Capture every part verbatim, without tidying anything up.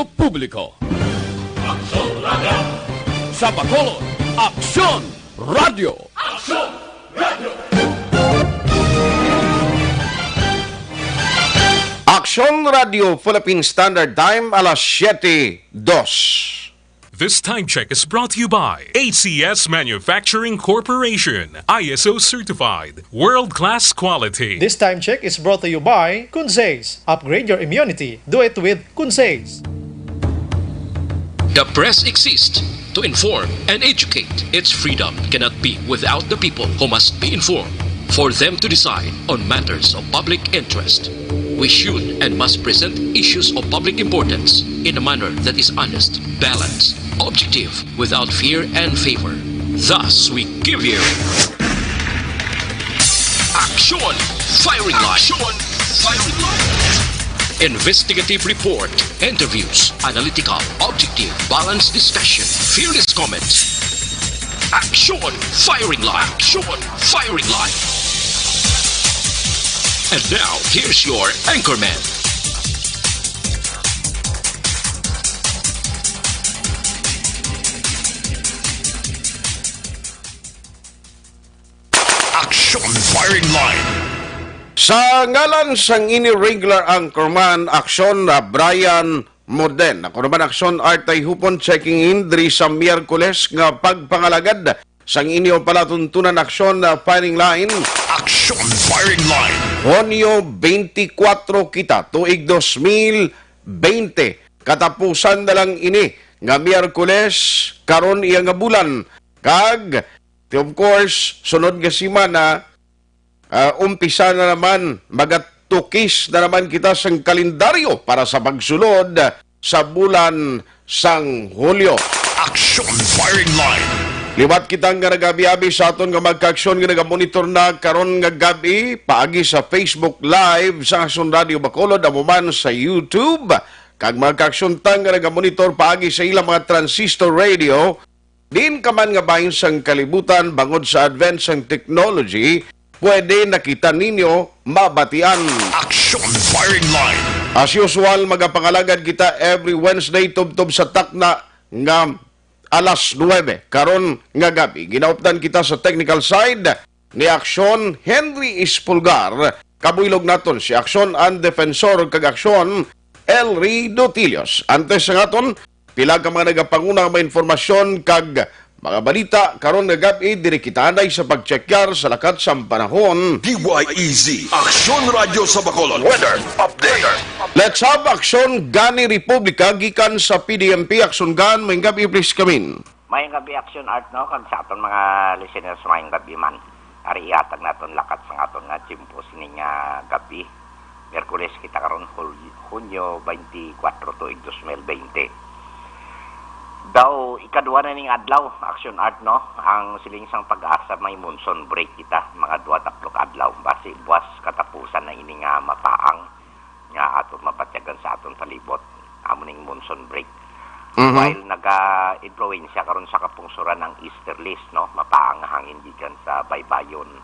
publiko. Aksyon Radio! Sa Bacolod, Aksyon Radio! Aksyon Radio! Aksyon Radio Philippine Standard Time, alas siyete dos. This time check is brought to you by A C S Manufacturing Corporation, I S O certified, world-class quality. This time check is brought to you by Kunzes. Upgrade your immunity. Do it with Kunzes. The press exists to inform and educate. Its freedom cannot be without the people, who must be informed for them to decide on matters of public interest. We should and must present issues of public importance in a manner that is honest, balanced, objective, without fear and favor. Thus, we give you Aksyon Firing Line. Aksyon Firing Line. Investigative report, interviews, analytical, objective, balanced discussion, fearless comments. Aksyon Firing Line. Aksyon Firing Line. And now, here's your anchorman. Aksyon Firing Line. Sa ngalan sang ini regular anchorman, Aksyon, ah, Brian Moden. Ako naman, Aksyon, Art Tayhupon, checking in diri sa Miyerkules nga pagpangalagad sang inyo palatuntunan, Aksyon, ah, Firing Line. Aksyon Firing Line. Hunyo twenty-four kita, tuig dos mil bente. Katapusan na lang ini nga Miyerkules, karon iya nga bulan. Kag, of course, sunod nga semana, ah, umpisa na naman, magatukis na naman kita sang kalendaryo para sa pagsulod sa bulan sang Hulyo. Aksyon Firing Line. Liwat kita nga nagabi-abi sa aton nga magkaaksyon nga nagamonitor na karon nga gab-i paagi sa Facebook Live sa Aksyon Radio Bacolod, amo man sa YouTube, kag magkaaksyon ta nga nagamonitor paagi sa ilang mga transistor radio, din ka man nga bahin sang kalibutan, bangod sa advance sang technology, pwede na kita ninyo mabatian. Aksyon Firing Line. As usual, magapangalagad kita every Wednesday tubtob sa takna nga alas nuebe karon nga gab-i. Ginaupdan kita sa technical side ni Aksyon Henry Espulgar, kabuylog naton si Aksyon An Defensor kag Aksyon Elry Dotilios. Antes sa aton, pila ka mga nagapanguna nga mga informasyon kag mga balita karon nga gab-i, diri kita anay sa pagtsekyar sa lakat sang panahon. D Y E Z, Aksyon Radyo sa Bacolod. Weather update. Let's have Aksyon Gani Republika gikan sa P D M P. Aksyon Gan, maayong gab-i, please come in. Maayong gab-i, Aksyon Art, no? Kag sa aton mga listeners, maayong gab-i man. Ari ihatag naton lakat sang aton nga tiyempo sining, ah, gab-i. Miyerkules kita karon, Hul-, Hunyo twenty-four, tuig dos mil bente. Daw, ikadua na ning adlaw, Aksyon Art, no? Ang siling sang PAGASA, may monsoon break kita, mga duha taplo ka adlaw. Basi, buwas katapusan na ini nga mapaang nga aton mabatyagan sa aton palibot, amo ning monsoon break. Mhm. While naga-impluwensya karon sa kapungsoran ang easterlies, no, mapaang nga hangin gikan sa baybayon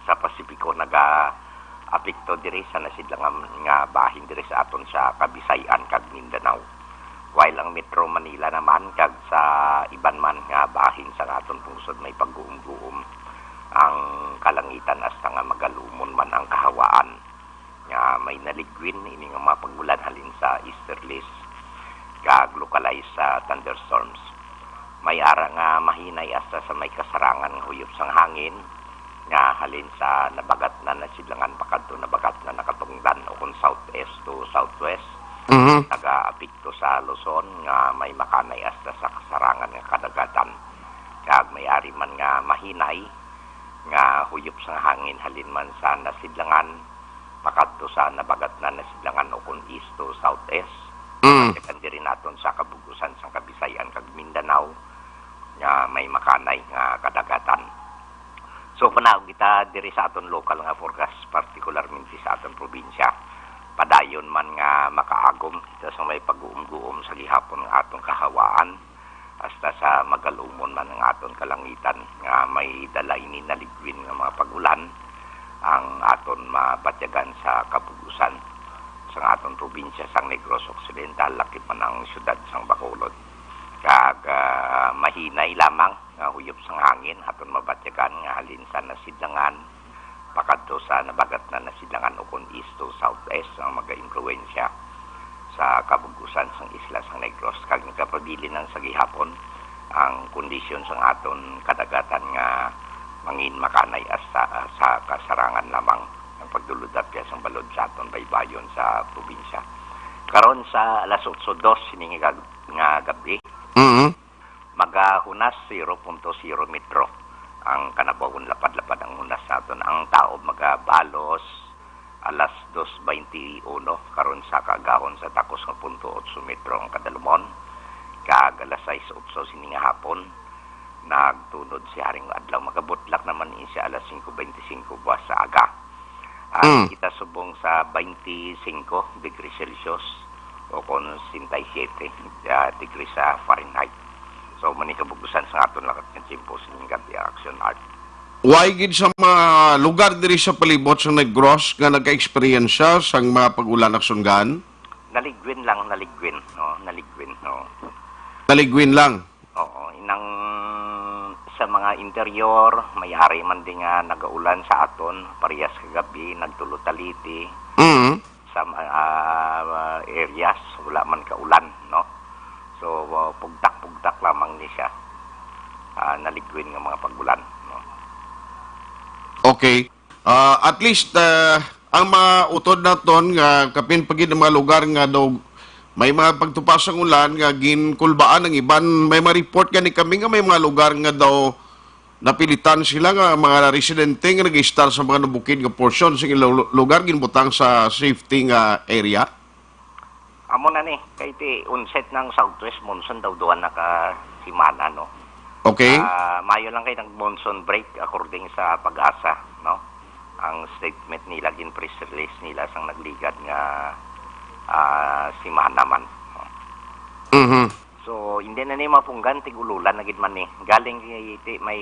sa Pasipiko, naga-apekto diri sa nasidlangan nga bahin diri sa aton sa Kabisayan kag Mindanao. While ang Metro Manila naman kag sa iban man nga bahin sa aton pungsod may pag-uumguom ang kalangitan hasta nga magalumon man ang kahawaan. Nga may naligwin ini nga mga pag-ulan halin sa easterlies kag localized sa thunderstorms. May ara nga mahinay hasta sa may kasarangan nga huyop sang hangin nga halin sa nabagatnan nga sidlangan pakadto nabagatnan nga katungdan, o kon southeast to southwest. Mhm. Nagaapekto sa Luzon nga may makanay hasta sa kasarangan nga kadagatan. Kag may ari man nga mahinay nga huyop sang hangin halin man sa nasidlangan pakadto sa nabagatnan nga sidlangan o kon east to southeast. Mm. Kag diri naton sa kabug-usan sang Kabisayan kag Mindanao nga may makanay nga kadagatan. So, panaog kita diri sa aton lokal nga forecast, partikularmente sa aton probinsya. Padayon man nga makaagom kita sa may pag-uumguom sa gihapon nga aton kahawaan, hasta sa magalumon man ang aton kalangitan nga may dala ini naligwin nga mga pag-ulan ang aton mabatyagan sa kabug-usan sang aton probinsya sang Negros Occidental, lakip man ang siyudad sang Bacolod. Kag, ah, mahinay lamang nga huyop sang hangin aton mabatyagan nga halin sa nasidlangan pakadto sa nabagatnan nasidlangan ukon east to southwest ang magaimpluwensya sa kabug-usan sang isla sang Negros, kag nagapabilin lang sa gihapon ang kondisyon sang aton kadagatan nga mangin makanay hasta sa kasarangan lamang ang pagdulod-apya sang balod sa aton baybayon sa probinsya. Karon sa alas otso dos sining gab-, nga gab-i, Mhm. magahunas zero punto zero metro ang kanabawon, lapad-lapad ang hunas naton. Ang taob magabalos alas dos baynte uno, karon sa kaagahon sa takos nga punto otso metro ang kadalumon, kag alas sais otso sini nga hapon nagtunod si Haring Adlaw. Magabutlak naman ini siya alas singko baynte singko buwas sa aga. At Mm. kita subong sa baynte singko degree Celsius o kon sesenta y siete, ah, degree sa Fahrenheit. So, mani kabugusan sa aton lakat nga tiyempo sa ining gabi, Action Art. Way gid sa mga lugar diri sa palibot sa Negros nga nagka-eksperyensya sang mga pag-ulan, Action Gan? Naligwin lang, naligwin, no, naligwin, no. Naligwin lang. Oo, inang sa mga interior, may ari man din nga nagaulan sa aton, parehas kagabi, nagtulo taliti Mm. sa mga, ah, areas, wala man kaulan, no? So, uh, pugtak-pugtak lamang ni siya, ah, naligwin nga mga pag-ulan, no? Okay. Ah, at least, ah, ang mga utod naton nga kapin pa gid ang mga lugar nga daw may mga pagtupa sang ulan nga ginkulbaan ang iban, may mga report gani kami nga may mga lugar nga daw napilitan sila nga mga residente nga nag-istar sa mga nabukid nga portion sa ilang lu-, lugar ginbutang sa safety nga area. Amo na ni, kay ti onset ng southwest monsoon daw duha na ka semana, no? Okay. Ah, mayo lang kay nag-monsoon break according sa PAGASA, no? Ang statement nila, gin press release nila sang nagligad nga, ah, semana man. Mhm. So, hindi na ni mapunggan, tig-ululan na gid man ni. Galing kay ti may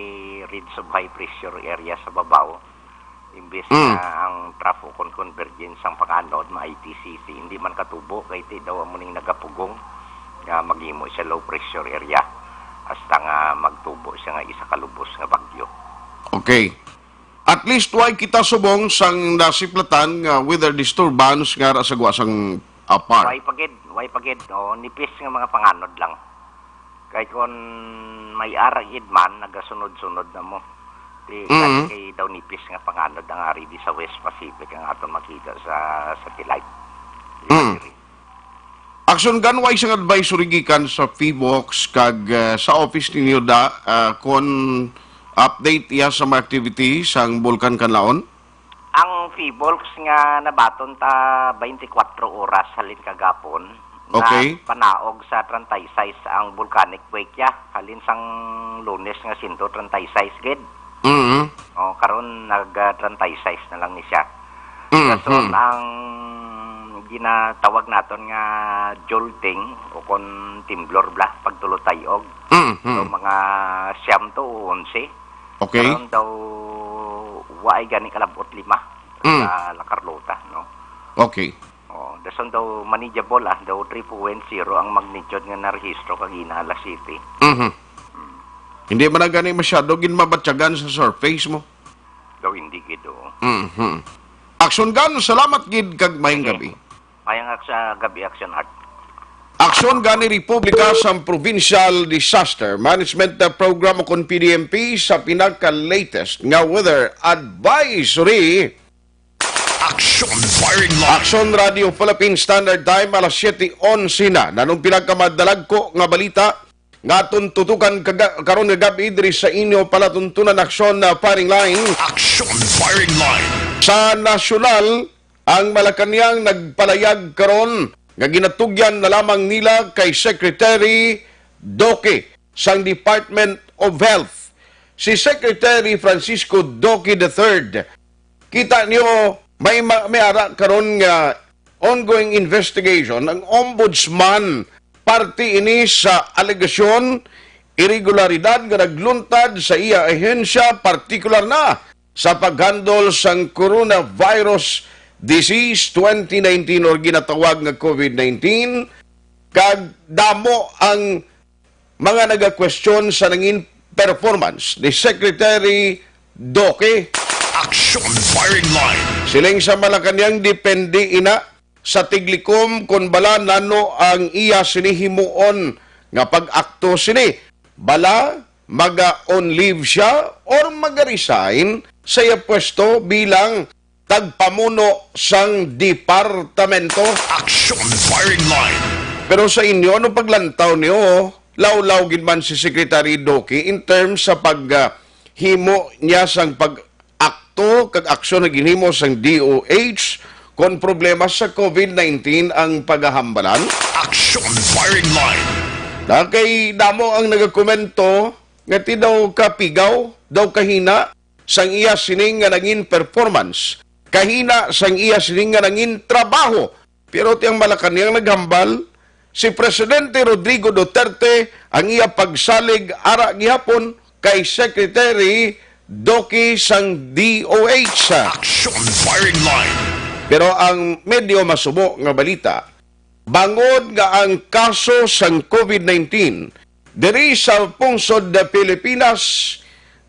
ridge of high pressure area sa babaw. Imbes Mm. nga ang trough o kon convergence sang panganod, ma-I T C C, hindi man katubo, kay ti daw amo ning nagapugong nga maghimo siya low pressure area hasta nga magtubo siya nga isa ka lubos nga bagyo. Okay. At least, way kita subong sang nasiplatan nga weather disturbance nga ra sa gwa sang apart. Way pagid, way pagid. O, nipis nga mga panganod lang. Kay kon may ara gid man, nagasunod-sunod na mo. Di, Mhm. kay daw nipis nga panganod ang ari di sa West Pacific ang aton makita sa satellite. Mm. Action Gan, way sang advisory gikan sa PHIVOLCS kag, ah, sa office ninyo da, ah, kon update iya sa mga activity sang Bulkan Kanlaon? Ang PHIVOLCS nga nabaton ta twenty-four oras halin kagapon, Okay. nagpanaog sa treinta y seis ang volcanic quake ya, halin sang Lunes nga sento treinta y seis gid. Mhm. O, karon nag, ah, treinta y seis na lang ni siya. Mhm. Rason ang ginatawag naton nga jolting o kon temblor bala, pagtulotay-og. Mhm. So, mga siyam to o onse. Okay. Karon daw, wa ay gani kalabot lima Mm. sa La Carlota, no? Okay. Oh, dason daw manageable, ah, daw three point zero ang magnitude nga narehistro kagina alas siyete. Mhm. Mm. Hindi man na gani masyado gin mabatyagan sa surface mo. Daw hindi gid, oo. Mhm. Action Gan, salamat gid kag maayong Sige. gabi. Mayang ak-, sa gabi, Action Art. Aksyon gani Republika sang Provincial Disaster Management Program o kon P D M P sa pinaka-latest nga weather advisory. Action Firing Line. Action Radio Philippine Standard Time, alas siyete onse na. Nanong pinakamadalagko nga balita nga aton tutukan kaga-, karon nga gabi diri sa inyo palatuntunan, Action, ah, Firing Line. Action Firing Line. Sa nasyonal, ang Malacañang nagpalayag karon nga ginatugyan na lamang nila kay Secretary Duque sang Department of Health, si Secretary Francisco Duque the third. Kita niyo, may ma-, may ara karon nga ongoing investigation ang Ombudsman. Parte ini sa alegasyon, iregularidad nga nagluntad sa iya ahensya, partikular na sa paghandle sang coronavirus disease twenty nineteen or ginatawag nga COVID nineteen, kag damo ang mga nagakwestiyon sa nangin performance ni Secretary Duque. Action Firing Line. Siling sa Malacañang, depende ina sa tiglikom kon bala nano ang iya sini himuon nga pag-akto sini. Bala maga-on leave sia or maga-resign sa iya pwesto bilang tagpamuno sang departamento. Action Firing Line. Pero sa inyo, ano paglantaw niyo? Lawlaw gid man si Secretary Duque in terms sa pag, ah, himo niya sang pag-akto kag aksyon nga ginhimo sang D O H kon problema sa COVID nineteen ang pagahambalan? Action Firing Line. Na kay damo ang nagakomento nga ti daw kapigaw, daw kahina sang iya sining nga nangin performance, kahina sang iya sining nga nangin trabaho. Pero ti ang Malacañang naghambal, si Presidente Rodrigo Duterte ang iya pagsalig ara gihapon kay Secretary Duque sang D O H. Action Firing Line. Pero ang medyo masubo nga balita, bangod nga ang kaso sang COVID nineteen diri sa pungsod na Pilipinas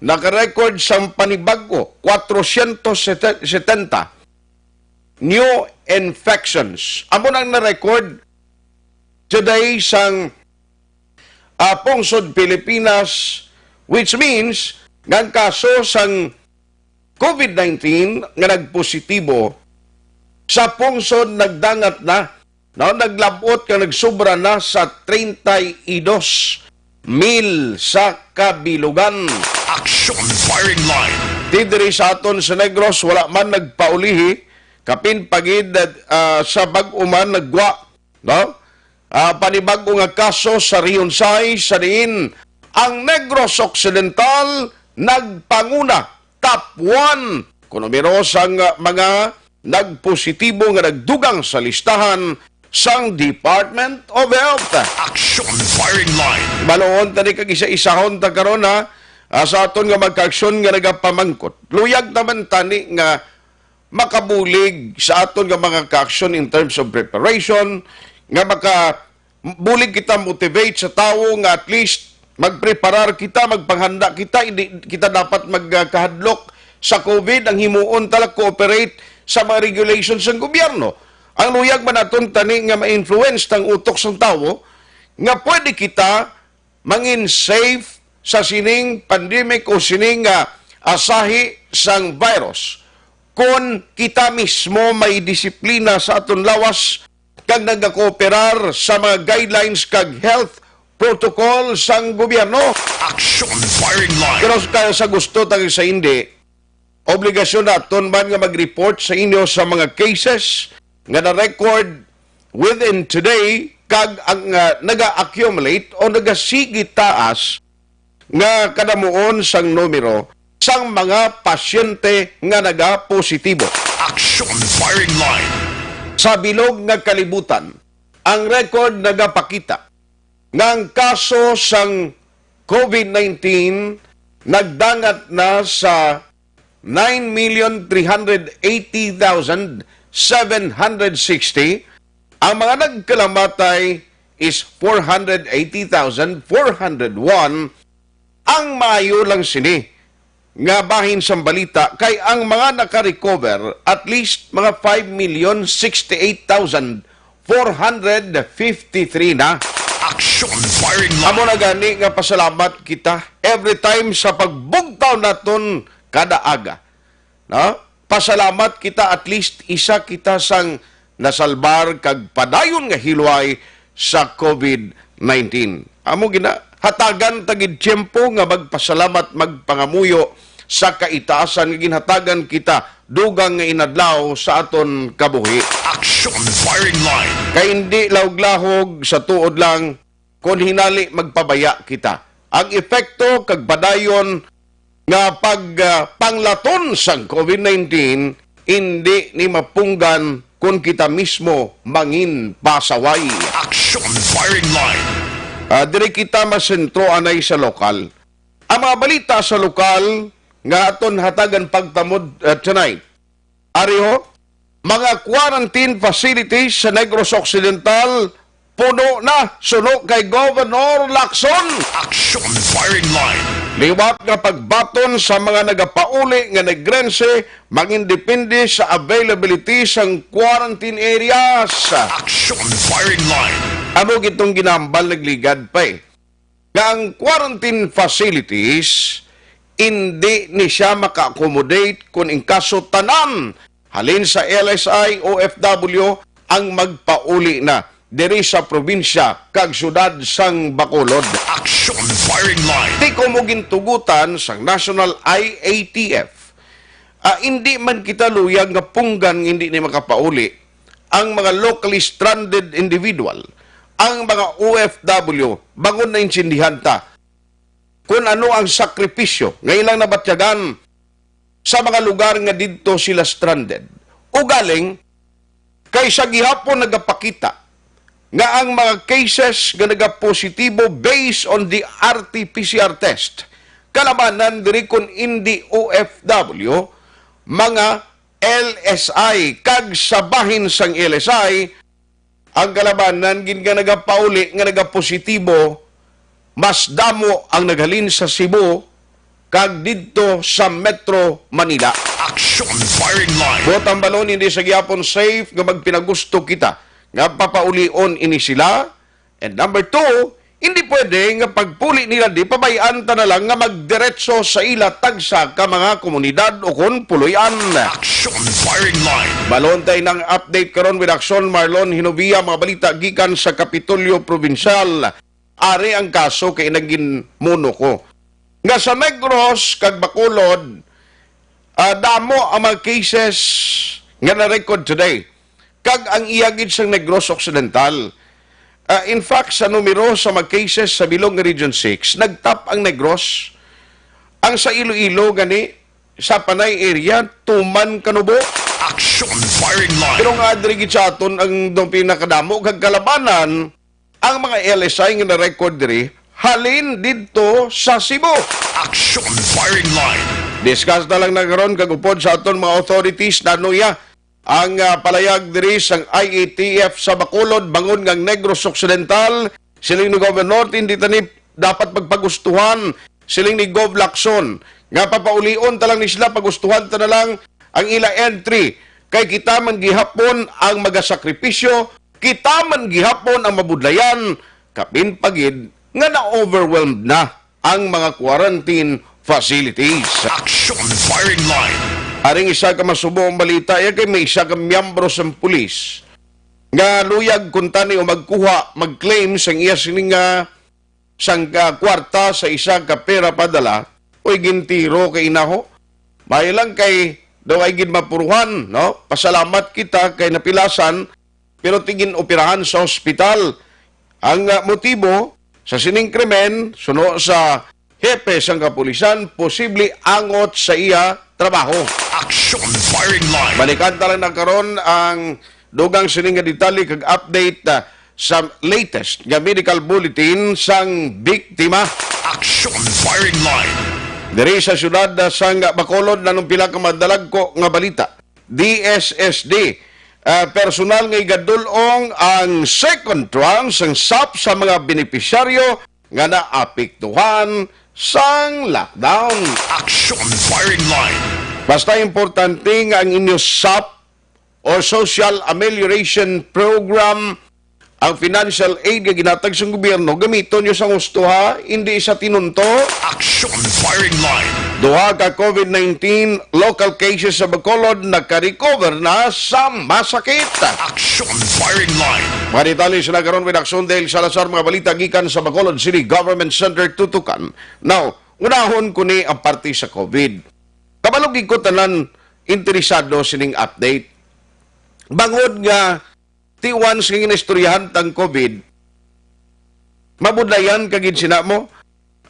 nakarecord sang panibag-o, kwatrosyentos setenta new infections. Amo nang na-record today sang, ah, pungsod Pilipinas, which means nga ang kaso sang COVID nineteen nga nagpositibo sa pungsod nagdangat na, no, naglab-ot nga nagsubra na sa treinta y dos mil sa kabilugan. Action Firing Line. Ti diri sa aton sa Negros, wala man nagpaulihi, kapin pa gid, ah, sa bag-o man naggwa, no? Ah, panibag-o nga kaso sa Rionsay, sa diin ang Negros Occidental nagpanguna, top one, kon numero sang mga nagpositibo nga nagdugang sa listahan sang Department of Health. Action Firing Line. Baluon tani kag isa-isahon ta karon, ha, ah, sa aton nga mga kaaksyon nga nagapamangkot. Luyag naman tani nga makabulig sa aton nga mga kaaksyon in terms of preparation, nga makabulig kita motivate sa tawo nga at least magpreparar kita, magpanghanda kita, hindi kita dapat magkahadlok sa COVID. Ang himuon tala cooperate sa mga regulations ng gobyerno. Ang luyag man naton tani nga ma-influence ang utok sang tawo nga pwede kita mangin safe sa sining pandemic o sining, ah, asahi sang virus kon kita mismo may disiplina sa aton lawas kag nagakooperar sa mga guidelines kag health protocol sang gobyerno. Action Firing Line. Pero sa, sa gusto tag sa hindi, obligasyon naton man nga mag-report sa inyo sa mga cases nga na-record within today kag ang, ah, naga-accumulate o nagasigi taas nga kadamuon sang numero sang mga pasyente nga nagapositibo. Action Firing Line. Sa bilog nga kalibutan, ang record nagapakita nga ang kaso sang COVID nineteen nagdangat na sa nine million three hundred eighty thousand seven hundred sixty, ang mga nagkalamatay is four hundred eighty thousand four hundred one. Ang maayo lang sini nga bahin sang balita kay ang mga naka-recover, at least mga five million sixty-eight thousand four hundred fifty-three na. Action Firing Line. Amo na gani nga pasalamat kita every time sa pagbugtaw naton kada aga. No? Pasalamat kita, at least isa kita sang nasalbar kag padayon nga hilway sa COVID nineteen. Amo gina, hatagan ta gid tiyempo nga magpasalamat, magpangamuyo sa kaitaasan nga ginhatagan kita dugang nga inadlaw sa aton kabuhi. Action Firing Line. Kay hindi lahog-lahog sa tuod lang kon hinali magpabaya kita. Ang epekto kag padayon nga pag, ah, panglaton sang COVID nineteen, indi ni mapunggan kon kita mismo mangin pasaway. Action Firing Line. Ah, diri kita masentro anay sa lokal. Ang mga balita sa lokal nga aton hatagan pagtamod, ah, tonight. Ari ho, Mga quarantine facilities sa Negros Occidental puno na, suno kay Governor Lacson. Action Firing Line. Liwat nga pagbaton sa mga nagapauli nga Negrense mangindepende sa availability sang quarantine areas. Action Firing Line. Amo gid tong ginahambal nagligad pa eh, nga ang quarantine facilities, hindi ni siya maka-accommodate kung in kaso tanan halin sa L S I, O F W ang magpauli na diri sa probinsya kag syudad sang Bacolod. Action Firing Line. Tikom og gintugutan sang National I A T F, ah, hindi man kita luyag nga punggan nga hindi ni makapauli ang mga locally stranded individual, ang mga O F W, bangon naintindihan ta kung ano ang sakripisyo nga ilang nabatyagan sa mga lugar nga didto sila stranded. Ugaling, kay sa gihapon nagapakita nga ang mga cases nga nagapositibo based on the R T P C R test, kalabanan diri kon indi O F W, mga L S I, kag sa bahin sang L S I, ang kalabanan gid nga nagapauli nga nagapositibo, mas damo ang naghalin sa Cebu kag didto sa Metro Manila. Action Firing Line. Buot hambalon, hindi sa gihapon safe nga magpinagusto kita nga papaulion ini sila. And number two, hindi pwede nga pagpuli nila di pabay-an ta na lang nga magdiretso sa ila tagsa ka mga komunidad o kon puloy-an. Action Firing Line. Balon tay nang update karon with Action Marlon Hinovia, mga balita gikan sa Kapitolyo Provincial. Ari ang kaso kay nagin muno ko nga sa Negros kag Bacolod, ah, damo ang mga cases nga na-record today. Kag ang iya gid sa Negros Occidental. Ah, in fact, sa numero sa mga cases sa bilog nga Region six, nagtap ang Negros. Ang sa Iloilo gani, sa Panay area, tuman ka nubo. Action Firing Line. Pero nga diri gid sa aton ang daw pinakadamo kag kalabanan, ang mga L S I nga na-record diri halin didto sa Cebu. Action Firing Line. Discuss na lang na karon kag upod sa aton mga authorities, nanuya ang, ah, palayag diri sang I A T F sa Bacolod, bangon nga ang Negros Occidental, siling ni Governor, hindi tani dapat pagpagustuhan, siling ni Gov Lacson, nga papaulion ta lang ni sila, pagustuhan ta na lang ang ila entry. Kay kita man gihapon ang magasakripisyo, kita man gihapon ang mabudlayan, kapin pa gid nga na-overwhelmed na ang mga quarantine facilities. Action Firing Line. Aring isa ka masubong balita, iya kay may isa ka miyembro sang pulis nga luyag kuntani o magkuha, mag-claim sang iya sining nga sang, ah, kwarta sa isa ka pera padala, uy, gintiro kay inaho. Maayo lang kay daw ay gid mapuruhan, no? Pasalamat kita kay napilasan, pero tigin operahan sa ospital. Ang, ah, motibo sa sining krimen, suno sa hepe sang kapulisan, posible angot sa iya trabaho. Action Firing Line. Balikan ta lang na karon ang dugang sini nga detalye kag update, ah, sa latest nga medical bulletin sang biktima. Action Firing Line. Diri sa siyudad, ah, sang Bacolod, nanong pila ka madalagko nga balita. D S S D, ah, personal nga igadul-ong ang second tranche sang sap sa mga benepisyaryo nga naapektuhan sang lockdown. Action Firing Line. Basta importante nga ang inyo sap or social amelioration program, ang financial aid nga ginatag sa gobyerno, gamiton nyo sa husto, ha, hindi sa tinunto. Action Firing Line. Duha ka COVID nineteen local cases sa Bacolod nakarecover na sa masakit. Action Firing Line. Mga detalye sa nagkaroon with Action Dale Salazar, mga balita gikan sa Bacolod City Government Center, Tutukan. Now, unahon ko ni ang parte sa COVID. Kabalo gid ko tanan interesado sining update. Bangod nga tiwan sa ginaistoryahan tang COVID, mabudlayan ka gid sina mo.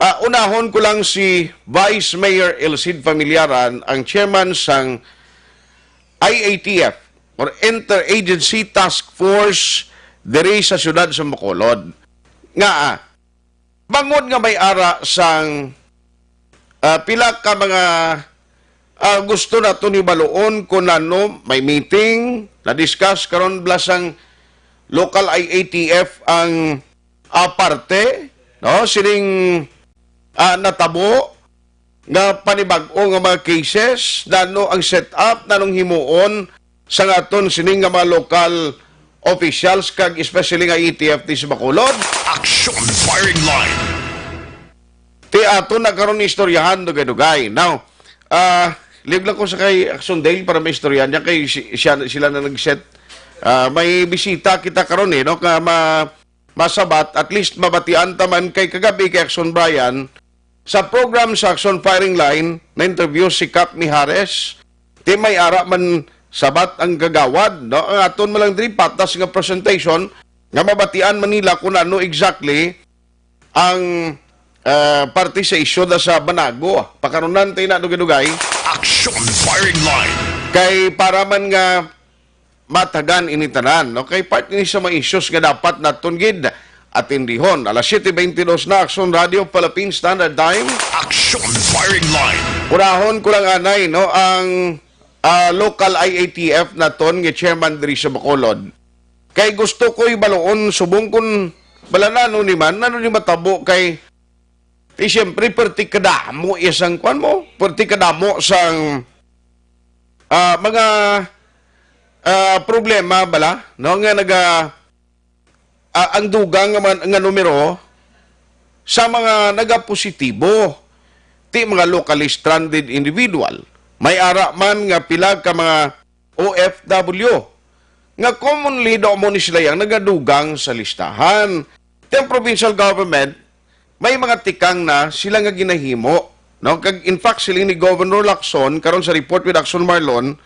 Ah, unahon ko lang si Vice Mayor Elcid Familiaran, ang chairman sang I A T F or Interagency Task Force diri sa siyudad sa Bacolod, nga, ah, bangod nga may ara sang, ah, pila ka mga, ah, gusto naton hibaluon kung ano may meeting, na-discuss karon bala sang local I A T F ang, ah, parte, no, sining, ah, natabo nga panibag-o nga mga cases, nano ang setup, nanong himuon sa aton sining nga mga local officials, kag especially nga E T F di sa Bacolod. Action Firing Line. Ti ato na karon istoryahan dugay-dugay. Now, ah, live lang ko sa kay Action Dale para maistoryahan niya kay si-, siya, sila na nag-set. Ah, may bisita kita karon eh, no? Ka ma-, masabat, at least mabatian ta man kay kagabi kay Action Brian, sa program sa Action Firing Line, na-interview si Kap Mijares. Ti may ara man sabat ang kagawad, no? Ang aton man lang diri patas nga presentation nga mabatian man nila kung ano exactly ang, ah, parte sa isyu na sa Banago. Pakarunan tayo na dugay-dugay. Action Firing Line. Kay para man nga matagan ini tanan, no? Kay part ini sa mga issues nga dapat naton gid atindihon. Alas siete veintidós na, Action Radio Philippine Standard Time. Action Firing Line. Unahon ko lang anay, no, ang, ah, local I A T F naton nga chairman diri sa Bacolod. Kay gusto ko ibaluon subong kun bala nano ni man, nano ni matabo kay, eh, siyempre, perti kadamo iya sang kwan mo, perti kadamo sang, ah, mga, ah, problema bala, no, nga naga, ah, ang dugang nga, man- nga numero sa mga nagapositibo, ti mga locally stranded individual. May ara man nga pila ka mga O F W nga commonly daw mo ni sila yang nagadugang sa listahan. Ti ang provincial government, may mga tikang na sila nga ginahimo, no? Kag in fact, siling ni Governor Lacson karon sa Report with Action Marlon,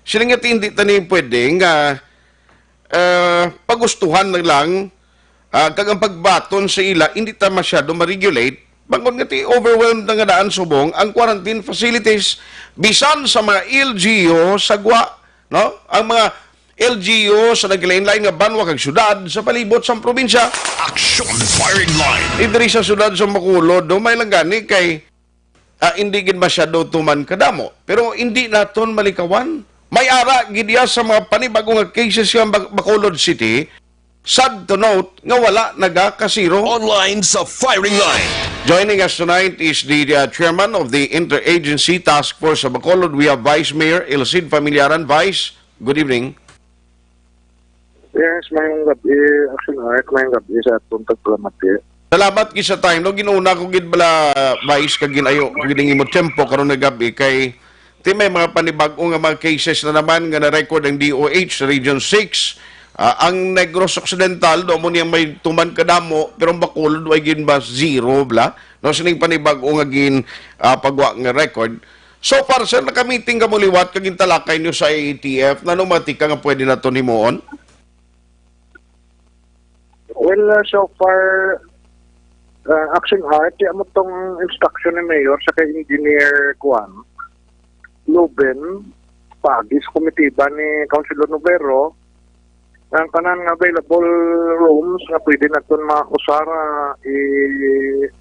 siling nga ti hindi tani pwede nga, ah, pagustuhan na lang, ah, kag ang pagbaton sa ila hindi ta masyado ma-regulate, bangod nga ti overwhelmed na nga daan subong ang quarantine facilities bisan sa mga L G U sa gwa, no? Ang mga L G U sa naglain-lain nga banwa kag syudad sa palibot sang probinsya. Action Firing Line. Di diri sa syudad sa Bacolod, no, may lang gani kay, ah, hindi gid masyado tuman kadamo. Pero hindi naton malikawan. May ara gid iya sa mga panibago nga cases sa Bac-, Bacolod City. Sad to note nga wala nagakasiro. Online sa Firing Line. Joining us tonight is the, uh, chairman of the Interagency Task Force sa Bacolod. We have Vice Mayor Elcid Familiaran. Vice, good evening. Yes, mayong gabi, Action Art. Mayong gabi sa atong tagpalamati. Salamat gid sa time, no? Ginuna ko gid bala, Vice, kag ginayo ko gid ang imo tempo karon nga gabi kay ti may mga panibag-o nga mga cases na naman nga na-record ang D O H sa Region six. Ah, ang Negros Occidental, do mo niya may tuman kadamo, pero ang Bacolod, way gid ba zero, bla? No, sining panibag-o nga gin, ah, pagwa nga record. So far, sir, nakamiting ka mo liwat kag gintalakay niyo sa I A T F, nano mga tika nga pwede naton himuon? Well, uh, so far, uh, Action Art, di amo tong instruction ni Mayor sa kay Engineer Kuan, Luben, pagi sa komitiba ni Councilor Novero, ang tanan nga available rooms nga pwede naton mausara, i-renovate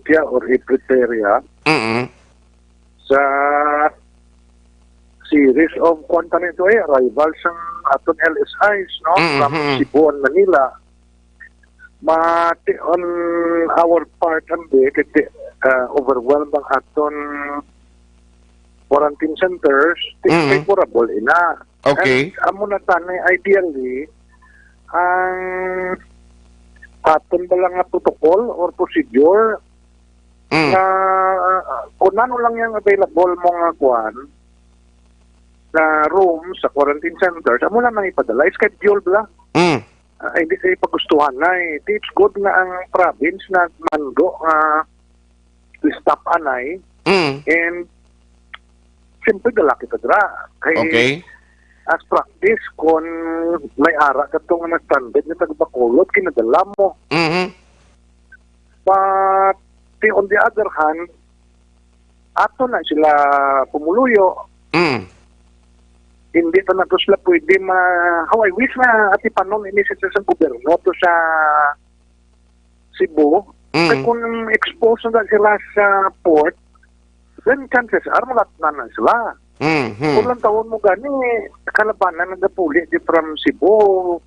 ya or i-prepare ya Mm-mm. sa series of, kwan pa nito eh, arrival sang aton L S Is, no? Mm-hmm. From Cebu and Manila. Mati on our part, ang di, kay, uh, overwhelmed ang aton quarantine centers, ti Mm-hmm. favorable ina. Okay. And amo na tani, ideally, ang aton ba lang nga protocol or procedure Mm. na, uh, kung ano lang yung available mo nga kuan na room sa quarantine centers, amo lang nang ipadala. Schedule bala. Mm. Ah, hindi sa ipagustuhan na eh. It's good nga ang province nagmando nga stop anay. Mm. And siyempre, dala kita dira. Kay Okay. as practice, kung may ara ka tong na standard nga taga Bacolod, kinadala mo. Mhm. But, the, on the other hand, ato na sila pumuluyo. Mm. Hindi pa na to sila pwede ma-, how I wish na atipanon ini sa, sa gobyerno to sa Cebu. Mm. Kay kung expose na sila sa port, Then chances are, malatnan na sila. Mm-hmm. Kung lang taon mo gani, kalabanan nagapuli di from Cebu,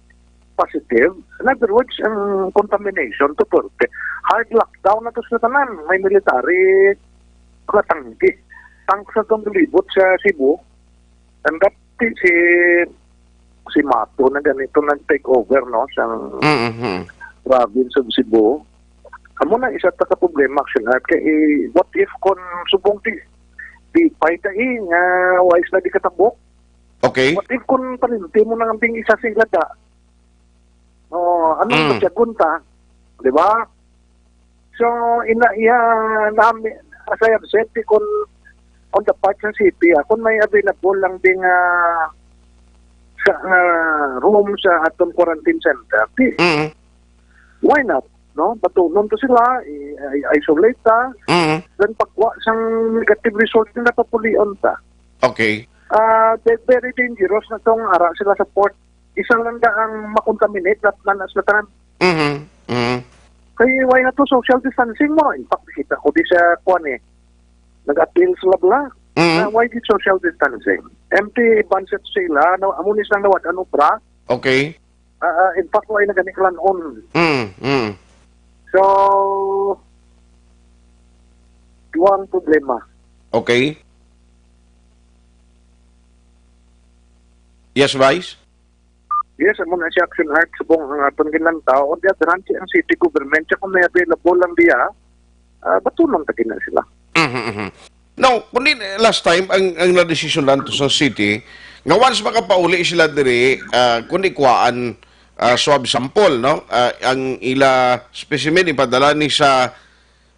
positive. In other words, ang contamination to Turkey. Hard lockdown na to sa tanan. May military, mga tangke. Tanks na itong galibot sa Cebu. And that si, si Mato na ganito nag-take over, no, sa Mm-hmm. province of Cebu. Amo na isa ta ka problema, Action Art, kay, eh, what if kung subong di, di pa ita, eh, nga wais na di katabok? Okay. What if kung paninti mo nang ting isa sing lada? Oh, anong Mm. matyagon ta? Di ba? So, ina iya nami, as I have said, di kun on the part sa city, ah, kung may available lang ding, ah, sa, ah, room sa atong quarantine center, di, Mm. why not? No? Batunon to sila, i-, i-, isolate ta, Mm. then pagkuha sang negative result nila, papulion ta. Okay. Ah, ve-, very dangerous na tong ara sila sa port. Isa lang da ang makontaminate, lahat na nas na tanan. Mhm. Mhm. Kay why na to social distancing mo? In fact, kita ko di sa kuan eh. Nag-appeal sila bala. Mhm. Na why di social distancing? Empty budget sila, na amo ni silang nawad-an obra. Okay. Ah, ah, in fact, why na gani kalan-on? Mm, mm. So, duha ang problema. Okay. Yes, Vice? Yes, amo na si Action Art subong ang aton ginlantaw. On the other hand, si ang city government, siya kung may available lang diya, ah, batunon ta gina sila. Mhm, mhm. Now, kung di, last time, ang, ang nadesisyon lang to sa city, nga once makapauli sila diri, ah, kung di kuhaan, ah, swab sample, no? Ah, ang ila specimen ipadala ni sa,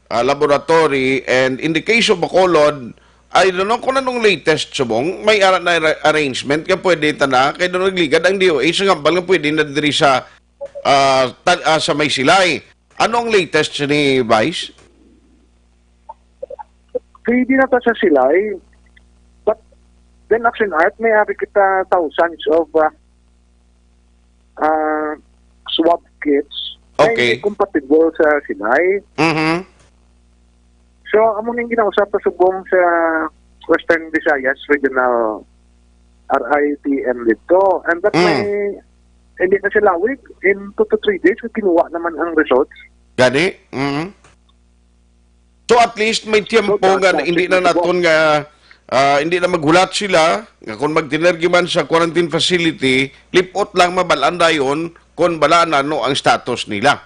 ah, laboratory, and in the case of Bacolod, I don't know kung anong latest subong, may ara na arra-, arrangement nga pwede ta na, kay doon nagligad ang D O H nga hambal nga pwede na diri sa, ah, ta-, ah, sa may Silay. Ano ang latest ni Vice? Pwede na ta sa Silay. But then, Action Art, may ari kita thousands of, ah, ah, swab kits na Okay. hindi compatible sa Silay. Mhm. So, amo ning ginausap pa subong sa Western Visayas Regional R I T M dito. And that Mm. may, hindi na sila awig. In two to three days, kinuha naman ang results. Gani? Mhm. So, at least may tiyempo So, that, nga that hindi na siguro naton nga, ah, hindi na maghulat sila nga kung magtinergi man sa quarantine facility, lipot lang mabalaan dayon kung bala na no ang status nila.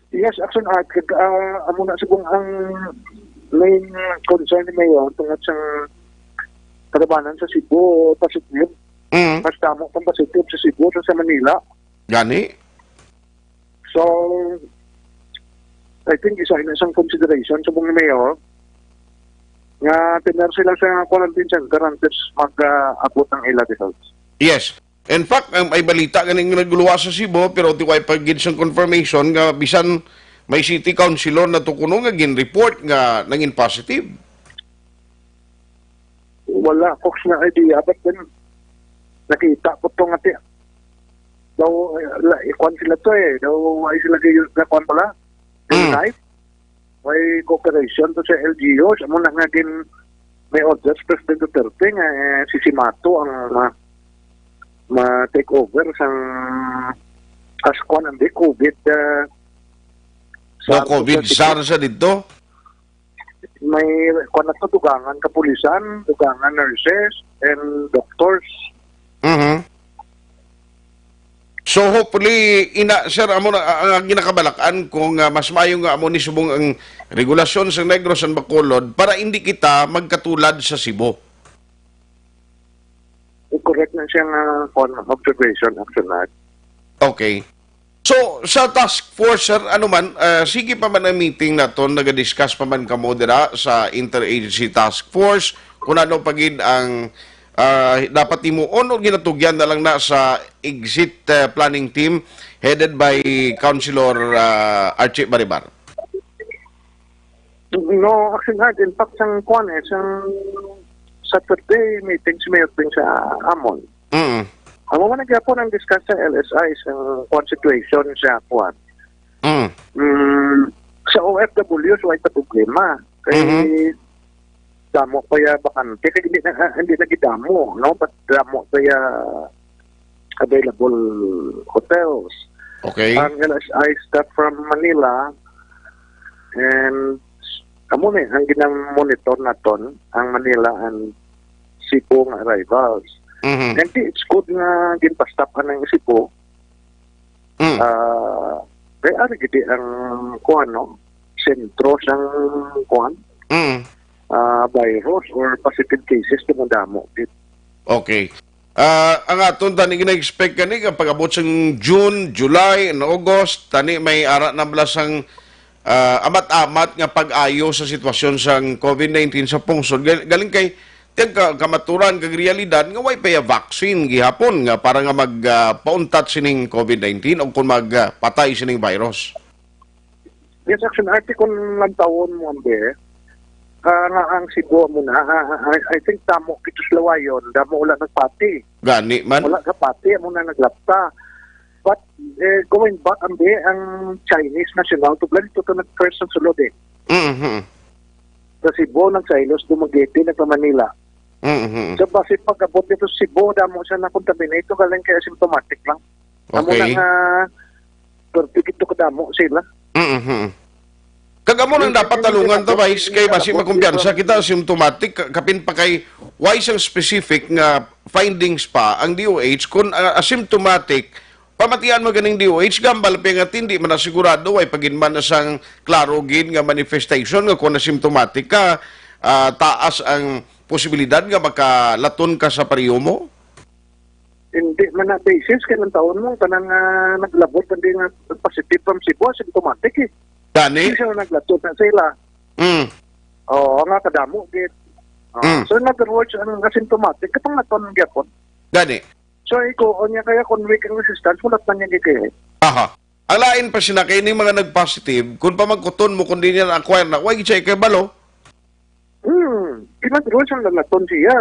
Yes, Action Art, kag, ah, amo na subong ang main concern ni Mayor tungod sa kalabanan sa Cebu, positive. Mm. Mas damo pang positive sa Cebu sa, sa Manila. Gani? So, I think isa na isang consideration sa mga mayor nga tener sila sa quarantine center until mag-abot ang ila results. Yes. In fact, ang may balita ganing nagluwa sa Cebu, pero di way pa gid sang confirmation nga bisan may city councilor na to kuno nga gin-report nga nangin positive. Wala ko sina idea, but then, nakita ko to nga ti-, daw, eh, la-, ikuan sila to eh, daw, ay sila kayo, na kuan pala, Mm. Unite, may cooperation to sa L G Us, amo na nga din, may orders President Duterte nga, eh, si Simato ang ma-, ma-take over sang as kuan ang di COVID, ah, No, SAR COVID, sa SAR sa dito? May, kuwan na to, dugangan kapulisan, dugangan nurses, and doctors. Mhm. So, hopefully, ina, sir, amo na, ah, ang ginakabalakan kung, ah, mas maayo nga amo ni subong ang regulasyon sa Negros and Bacolod para hindi kita magkatulad sa Cebu. Correct na siya nga, kuwan, observation, Action Art. Okay. So, sa task force, sir, ano man, ah, sige pa man ang meeting naton, naga-discuss pa man kamo dira sa interagency task force, kung ano pa gid ang, ah, dapat himuon o ginatugyan na lang na sa exit, ah, planning team headed by Councilor, ah, Archie Baribar? No, Action Art. In fact, sang kuwan eh, sang Saturday meeting si Mayor Ping sa amon. Mm. Amo man ang gyapon ang discuss sa L S I sa kuwan situation sa kuwan. Mm. Mm, sa O F Ws, way ta problema. Kay Mhm. damo pa ya bakante, kay hindi na, hindi na gidamo, no? But damo pa ya available hotels. Okay. Ang L S I staff from Manila, and amo ni ang ginamonitor naton, ang Manila and Cebu nga arrivals. Mhm. And it's good nga ginpa-stop ang Cebu. Mm. Ah, kay ari gid ang kuan, no? Sentro sang kuan, Mm. ah, virus or positive cases, madamo gid. Okay. Ah, ang aton tani gina-expect gani nga pag-abot sang June, July, and August, tani may ara na bala sang, ah, amat-amat nga pag-ayo sa sitwasyon sang COVID nineteen sa pungsod. Gal-, galing kay tiyang ka-, kamaturan kag realidad nga way pa ya vaccine gihapon nga para nga mag, ah, pauntat sining COVID nineteen o kung mag, ah, patay sining virus. Yes, Action Arte, kung lantawon mo, ambi, ah, nga ang Cebu mo na, ah, ah, I, I think tamo kito sa Lawayon, damo wala nagpati. Gani man. Wala ka pati, amo na naglapta. But, eh, going back, ambi, ang Chinese national, tublan ito to nag-first ang sulod eh. Mhm. Sa Cebu, nag-Silos, Dumaguete, nagpa-Manila. Mhm. So, basi pag-abot dito sa Cebu, damo siya na-contaminate, ito galing kay asymptomatic lang. Amo Okay. na nga, perti gito kadamo sila. Mhm. Kag amo nang Hindi, dapat hindi talungan ta, dapat Vice, kay hindi basi dapat makumpiyansa dito. kita, asymptomatic, ka-, kapin pa kay why sang specific nga findings pa ang D O H kung, ah, asymptomatic, pamatian mo ganing D O H, gambal pa nga hindi man na sigurado, way pa gid man na sang klaro gid nga manifestation nga kung asymptomatic ka, ah, taas ang posibilidad nga makalaton ka sa pariyo mo? Hindi man na basis kay lang taon mo, kanang, ah, naglabot, hindi nga positive from Cebu, asymptomatic eh. Gani? Hindi sila naglato na sila. Mm. Oo, nga kadamo, gid. Oo. Mm. So, in other words, ang asymptomatic, katong naton gyapon. Gani? So, iko, o niya kaya kung weak ang resistance, wala pa niya gid kaya. Aha. Ang lain pa sina kay ni mga nag-positive, kung pamangkuton mo kung di niya na-acquire na, why siya kay balo? Hmm, kinadro siyang lalaton siya,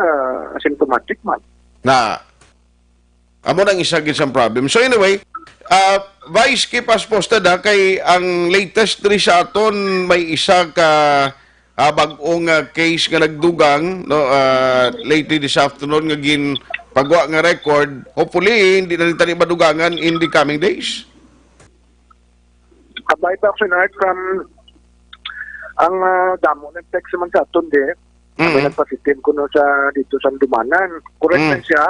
asymptomatic man. Na, amo nang isa gid sang problem. So anyway, ah, Vice, keep us posted, ha, kay ang latest diri sa aton may isa ka, ah, bag-ong, ah, case nga nagdugang, no, ah, lately this afternoon nga ginpagwa nga record. Hopefully, hindi na rin tani madugangan in the coming days. Kabay pa, Action Art, from ang, ah, damo ng text naman sa aton, di. May Mm. nagpositive kuno sa dito sa Dumanan. Correct Mm. na siya.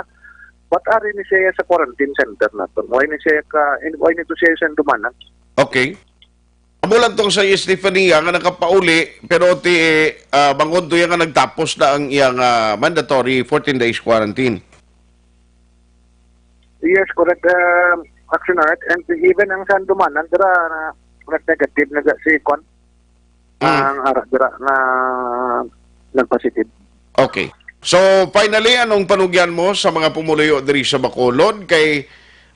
But ari ni siya sa quarantine center naton. Why ni siya ka, in, why nito siya sa Dumanan? Okay. Amo lang tong sa Estefania nga nakapauli, pero ti, ah, bangod to iya nga nagtapos na ang iyang, ah, mandatory fourteen days quarantine. Yes, correct, uh, Action Art. And even ang San Dumanan, dira, na, nag-negative na si Kwan. Mm. Ang ara, dira, na nag-positive. Okay. So, finally, anong panugyan mo sa mga pumuluyo diri sa Bacolod? Kay,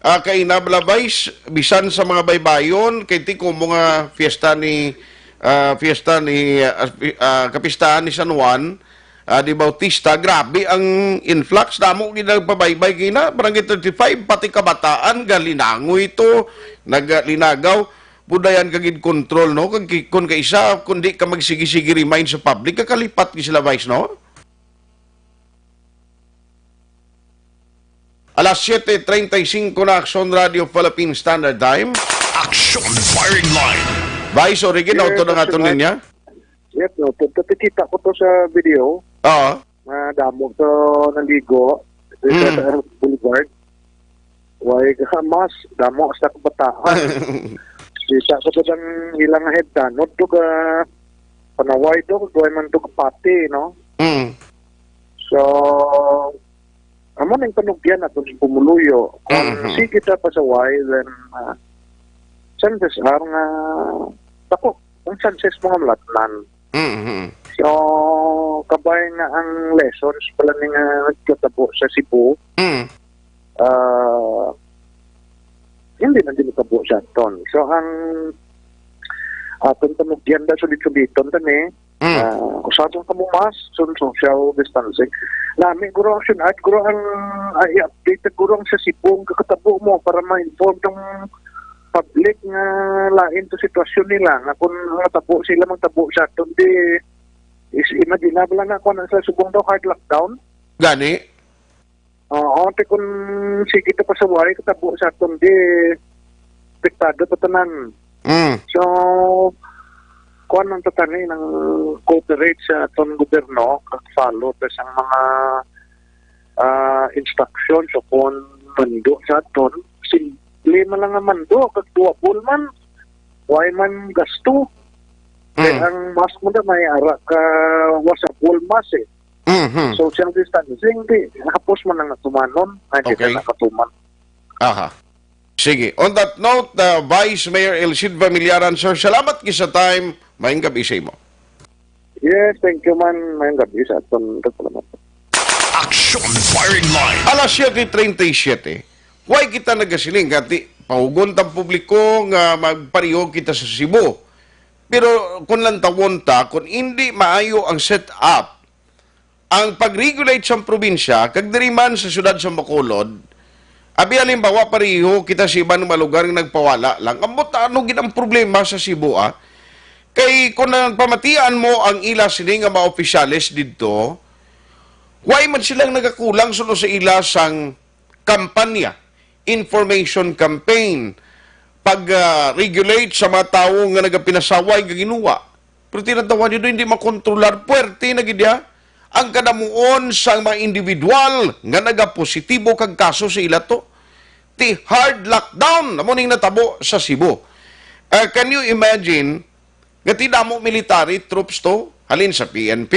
ah, kay Nabla Vice, bisan sa mga baybayon, kay tiko mo nga fiesta ni, ah, fiesta ni, ah, ah, kapistahan ni San Juan, ah, de Bautista, grabe ang influx. Damo gid nagpabaybay kina, Barangay thirty-five, pati kabataan, galinangoy ito, naglinagaw. Budayan ka gid control, no? Kag ki-, kun kaisa, kun di ka magsigi-sige remind sa public, kakalipat gid sila, Vice, no? Alas siete treinta y cinco na, Action Radio Philippine Standard Time. Action Firing Line. Vice, Origin, Yes, auto na nga Action itong Line. Linya. Yes, no. Pagkakita ko to sa video, Oo. nga damo to naligo sa Mm. Boulevard. Why ka mas, damo sa kabataan. Kita ko to ang ilang head, tanod to ka, panaway to, kagaway man to ka pati, no? Mm. So, amo nang panugyan nato sa pumuluyo. Kung Mhm. sige ta pasaway, then, ah, chances are nga, dako, ang chances mo nga malatnan. Mhm. So, kabay nga ang lessons pala ni nga nagkatabo sa Cebu, Mm. ah, hindi na din tabo sa aton. So, ang aton panugyan da, sulit-suliton tani, Mm. ah, usabon ka mo mask, sun social distancing. Nami, guro, Action Art, guro, ang, ah, i-update, guro, ang sa Cebu, ang kakatabo mo para ma-inform tong public nga lain to sitwasyon nila, nga kung matabo sila, magtabo sa aton, di, Is, imaginable na ako na sa subong daw hard lockdown. Gani? Oo, te, kung sige ta pa sa way, katabo sa aton, di apektado pa tanan. Mm. So, kuwan ang tatani ng cooperate sa aton gobyerno, kag follow ta sang mga, ah, instruction. So, kung mando sa aton, simple man lang ang mando, kag doable man, way man gasto. Kay Mm. ang mask mo na may ara ka washable mask eh. Mhm. Social distancing, di. Hapos man ang natumanon, nga di Okay. na nakatuman. Aha. Sige. On that note, uh, Vice Mayor Elcid Familiaran, sir, salamat gid sa time. Maayong gabi sa imo. Yes, thank you man. Maayong gabi sa aton. Salamat. Action Firing Line. Alas siete treinta y siete. Why kita nagasiling? Kati, pahugon tang publiko nga magpareho kita sa Cebu. Pero kung lantawon ta, kung hindi maayo ang set-up, ang pag-regulate sa probinsya, kag diri man sa siyudad sa Bacolod, abi, halimbawa, pareho kita sa iban nga mga lugar nga nagpawala lang. Ambot ano gid ang problema sa Cebu, ah? Kay kung nagpamatian mo ang ila sini nga mga opisyales didto, why man silang nagakulang suno sa ila sang kampanya, information campaign, pag, ah, regulate sa mga tawo nga nagapinasaway nga ginuwa. Pero tinatawa niyo, hindi makontrolar. Puwerte na gid ya ang kadamuon sang mga individual nga nagapositibo kag kaso sa ila to. Ti hard lockdown amo ning natabo sa Cebu. Ah, can you imagine nga ti damo military troops to? Halin sa P N P,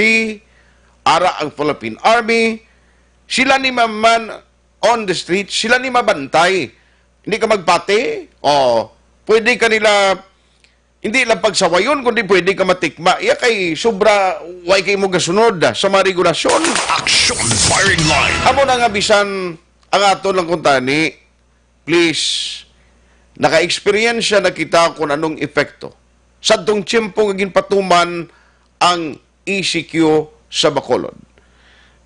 ara ang Philippine Army, sila ni man on the street, sila ni mabantay. Hindi ka magpati, o pwede ka nila, hindi lang pagsawayon, kundi pwede ka matikma. Iya kay sobra, way kay mo gasunod sa mga regulasyon. Action Firing Line. Amo na nga bisan ang ato lang kuntani, please, naka-eksperyensya na kita kung anong epekto. Sa tong tiyempo nga ginpatuman ang E C Q sa Bacolod.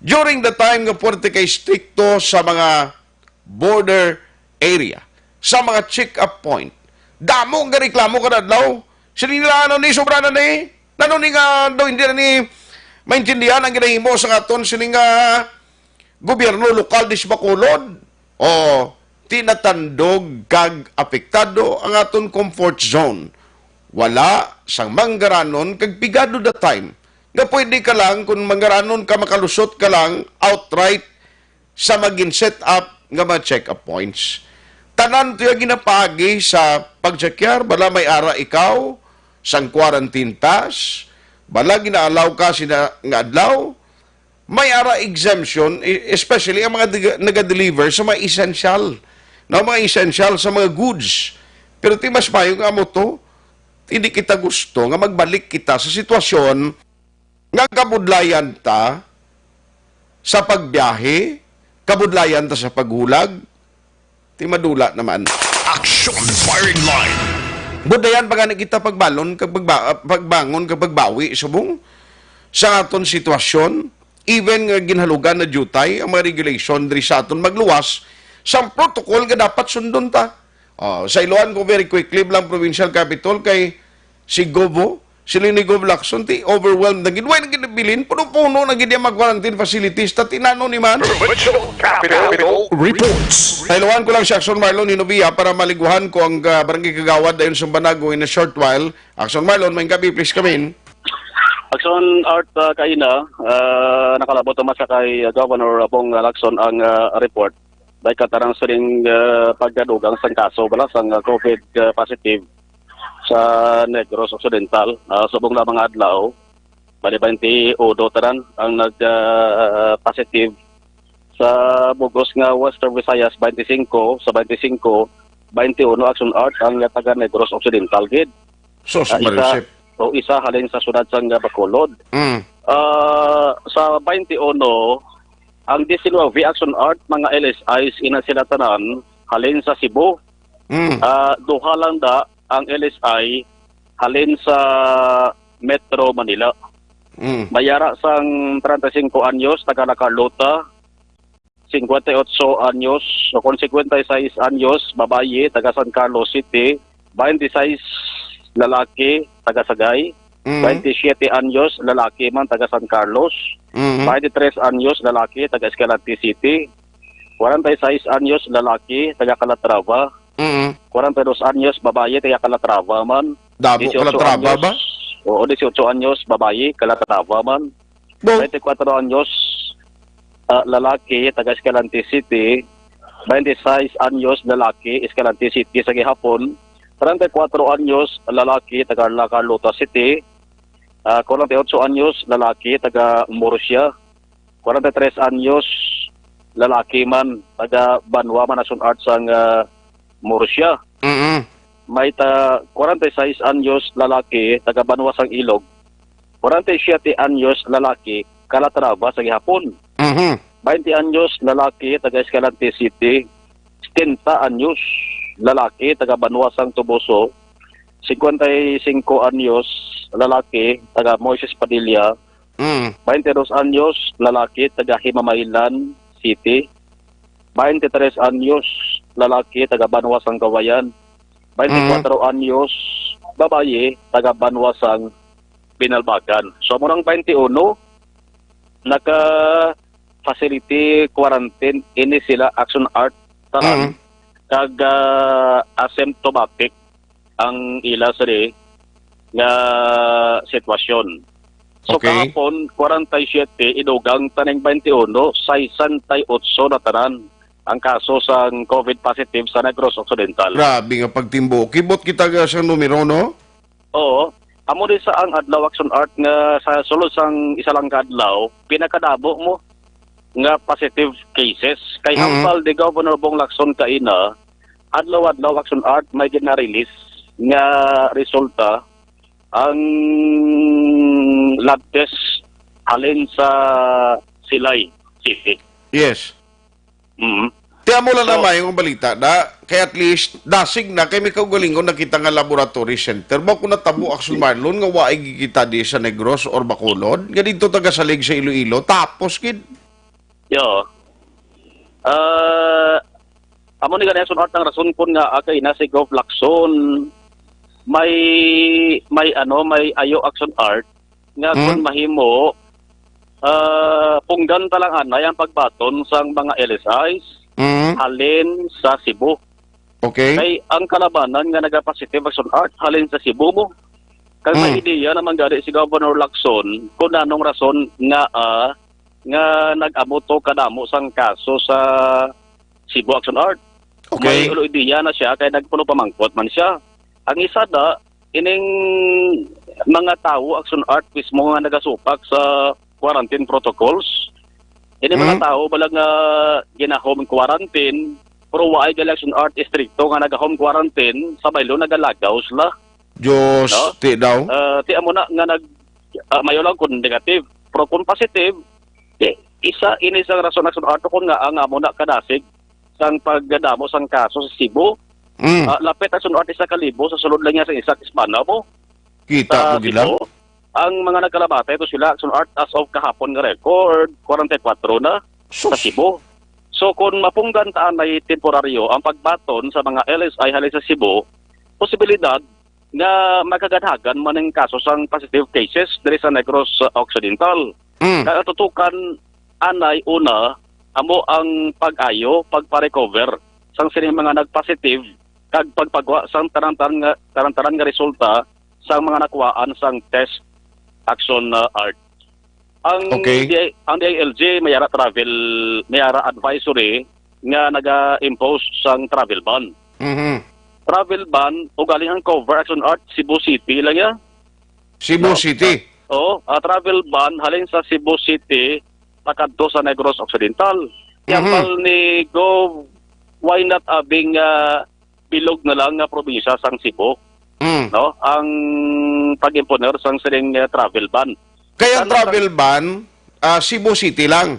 During the time nga puwerte kay strikto sa mga border area, sa mga check-up point, damo nga reklamo kada adlaw. Sila nila, ano ni, sobra na ni? Nano ni nga daw hindi na ni maintindihan ang ginahimo sa aton sini nga gobyerno lokal dis Bacolod? O, tinatandog kag apektado ang aton comfort zone. Wala sang manggaranon kag pigado the time nga pwede ka lang, kung manggaranon ka, makalusot ka lang outright sa magin set up nga mga check-up points. Tanan to yung ginapaagi sa pagchekyar, bala may ara ikaw sang quarantine pass, bala ginaalaw ka sina nga adlaw, may ara exemption, e-, especially ang mga diga-, naga-deliver sa mga essential, no, mga essential sa mga goods. Pero ti mas mayo nga amo to, hindi kita gusto nga magbalik kita sa sitwasyon nga kabudlayan ta sa pagbiyahe, kabudlayan ta sa paghulag, ti madula naman. Action Firing Line. Budlayan pa gani kita pagbalon kag pagba-, pagbangon kag pagbawi subong sa aton sitwasyon, even nga ginhalugan na diutay ang mga regulation diri sa aton magluwas sang protocol nga dapat sundon ta. Oh, sa iluan ko, very quickly lang, provincial capital kay si Gobo, si Lini Gov Lacson, ti overwhelmed na gid. Way na gid nabilin, puno-puno na gid yung mga quarantine facilities. Ta tinano ni man. Provincial Capital Reports. Sa iluan ko lang si Action Marlon Hinovia para maliguhan ko ang, ah, barangay kagawad dayon sa Banago in a short while. Action Marlon, may gabi, please come in. Action Art, ah, kaina, ah, nakalabot naman sa kay, ah, Governor Bong Lacson ang, ah, report. Dahil katarang sining, ah, pagkadugang sang kaso, bala sang, ah, COVID, ah, positive sa Negros Occidental. Ah, subong na mga adlaw, bali twenty-one tanan ang nag, ah, positive. Sa bugos nga Western Visayas, twenty-five. Sa twenty-five, twenty-one Action Art ang taga Negros Occidental gid. Sus, Ah, isa, Marisip. O isa halin sa siyudad sang Bacolod. Mm. Ah, sa twenty-one, ang diecinuebe Action Art, mga L S Is, ina sila tanan, halin sa Cebu. Mm. Ah, duha lang da ang L S I halin sa Metro Manila. Mm. May ara sang treinta y cinco anyos, taga La Carlota, cincuenta y ocho anyos, o kon cincuenta y seis anyos, babayi, taga San Carlos City, twenty-six, lalaki, taga Sagay, Mm. Twenty-siete anyos, lalaki man, taga San Carlos. Mm. Twenty-tres anyos, lalaki, taga Escalante City. Kwarenta y seis anyos, lalaki, taga Calatrava. Mm. Kwarenta y dos anyos, babayi, taga Calatrava man. Damo Dieciocho Calatrava anyos, ba? Oo, dieciocho anyos, babayi, Calatrava man. Bo? Twenty-kuwatro anyos, ah, lalaki, taga Escalante City. Twenty-seis anyos, lalaki, Escalante City sa gihapon. Treinta y cuatro anyos, lalaki, taga La Carlota City. Ah, kwarenta y ocho anyos, lalaki, taga Murcia. Kwarenta y tres anyos, lalaki man, taga Banwa man, Action Arts sang, ah, Murcia. Mm-mm. May ta-, kwarenta y seis anyos, lalaki, taga Banwa sang Ilog. Kwarenta y siyete anyos, lalaki, Calatrava sa gihapon. Mhm. Bainte anyos, lalaki, taga Escalante City. Setenta anyos, lalaki, taga Banwa sang Toboso. Cincuenta y cinco anyos, lalaki, taga Moises Padilla. Mm. Bainte dos anyos, lalaki, taga Himamaylan City. Bainte tres anyos, lalaki, taga Banwa sang Kawayan. Bainte kuwatro anyos, babayi, taga Banwa sang Binalbagan. So, amo nang bainte uno, naka-facility quarantine ini sila, Action Art, tanan, Mm. kag, ah, asymptomatic ang ila sini nga sitwasyon. So, Okay. kahapon, kwarenta y siyete, inugang taning bainte uno, sesenta y ocho na tanan ang kaso sang COVID positive sa Negros Occidental. Grabe nga pagtimbo. Kibot kita ga sang numero, no? Oo. Amo ni sa ang adlaw, Action Art, nga sa sulod sang isa lang ka adlaw, pinakadamo mo nga positive cases. Kay Mm. hambal ni Governor Bong Lacson kaina, adlaw-adlaw, Action Art, may gina-release nga resulta ang lab test halin sa Silay City. Yes. Mm. Ti amo lang So, na maayong balita, da. Kay at least, dasig na, kay may kaugalingon na kita nga laboratory center. Ba kung natabo, Action Marlon, nga waay kita di sa Negros or Bacolod, nga dito tagasalig sa Iloilo, tapos gid. Yo. Ah, amo ni gani, Action Art, ang rason kun nga, ah, kay na si Gov Lacson, may, may ano, may ayo, Action Art, nga Hmm? kun mahimo, ah, punggan ta lang anay ang pagbaton sang mga L S Is Mm. halin sa Cebu. Okay. Kay ang kalabanan nga nagapositive, Action Art, halin sa Cebu mo. Kag may Mm. ideya naman gani si Governor Lacson kung anong rason nga, ah, nga nag-amo to kadamo sang kaso sa Cebu, Action Art. Okay. May ulo ideya na siya kay nagpuno pamangkot man siya. Ang isa da, ining mga tawo, Action Art, mismo nga nagasupak sa quarantine protocols. Ini mga Hmm. tawo bala nga gina-home quarantine, pero waay gali, Action Art, estrikto nga naga-home quarantine, sa baylo nagalagaw sila. Diyos, No? ti daw. Ah, ti amo na nga nag-, ah, mayo lang kung negative. Pero kung positive, ti, isa ini sa rason, Action Art, kung nga ang amo na kadasig sang pagdamo sang kaso sa Cebu. Mm. Ah, lapit, Action Art, isa ka libo sa sulod lang niya sa isa ka semana mo Kita sa mo gila. Cebu. Ang mga nagkalamatay, ito sila, Action Art, as of kahapon nga record, kwarenta y kuwatro na Sus. sa Cebu. So, kung mapunggan ta anay temporaryo ang pagbaton sa mga L S I halin sa Cebu, posibilidad nga magkagadhagan man ang kaso sang positive cases diri sa Negros Occidental. Mm. Kaya tutukan anay una amo ang pag-ayo, pagpa-recover sang sining mga nag-positive kag pagpagwa sang tanan-tanan nga, tanan-tanan nga resulta sang mga nakuhaan sang test, Action, uh, Art. Ang Okay. D I, ang D I L G may ara travel, may ara advisory nga naga-impose sang travel ban. Mhm. Travel ban, ugaling ang cover, Action Art, Cebu City lang ya. Cebu No? City. Oo, ah, travel ban halin sa Cebu City pakadto sa Negros Occidental. Mhm. Hambal ni Gov, why not abing, ah, bilog na lang nga probinsya sang Cebu, Mm. no? Ang pag-imponer sang sining, ah, travel ban. Kaya ang Ano travel ban, ah, Cebu City lang?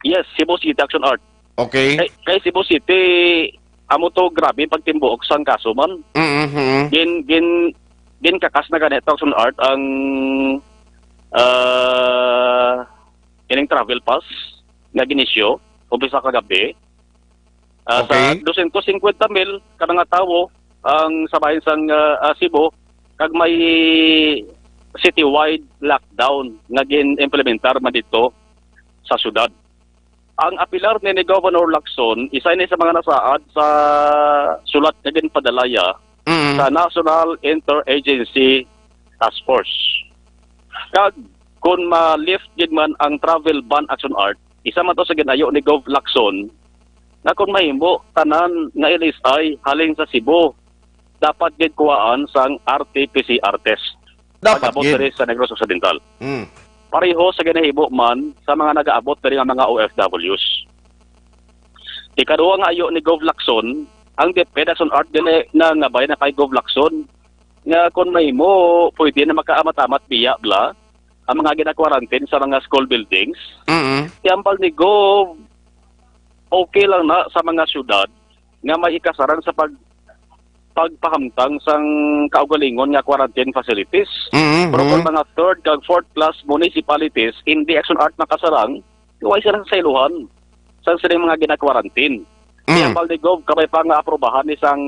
Yes, Cebu City, Action Art. Okay. Kay, kay Cebu City, amo to grabe pagtimbuok sang kaso man. Mm-hmm. Gin, gin, ginkakas na ganito, Action Art, ang, ah, ining travel pass nga ginisyo, umpisa kagabi. Ah, sa Okay. dosyentos singkwenta mil kada nga tawo ang sa bahin sang, ah, ah, Cebu, kag may citywide lockdown nga gin-implementar man dito sa syudad. Ang apilar ni, ni Governor Lacson, isa ini sa mga nasaad sa sulat nga ginpadalaya Mm. sa National Interagency Task Force. Kag kung ma-lift gid man ang travel ban, Action Art, isa man to sa ginayo ni Gov Lacson nga kung mahimo, tanan nga L S I halin sa Cebu dapat gid kuhaan sang R T P C R test Dapat pag-abot gid. diri sa Negros Occidental. Mm. Pareho sa ginahimo man sa mga nagaabot diri nga mga O F Ws. Ikaduha nga ayo ni Gov Lacson, ang DepEd, Action Art, gali na ngabay na kay Gov Lacson nga kung mahimo, pwede na makaamat-amat biya bala ang mga gina-quarantine sa mga school buildings. Mm. Tiambal ni Gov, okay lang na sa mga syudad nga may ikasarang sa pag-, pagpahamtang sang kaugalingon nga quarantine facilities. Mm, Pero kung mm. mga third kag fourth class municipalities, hindi, Action Art, makasarang, way sila sa iluhan sa sining mga gina-quarantine. Mm. Tiambal ni Gov, kabay pa nga aprubahan ni sang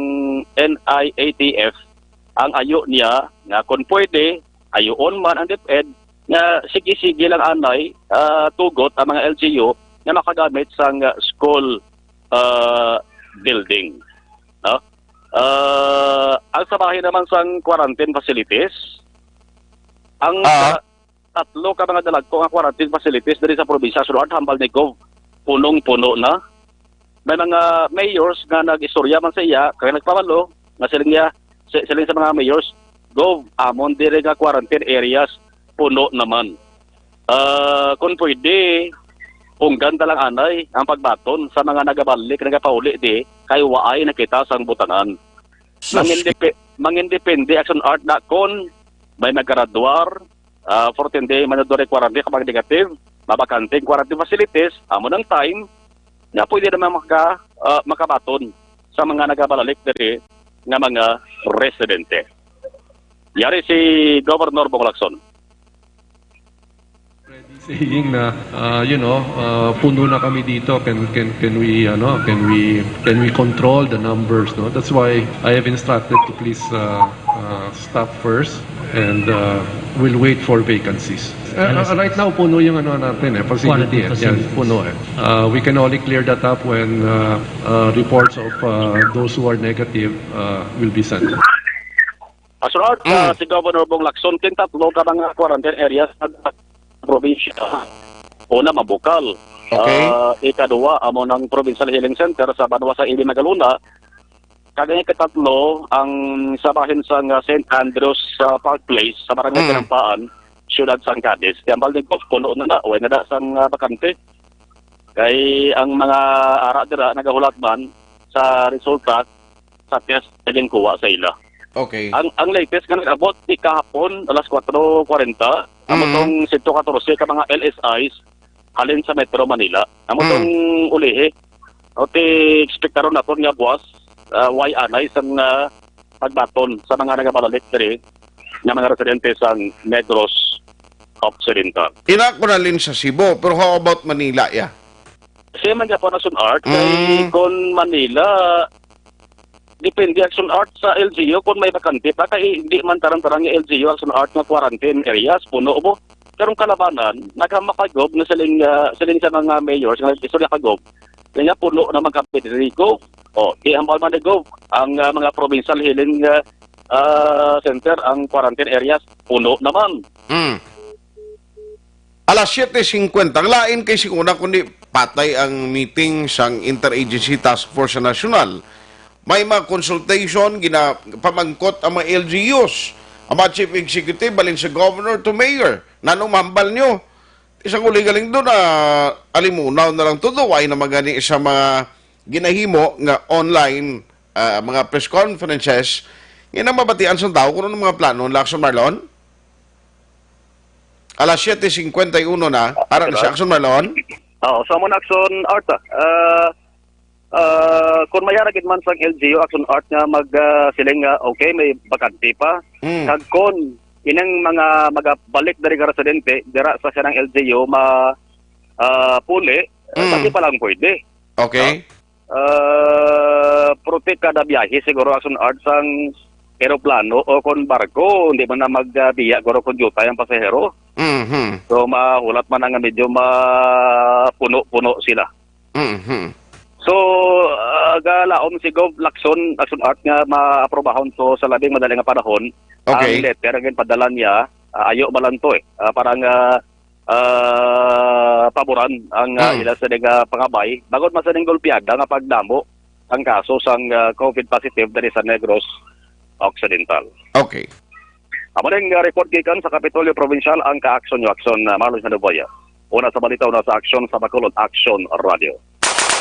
N I A T F ang ayo niya nga kung pwede, ayoon man ang DepEd nga sige-sige lang anay, ah, tugot ang mga L G U nga makagamit sang, ah, school, ah, building. No? Ah, ang sa bahin naman sang quarantine facilities, ang Ah. sa tatlo ka mga dalagko nga quarantine facilities diri sa probinsya, Action Art, hambal ni Gov, punong-puno na. May mga mayors nga nag-istorya man sa iya, kag nagpabalo nga siling niya, si-, siling sa mga mayors, "Gov, amon diri nga quarantine areas, puno naman. Ah, kung pwede, punggan ta lang anay ang pagbaton sa mga nagabalik, nagapauli di, kay waay nakita sang butangan." Sus. Mangin-, mangindepende, Action Art, na kon may naggraduar, ah, fourteen day mandatory quarantine, kapag negative, mabakante ang quarantine facilities, amo nang time nga pwede naman maka-, ah, makabaton sa mga nagabalik diri nga mga residente. Yari si Governor Bong Lacson. Saying na, ah, you know, ah, puno na kami dito. Can, can, can we, ano, can we, can we control the numbers, no? That's why I have instructed to please, ah, ah, stop first and, ah, we'll wait for vacancies. Ah, ah, right now, puno yung ano natin eh, facility Quarantine eh. Yan, facilities. Puno eh. Ah, we can only clear that up when, ah, ah, reports of, ah, those who are negative, ah, will be sent. Action Art, Mm. ah, si Governor Bong Lacson, kintatlo ka mga quarantine areas sa probinsya. Una, Mabukal. Okay. Ah, ikaduha, amo ng Provincial Healing Center sa banwa sa Ibi, Magalona. Kag ang ikatatlo, ang sa bahin sang, ah, Saint Andrew's, ah, Park Place sa Barangay Mm. Tinampaan, Siyudad sang Cadiz. Tiambal ni Gov, puno na na, way na na sang, ah, bakante. Kay ang mga ara dira nagahulat man sa resulta sa test nga ginkuha sa ila. Okay. Ang, ang latest nga nag-abot ni kahapon, alas kuwatro kwarenta, amo Mm. tong sento katorse ka mga L S Is halin sa Metro Manila. Amo Mm. tong ulihi. O, ti ekspektaron naton nga buwas, ah, way anay sang, ah, pagbaton sa mga nagabalalik diri nga mga residente sa Negros Occidental. Ina ko na lin sa Cebu, pero how about Manila, ya? Siya man gyapon, Action Art, kay Mm. kon Manila, depende, Action Art, sa L G U kon may bakante pa, kay hindi man tarang-tarang nga L G U, Action Art, nga quarantine areas, puno mo. Karong kalabanan, naghamakagov na siling, ah, siling sa mga mayors nga nag-istorya kagov. Kaya puno naman kami diri, Gov. O, ihambal man ni Gov ang, ah, mga provincial healing, ah, ah, center, ang quarantine areas, puno naman. Mm. Alas siyete singkwenta. Ang lain kay singuna kundi patay ang meeting sang Interagency Task Force sa nasyonal. May mga consultation, gina-, pamangkot ang mga L G Us, ang mga chief executive, balin sa governor to mayor. Nanong mahambal nyo? Isang uligaling doon na alimunaw na lang todo. Way na magani sa mga ginahimo nga online, ah, mga press conferences. Nga na mabatian sa tao kung anong mga plano nila, Action Marlon? Alas siyete singkwenta y uno na. Para na Diba? Si Action Marlon. Oo, so amo na, Action Art, ah. Ah, ah, kung may ara gid man sang L G U, Action Art, nga mag, ah, siling nga, okay, may bakante pa. Mm. Kag kung inang mga magabalik diri nga residente, dira sa siya ng L G U, ma-, ah, puli, Mm. pati pa lang pwede. Okay. Ah, prote kada biyahe siguro, Action Art, sang eroplano o kon barko, hindi man na magbiya guro kon diutay ang pasahero. Mhm. So, mahulat man na nga medyo mapuno-puno sila. Mhm. So, ah, galaom si Gov Lacson, Lacson Art nga maaprobahon to sa labing madali nga panahon. Okay. Ang letter nga ginpadala niya, ah, ayo man lang to eh. Ah, parang, ah, ah, paboran ang, ah, Mm. ila sa nga pangabay. Bangod man sa ning golpeada nga pagdamo ang kaso sang, ah, COVID positive diri sa Negros Occidental. Okay. Amo ning, ah, report gikan sa Kapitolyo Provincial, ang ka-aksyon nyo aksyon, ah, Marlon Sandoboya. Una sa balita, una sa aksyon sa Bacolod, Aksyon Radio.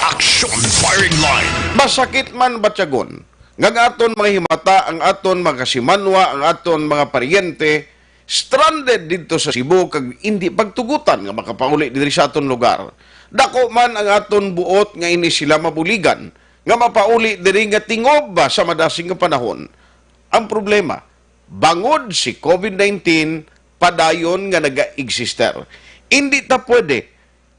Action Firing Line. Masakit man batyagon nga ang aton mga himata, ang aton mga kasimanwa, ang aton mga paryente stranded didto sa Cebu kag indi pagtugutan nga makapauli diri sa aton lugar. Dako man ang aton buot nga ini sila mabuligan nga mapauli diri nga tingob ba sa madasig nga panahon. Ang problema, bangod si COVID nineteen padayon nga naga-eksister. Indi ta pwede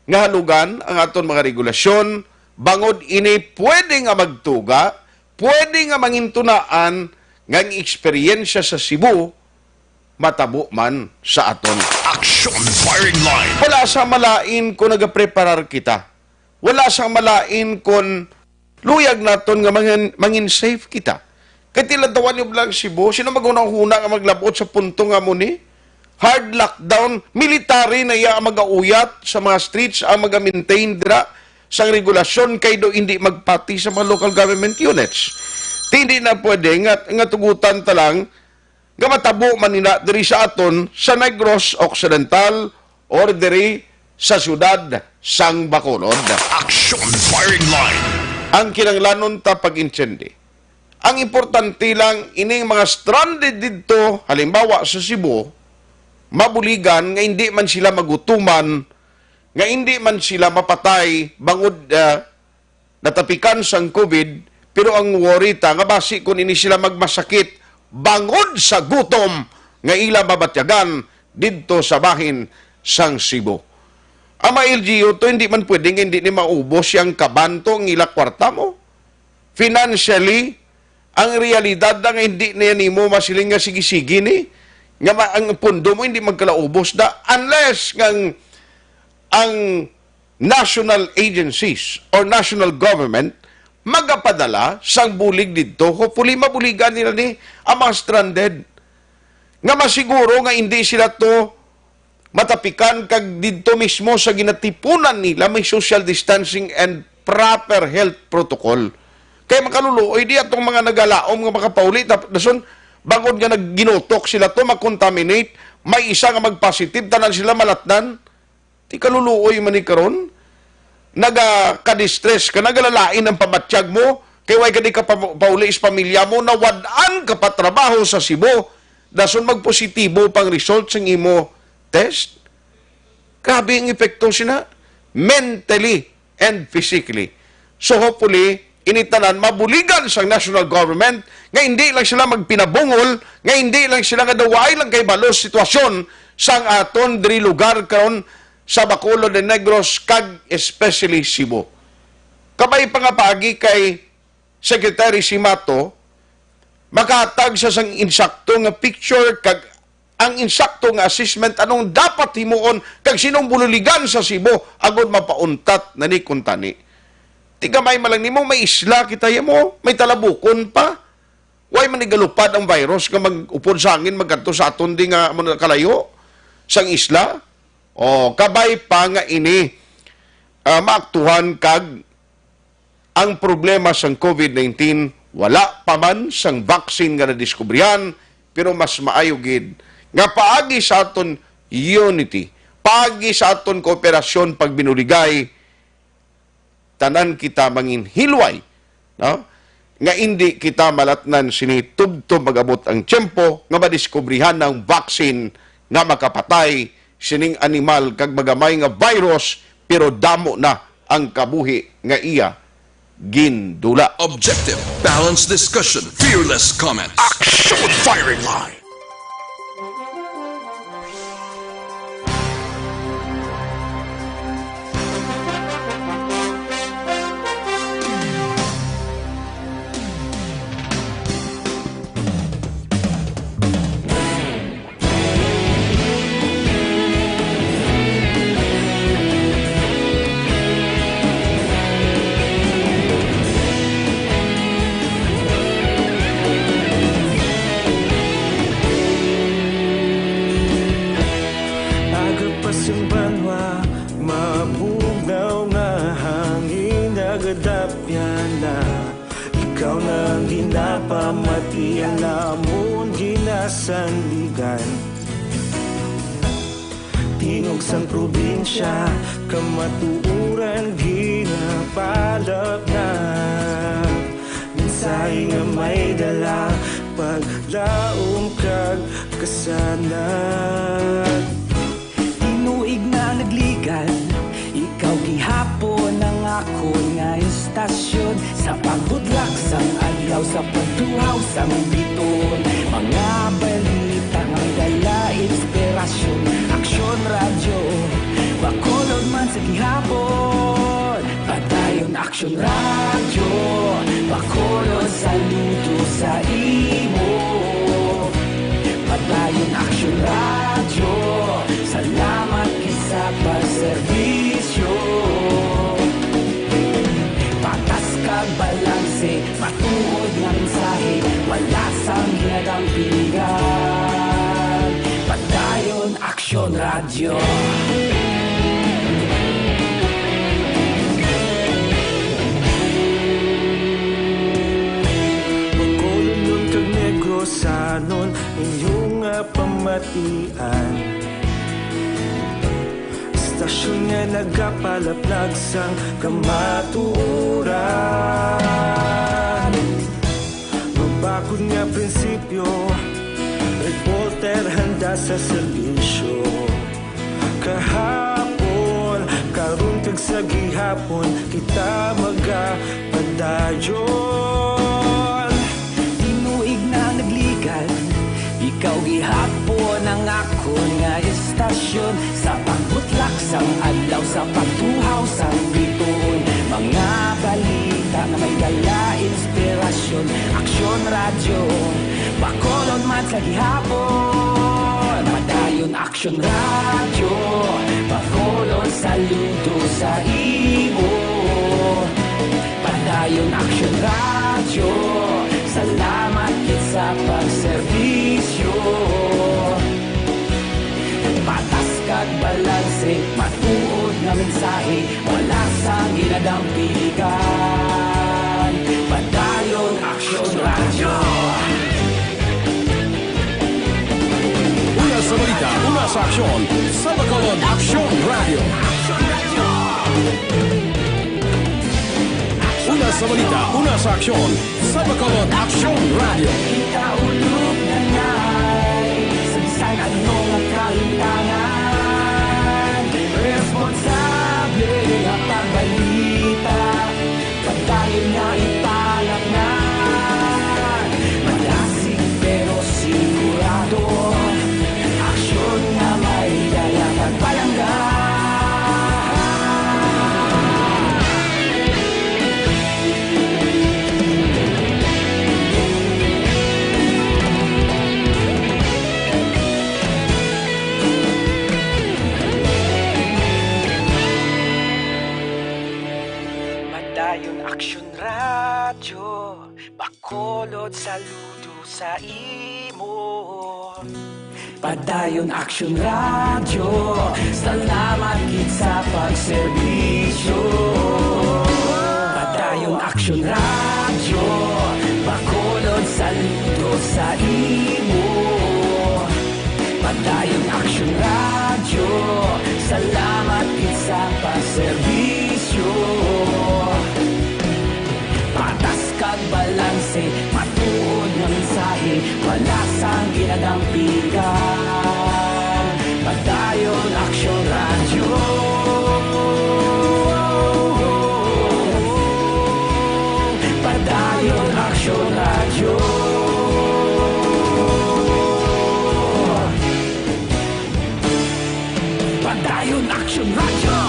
nga halugan ang aton mga regulasyon, bangod ini pwede nga magtuga, pwede nga mangintunaan nga ang eksperyensya sa Cebu matabo man sa aton. Action Firing Line. Wala sa malain kung nagapreparar kita. Wala sa malain kung luyag naton nga mangin, mangin safe kita. Kay tilatawan niyo lang Cebu, sino maghunahuna nga maglabot sa punto nga mo ni? Hard lockdown, military na iya ang magauyat sa mga streets, ang maga-maintain dira sang regulasyon kay do hindi magpati sa mga local government units. Di, hindi na pwede nga, nga tugutan ta lang nga matabo man nila diri sa aton sa Negros Occidental or diri sa siyudad sang Bacolod. Action Firing Line. Ang kinahanglanon ta pag-intindi. Ang importante lang ining mga stranded didto, halimbawa sa Cebu, mabuligan nga hindi man sila magutuman, nga hindi man sila mapatay bangod, ah, natapikan sang COVID, pero ang worry ta nga basi kun ini sila magmasakit bangod sa gutom nga ila mabatyagan didto sa bahin sang Cebu. Ang mga L G U to, hindi man pwede nga hindi ni maubos yang kaban to ang ila kwarta mo. Financially, ang realidad na nga hindi na nimo masiling nga sige-sige ni, nga ma-, ang pundo mo hindi magkalaubos da, unless nga ang, ang national agencies or national government magapadala sang bulig didto. Hopefully, mabuligan nila ni ang mga stranded. Nga masiguro nga hindi sila to matapikan kag didto mismo sa ginatipunan nila may social distancing and proper health protocol. Kay makaluluoy di atong mga nagalaom nga makapauli, tap-, dason bangod nga nagginutok sila to, makontaminate, may isa nga magpositive, tanan sila malatnan. Ti kaluluoy man ni karon, nagaka-distress ka, nagalalain ang pamatyag mo, kay way ka di ka pa, pauli sa pamilya mo, nawad-an ka pa trabaho sa Cebu, dason magpositibo pang result sang imo test. Grabe ang epekto sina, mentally and physically. So hopefully, ini tanan mabuligan sang national government nga hindi lang sila magpinabungol, nga hindi lang sila nga daw way lang kay balos sitwasyon sang aton diri lugar karon sa Bacolod de Negros, kag especially Cebu. Kabay pa nga paagi kay Secretary Simato, makahatag sa sang insakto nga picture kag ang insakto nga assessment anong dapat himuon kag sinong bululigan sa Cebu agod mapauntat na ni kuntani. Tigamay man lang nimo, may isla kita ya mo, may talabukon pa. Way man igalupad ang virus nga mag-upod sa hangin magkadto sa aton di nga amo na kalayo sang isla. O, kabay pa nga ini, ah, maaktuhan kag ang problema sang COVID nineteen, wala pa man sang vaccine nga nadiskubrihan, pero mas maayo gid nga paagi sa aton unity, paagi sa aton kooperasyon pagbinuligay, tanan kita manginhilway, no? Nga indi kita malatnan sini tubtob mag-abot ang tiyempo nga madiskubrihan ang vaccine nga makapatay sining animal kag magamay nga virus, pero damo na ang kabuhi nga iya gindula. Objective, balanced discussion, fearless comment. Action Firing Line. namon ginasandigan. Tingog sang probinsya, kamatuoran ginapalapnag. Mensahe nga may dala, paglaom kag kasanag. Tinuig na nagligan, ikaw gihapon ang akon nga istasyon. Sa pagbudlak sang adlaw, sa pagtuhaw sang biton, mga balita nga may dala inspirasyon. Aksyon Radyo, Bacolod man sa gihapon. Padayon Aksyon Radyo, Bacolod, saludo sa imo. Padayon Aksyon Radyo, salamat gid sa pagserbisyo. Patas kag balanse, matuod nga mensahe, wala sang ginadampigan. Padayon Aksyon Radyo. Bacolodnon kag Negrosanon, inyo nga pamatian. Istasyon nga nagapalaplag sang kamatuoran. Mabakod nga prinsipyo, reporter handa sa serbisyo. Kahapon, karon kag sa gihapon, kita magapadayon. Tinuig na nagligan, ikaw gihapon ang akon nga istasyon. Sa pagbutlak sang adlaw, sa pagtuhaw sang bituon, mga balita nga may dala inspirasyon. Aksyon Radyo, Bacolod man sa gihapon. Padayon Aksyon Radyo, Bacolod, saludo sa imo. Padayon Aksyon Radyo, salamat gid sa pagserbisyo. Patas kag balanse, matuod nga mensahe, wala sang ginadampigan. Padayon Aksyon Radyo. Una sa balita, una sa aksyon, sa Bacolod Aksyon Radyo. Una sa balita, una sa aksyon, sa Bacolod Aksyon Radyo. Kita ulog na ngay, sa bisan ano nga kalintangan, responsable nga pagbalita, padayon nga ipalapngan. Malasig pero sigurado, aksyon nga may dala kag palangga. Padayon Aksyon Radyo, Bacolod, saludo sa imo. Padayon Aksyon Radyo, salamat gid sa pagserbisyo. Padayon Aksyon Radyo, Bacolod, saludo sa imo. Padayon Aksyon Radyo, salamat gid sa pagserbisyo. Patas kag balanse, matuod nga mensahe, wala sang ginadampigan. Padayon Aksyon Radyo. Padayon Aksyon Radyo. Padayon Aksyon Radyo.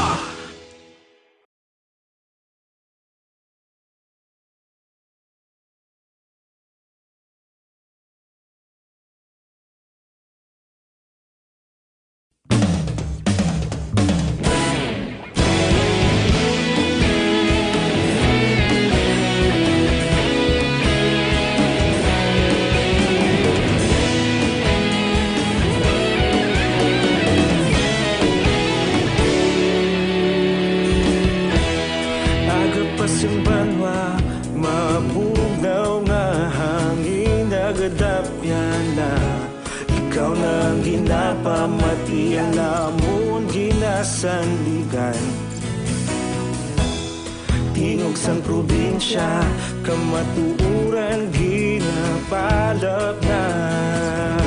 Tapyana, ikaw na ang ginapamati, ang amon ginasandigan. Tingog sang probinsya, kamatuoran ginapalapnag.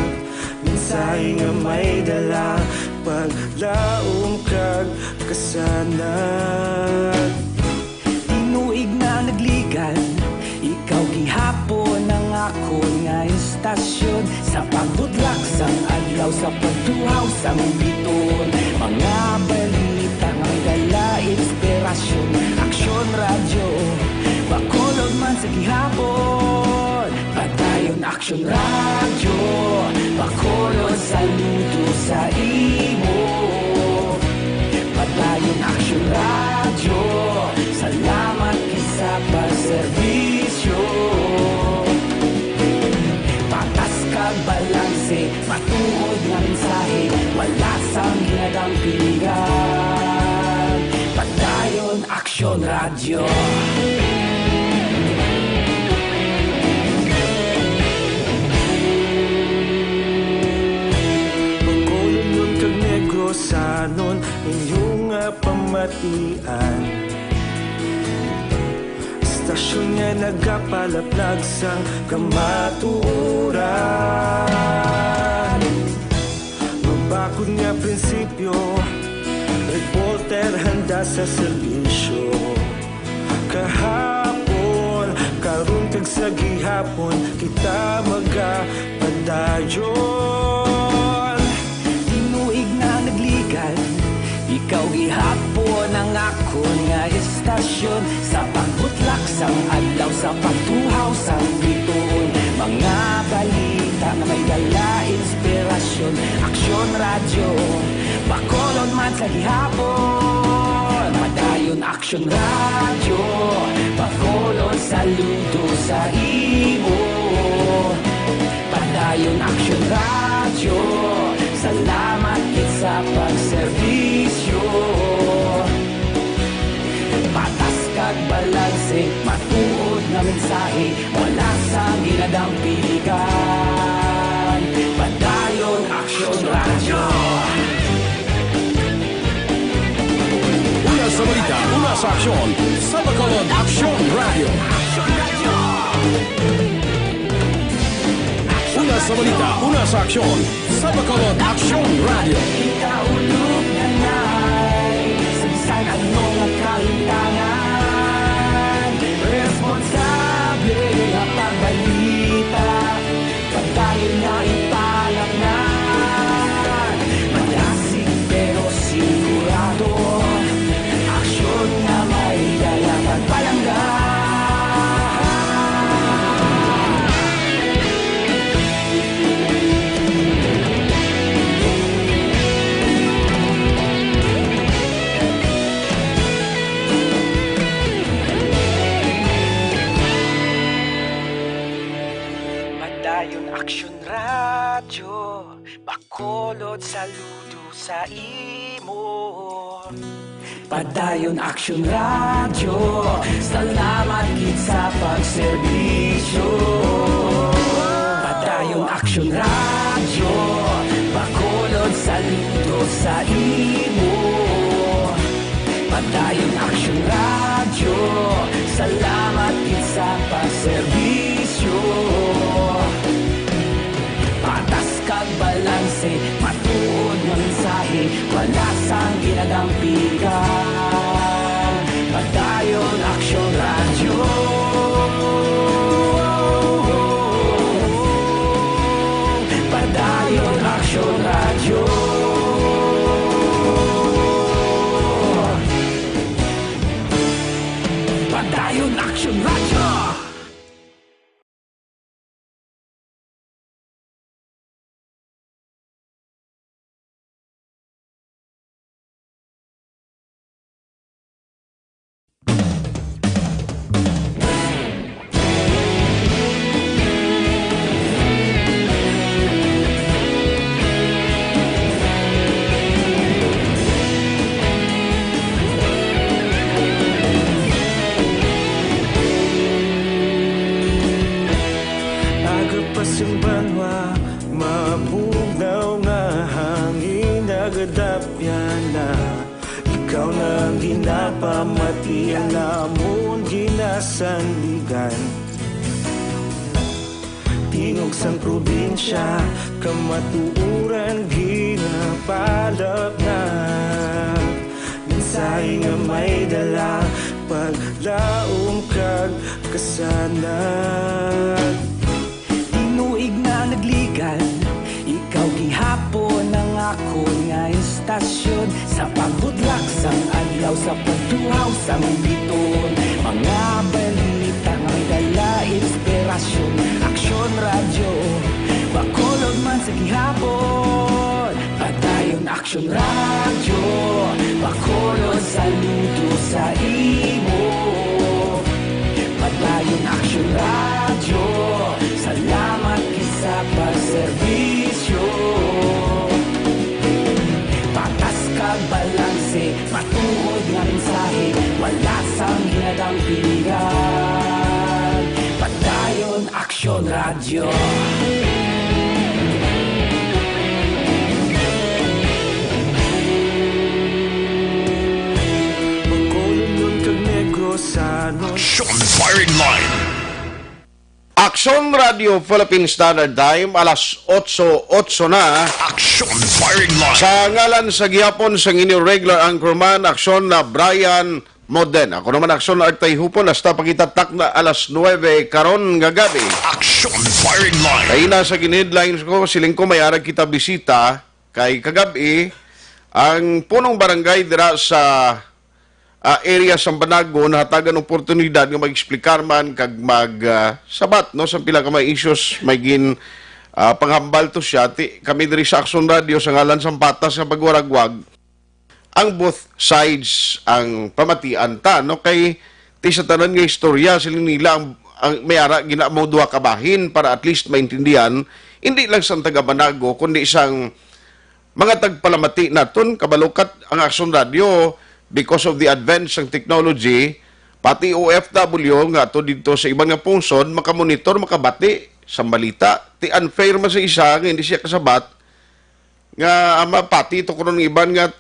Mensahe nga may dala, paglaom kag kasanag. Tinuig na nagligan, ikaw gihapon ang akon nga istasyon. Sa pagbutlak sang adlaw, sa pagtuhaw sang bituon, mga balita nga may dala inspirasyon. Aksyon Radyo, Bacolod man sa gihapon. Padayon Aksyon Radyo, Bacolod, saludo sa imo. Padayon Aksyon Radyo, salamat gid sa pagserbisyo. Patas kag balanse, matuod nga mensahe, wala sang ginadang piligan. Padayon Aksyon Radyo. Bacolodnon kag Negrosanon, inyo nga pamatian. Istasyon nga nagapalaplag sang kamatuoran. Mabakod nga prinsipyo, reporter handa sa serbisyo. Kahapon, karon kag sa gihapon, kita magapadayon. Tinuig na nagligan, ikaw gihapon ang akon nga istasyon. Sa pagbutlak sang adlaw, sa pagtuhaw sang bituon, mga balita nga may dala inspirasyon. Aksyon Radyo, Bacolod man sa gihapon. Padayon Aksyon Radyo, Bacolod, saludo sa imo. Padayon Aksyon Radyo, salamat gid sa pagserbisyo. Patas kag balanse, matuod nga mensahe, wala sang ginadang piligan. Padayon Aksyon Radyo. Una sa balita, una sa aksyon, sa Bacolod Aksyon Radyo. Una sa balita, una sa aksyon, sa Bacolod Aksyon Radyo. Kaulog na nay, sa bisan ano nga kahintangan, responsable nga pagbalita. Padayon nga ipalapngan, malasig pero sigurado. Aksyon nga may dala kag palangga. Padayon Aksyon Radyo, Bacolod, saludo sa imo. Padayon Aksyon Radyo, salamat gid sa pagserbisyo. Padayon Aksyon Radyo, Bacolod, saludo sa imo. Padayon Aksyon Radyo, salamat gid sa pagserbisyo. Patas kag balanse, matuod nga mensahe, wala sang ginadampigan. Padayon Aksyon Radyo. Padayon Aksyon Radyo. Padayon Aksyon Radyo. Anwa, mabugnaw nga hangin nagadapyan na. Ikaw na ang ginapamati, ang amon ginasandigan. Tingog sang probinsya, kamatuoran ginapalapnag. Mensahe nga may dala, paglaom kag kasanag. Tinuig na nagligad, ikaw gihapon ang akon nga istasyon. Sa pagbutlak sang adlaw, sa pagtuhaw sang biton, mga balita nga may dala inspirasyon. Aksyon Radyo, Bacolod man sa gihapon. Padayon Aksyon Radyo, Bacolod, saludo sa imo. Padayon Aksyon Radyo, salamat gid sa pagserbisyo. Patas kag balanse, matuod nga mensahe, wala sang ginadampingan. Padayon Aksyon Radyo. Bacolod kag Negros, Aksyon Firing Line. Aksyon Radio Philippine Standard Time, alas otso otso na. Aksyon Firing Line. Sa ngalan sa gihapon sang inyo regular anchorman, Aksyon na Brian Moden. Ako naman, Aksyon Art Tayhupon, hasta pa kita takna alas nuwebe karon nga gabi. Aksyon Firing Line. Kay na sa gin-headlines ko, siling ko may arag kita bisita kay kagab-i ang punong barangay dira sa, ah, area sa Banago nahatagan oportunidad nga mag-explicar man kag mag, ah, sabat, no, sa pila ka mga issues may gin, ah, panghambal to siya. Ti, kami diri sa Aksyon Radio sa ngalan sa patas nga pagwaragwag, ang both sides ang pamatian ta, no? Kay ti sa tanan nga istorya, siling nila ang, ang may ara gina mo duha ka bahin para at least maintindihan, hindi lang sang taga Banago, kundi sang mga tagpalamati naton. Kabalukat ang Aksyon Radio because of the advance sang technology, pati O F W nga ato dito sa iban nga pungsod, makamonitor, makabati sa balita. Ti unfair man sa isa nga hindi siya kasabat, nga, ah, mapati to kuno ng iban nga,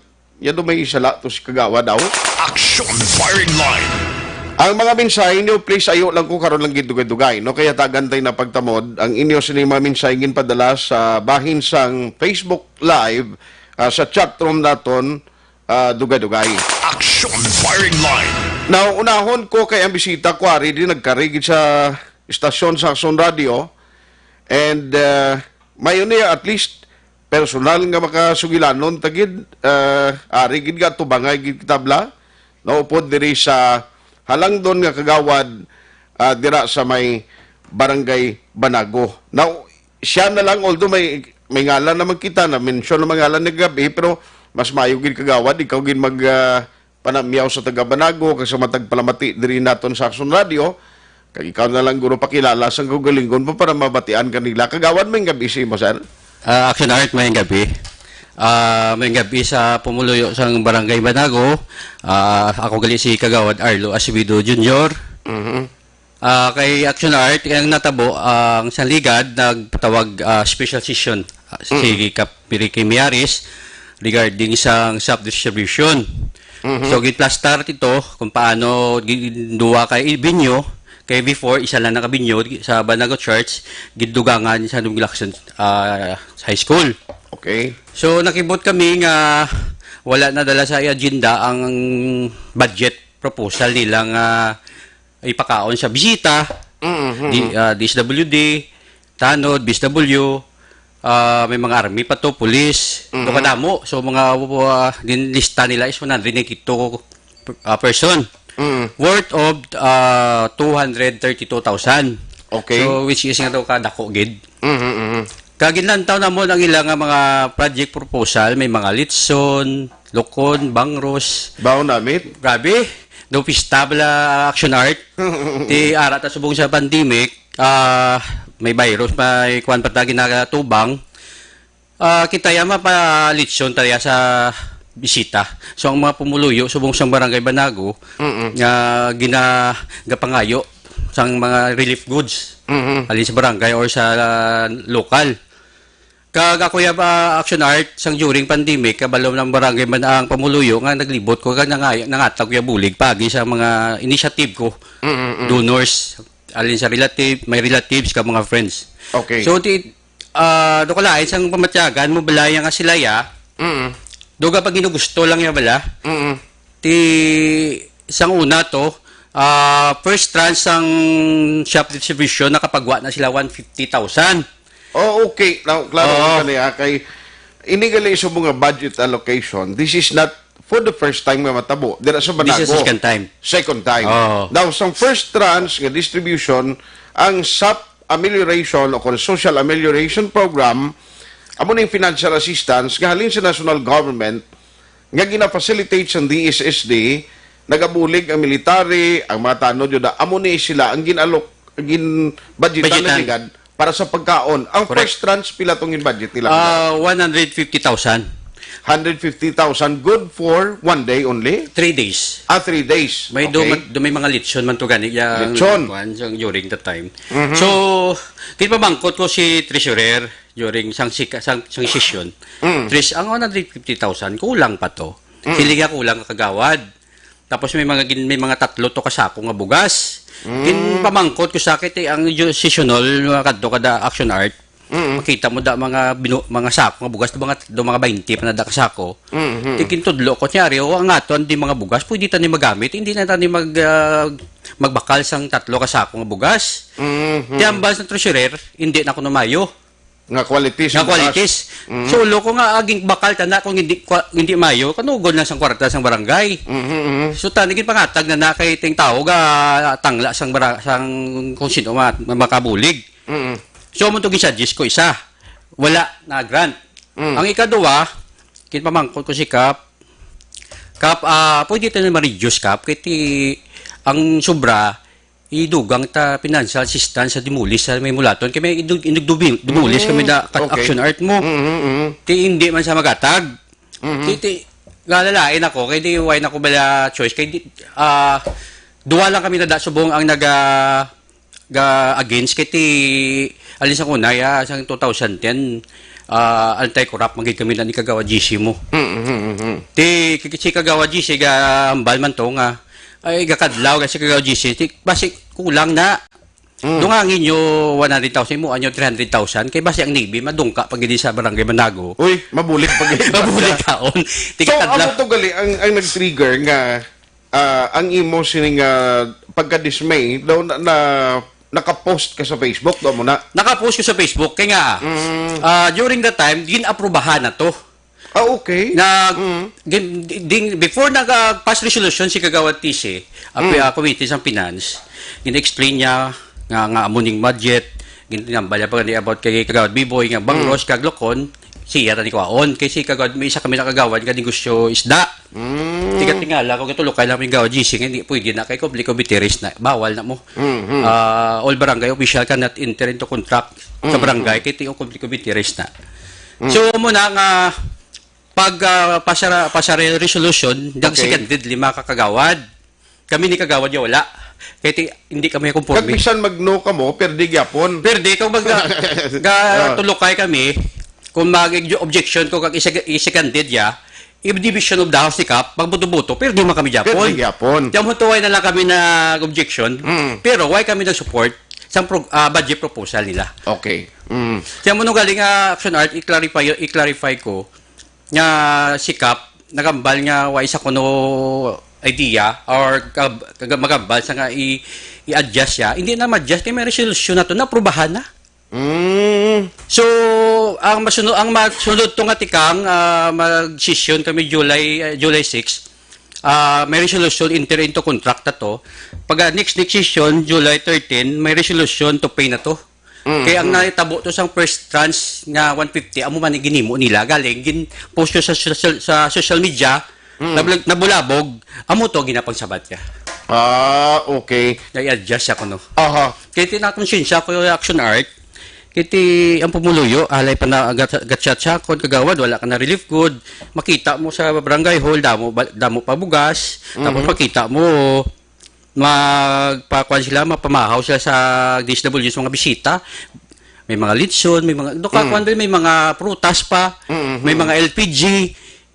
ya do may sala to si kagawa daw. Action Firing Line. Ang mga mensahe niyo, please, ayo lang ko karon lang gidugay-dugay, no? Kaya tagan tay na pagtamod ang inyo sini mga mensahe ginpadala sa bahin sang Facebook Live, ah, sa chat room naton, ah, dugay-dugay. Action Firing Line. Now, unahon ko kay ang bisita ko ari di nagkarigid sa istasyon sa Aksyon Radio, and, ah, mayo niya at least personal nga makasugilanon ta gid, ah, ari gid nga tubangay gid kita bala, naupod diri sa halangdon nga kagawad, ah, dira sa may Barangay Banago. Now, siya na lang, although may, may ngalan naman kita, na-mention naman ngalan ni gabi, pero mas maayo gid kagawad, ikaw gid mag, ah, panamyaw sa taga Banago kag sa matag palamati diri naton sa Aksyon Radio. Kag ikaw na lang guro pakilala sang kaugalingon mo para mabatian kanila. Kagawad, may gabi sa imo, sir. Ah, Action Art, may gabi. Ah, may gabi sa pumuluyo sang Barangay Banago. Ah, ako gali si Kagawad Arlo Acevedo Junior. Mhm. Ah, kay Action Art, ang natabo, ang Sanligad nagpatawag, ah, special session, ah, si Mhm. Kap-, Ricky Miaris regarding sang self-distribution. Mhm. So, giplastar ito kung paano gi-, duwa kay binyo, kay before, isa lang nakabinyo sa Banago Church, gidugangan sa Nuglaxon, ah, High School. Okay. So, nakibot kami nga wala na dala sa agenda ang budget proposal nila nga ipakaon sa bisita, Mhm. di, ah, D S W D, Tanod, B S W, ah, may mga army pa to, police, Mhm. do kadamo. So, mga, ah, din lista nila is one hundred ninety-two, ah, person. Mhm. Worth of, ah, two hundred thirty-two thousand. Okay. So, which is nga daw kadako gid. Mhm, mhm. Kag ginlantaw namon ang ila nga mga project proposal, may mga litson, lukon, bangros. Baon namit? Grabe. Do pista bala Action Art. Ti ara ta subong sa pandemic, ah, may virus, may kuwan pa ta ginagatubang. Ah, kita ya mapalitson ta ya sa bisita. So, ang mga pumuluyo subong sa Barangay Banago, Mm-mm. nga gina-, gapangayo sang mga relief goods, Mhm. halin sa barangay or sa, ah, lokal. Kag ako ya ba, Action Art, sang during pandemic, kabalo ng barangay man ang pamuluyo nga naglibot ko, kag nangay-, nangatag ko ya bulig pagi sa mga initiative ko, Mm, mm, mm. donors, alin sa relative, may relatives ka mga friends. Okay. So, ti-, ah, do kalain sang pamatyagan mo balaya nga sila ya, Mm. do ka pag ginugusto lang ya bala. Mm. Ti, sang una to, ah, first tranche sang shop distribution, nakapagwa na sila one fifty thousand. Oh, okay. Now, klaro Oo. ko kani, ah, kay ini gali sa mga budget allocation, this is not for the first time nga matabo. Dira sa This is Banago. second time. Second time. Oo. Now, sa first tranche nga distribution, ang shop amelioration o kung social amelioration program, amo ning financial assistance nga halin sa national government nga gina-facilitate sang D S S D, nagabulig ang military, ang mga tanod, yun na, amo ni sila ang ginalok, ginbudgetan na Budgetan. Ligad para sa pagkaon. Ang Correct. First tranche, pila tong ginbudget nila? Ah, one hundred fifty thousand. Hundred fifty thousand, good for one day only? Three days. Ah, three days. May Okay. duma-, may mga lechon man to gani, ya, Lechon. kuwan, sa, during the time. Mhm. So, ginpamangkot ko si treasurer during sang sika-, sang, sang session. Mm. Tris, ang one hundred fifty thousand, kulang pa to. Mm. Sila nga kulang, kagawad. Tapos may mga gin-, may mga tatlo to ka sako nga bugas. Mm. Ginpamangkot ko sa kit, eh, ang ju-, session hall, mga kadto kada Action Art. Mm. Makita mo da mga binu-, mga sako nga bugas, do mga, do mga twenty pa na da ka sako. Mm-hmm. Ti gintudlo ko, "Ti ari, o, ang aton di mga bugas, pwede ta ni magamit, hindi na ta ni mag, ah, magbakal sang tatlo ka sako nga bugas." Mm-hmm. Ti ambal sa treasurer, hindi na kuno mayo. Nga qualities Nga ang bugas. qualities. Mhm. So, ulo ko nga, aging bakal ta na kung hindi, kwa-, hindi mayo, kanugod lang sang kwarta sang barangay. Mhm, mhm. So, tani ginpangatag na na kay ting tao ga tangla sang bara-, sang kung sino ma-, makabulig. Mhm. So, amo to ginsuggest ko isa. Wala na grant. Mm. Ang ikaduha, ginpamangkot ko si Kap, "Kap, ah, pwede ta na ma-reduce, Kap? Kay ti, ang sobra, idugang ta financial assistance sa demolish sa may mulaton. Kay may idug-, inug-, dubi-, demolish kami Mm, na kat-, okay. Action Art mo." Mm, mm, mm. Ti hindi man sa magatag. Mm, mm. Ti, ti, galalain ako, kay di, why na ko bala choice? Kay di, ah, duwa lang kami na da subong ang naga, ga against kay ti, alin sa kunay, ah, sang two thousand ten, ah, anti-corrupt man gid kami na ni Kagawad G C mo. Mm, mm, mm, mm. Ti, ki-, si Kagawad G C ga hambal man to nga, ay, gakadlaw, kay si Kagawad G C, ti, basi kulang na. Mm. Dungangin nyo one hundred thousand, mo anyo three hundred thousand, kay basi ang Navy, madungka pa gid sa Barangay Manago. Uy, mabulig pa gid. Mabulig kaon. Ti, So, kadlaw. Amo to gali, ang, ang nag-trigger nga, ah, ang imo sining, ah, pagka-dismay, daw na, na, naka-post ka sa Facebook, daw mo na? Naka-post ko sa Facebook, kay nga, Mm. ah, during that time, gin-aprubahan na to. Ah, okay. Na, Mm. gin-, ding, before nag-, ah, pass resolution si Kagawad T C, ang Mm. pi-, ah, committee sa finance, gin-explain niya nga, nga amo ning budget, ginambal niya pa gani about kay Kagawad Biboy, nga Bangros, Mm. kag Locon, siya ra ni kwaon. Kay si Kagawad, may isa kami nakagawad nga negosyo isda. Mm. Tiga-tingala ko, gatulukay lang yung Kagawad G C, nga hindi pwede na kay conflict of interest na, bawal na mo. Mm, mm. Ah, all barangay official cannot enter into contract sa Mm, barangay, mm. kay ti conflict of interest na. Mm. So, mo na nga, pag, ah, pasara-, pasara yung resolution, Okay. nag-seconded lima ka kagawad. Kami ni kagawad ya wala. Kay ti-, hindi kami Kag konforme. Bisan mag-no ka mo, perde gyapon. Perde, kung mag-, ga-, Ah. tulukay kami, kung mag-objection ko kag isa-, i-seconded ya, if division of the house ni Kap, magbuto-buto, perde man kami gyapon. Perde gyapon. Kaya mo tuway na lang kami nag-objection, Mm. pero why kami nag-support sa pro-, ah, budget proposal nila? Okay. Mm. Kaya mo nung galing, ah, Action Art, i-clarify, i-clarify ko, nga si Kap, nagambal nga wa isa kuno idea or kag-, kag-, magambal sa nga i-, i-adjust siya. Hindi na ma-adjust kay may resolution na to, naaprubahan na. Mm. So, ang masunod, ang masunod to nga tikang, ah, mag-session kami July, ah, July six. Ah, may resolution enter into contract na to. Pag, ah, next, next session, July thirteen, may resolution to pay na to. Mm, Kaya ang mm. nahitabo to sang first tranche nga one fifty, amo man ang ginimo nila. Galing, gin-post ko sa social, sa social media, Mm. nablag-, nabulabog, amo to ginapangsabat niya. Ah, okay. Nag-adjust siya kuno. Aha. Kaya tinakonsensya ko yung Action Art, kaya ti ang pumuluyo, alay pa na gat-, gatsatsakon, kagawad, wala ka na relief good. Makita mo sa barangay hall, damo, ba-, damo pa bugas. Tapos Mhm. makita mo, magpakuan sila, mapamahaw sila sa D S W sa mga bisita. May mga litson, may mga, do ka, Mm. kuwan, may mga prutas pa, Mm-hmm. may mga L P G,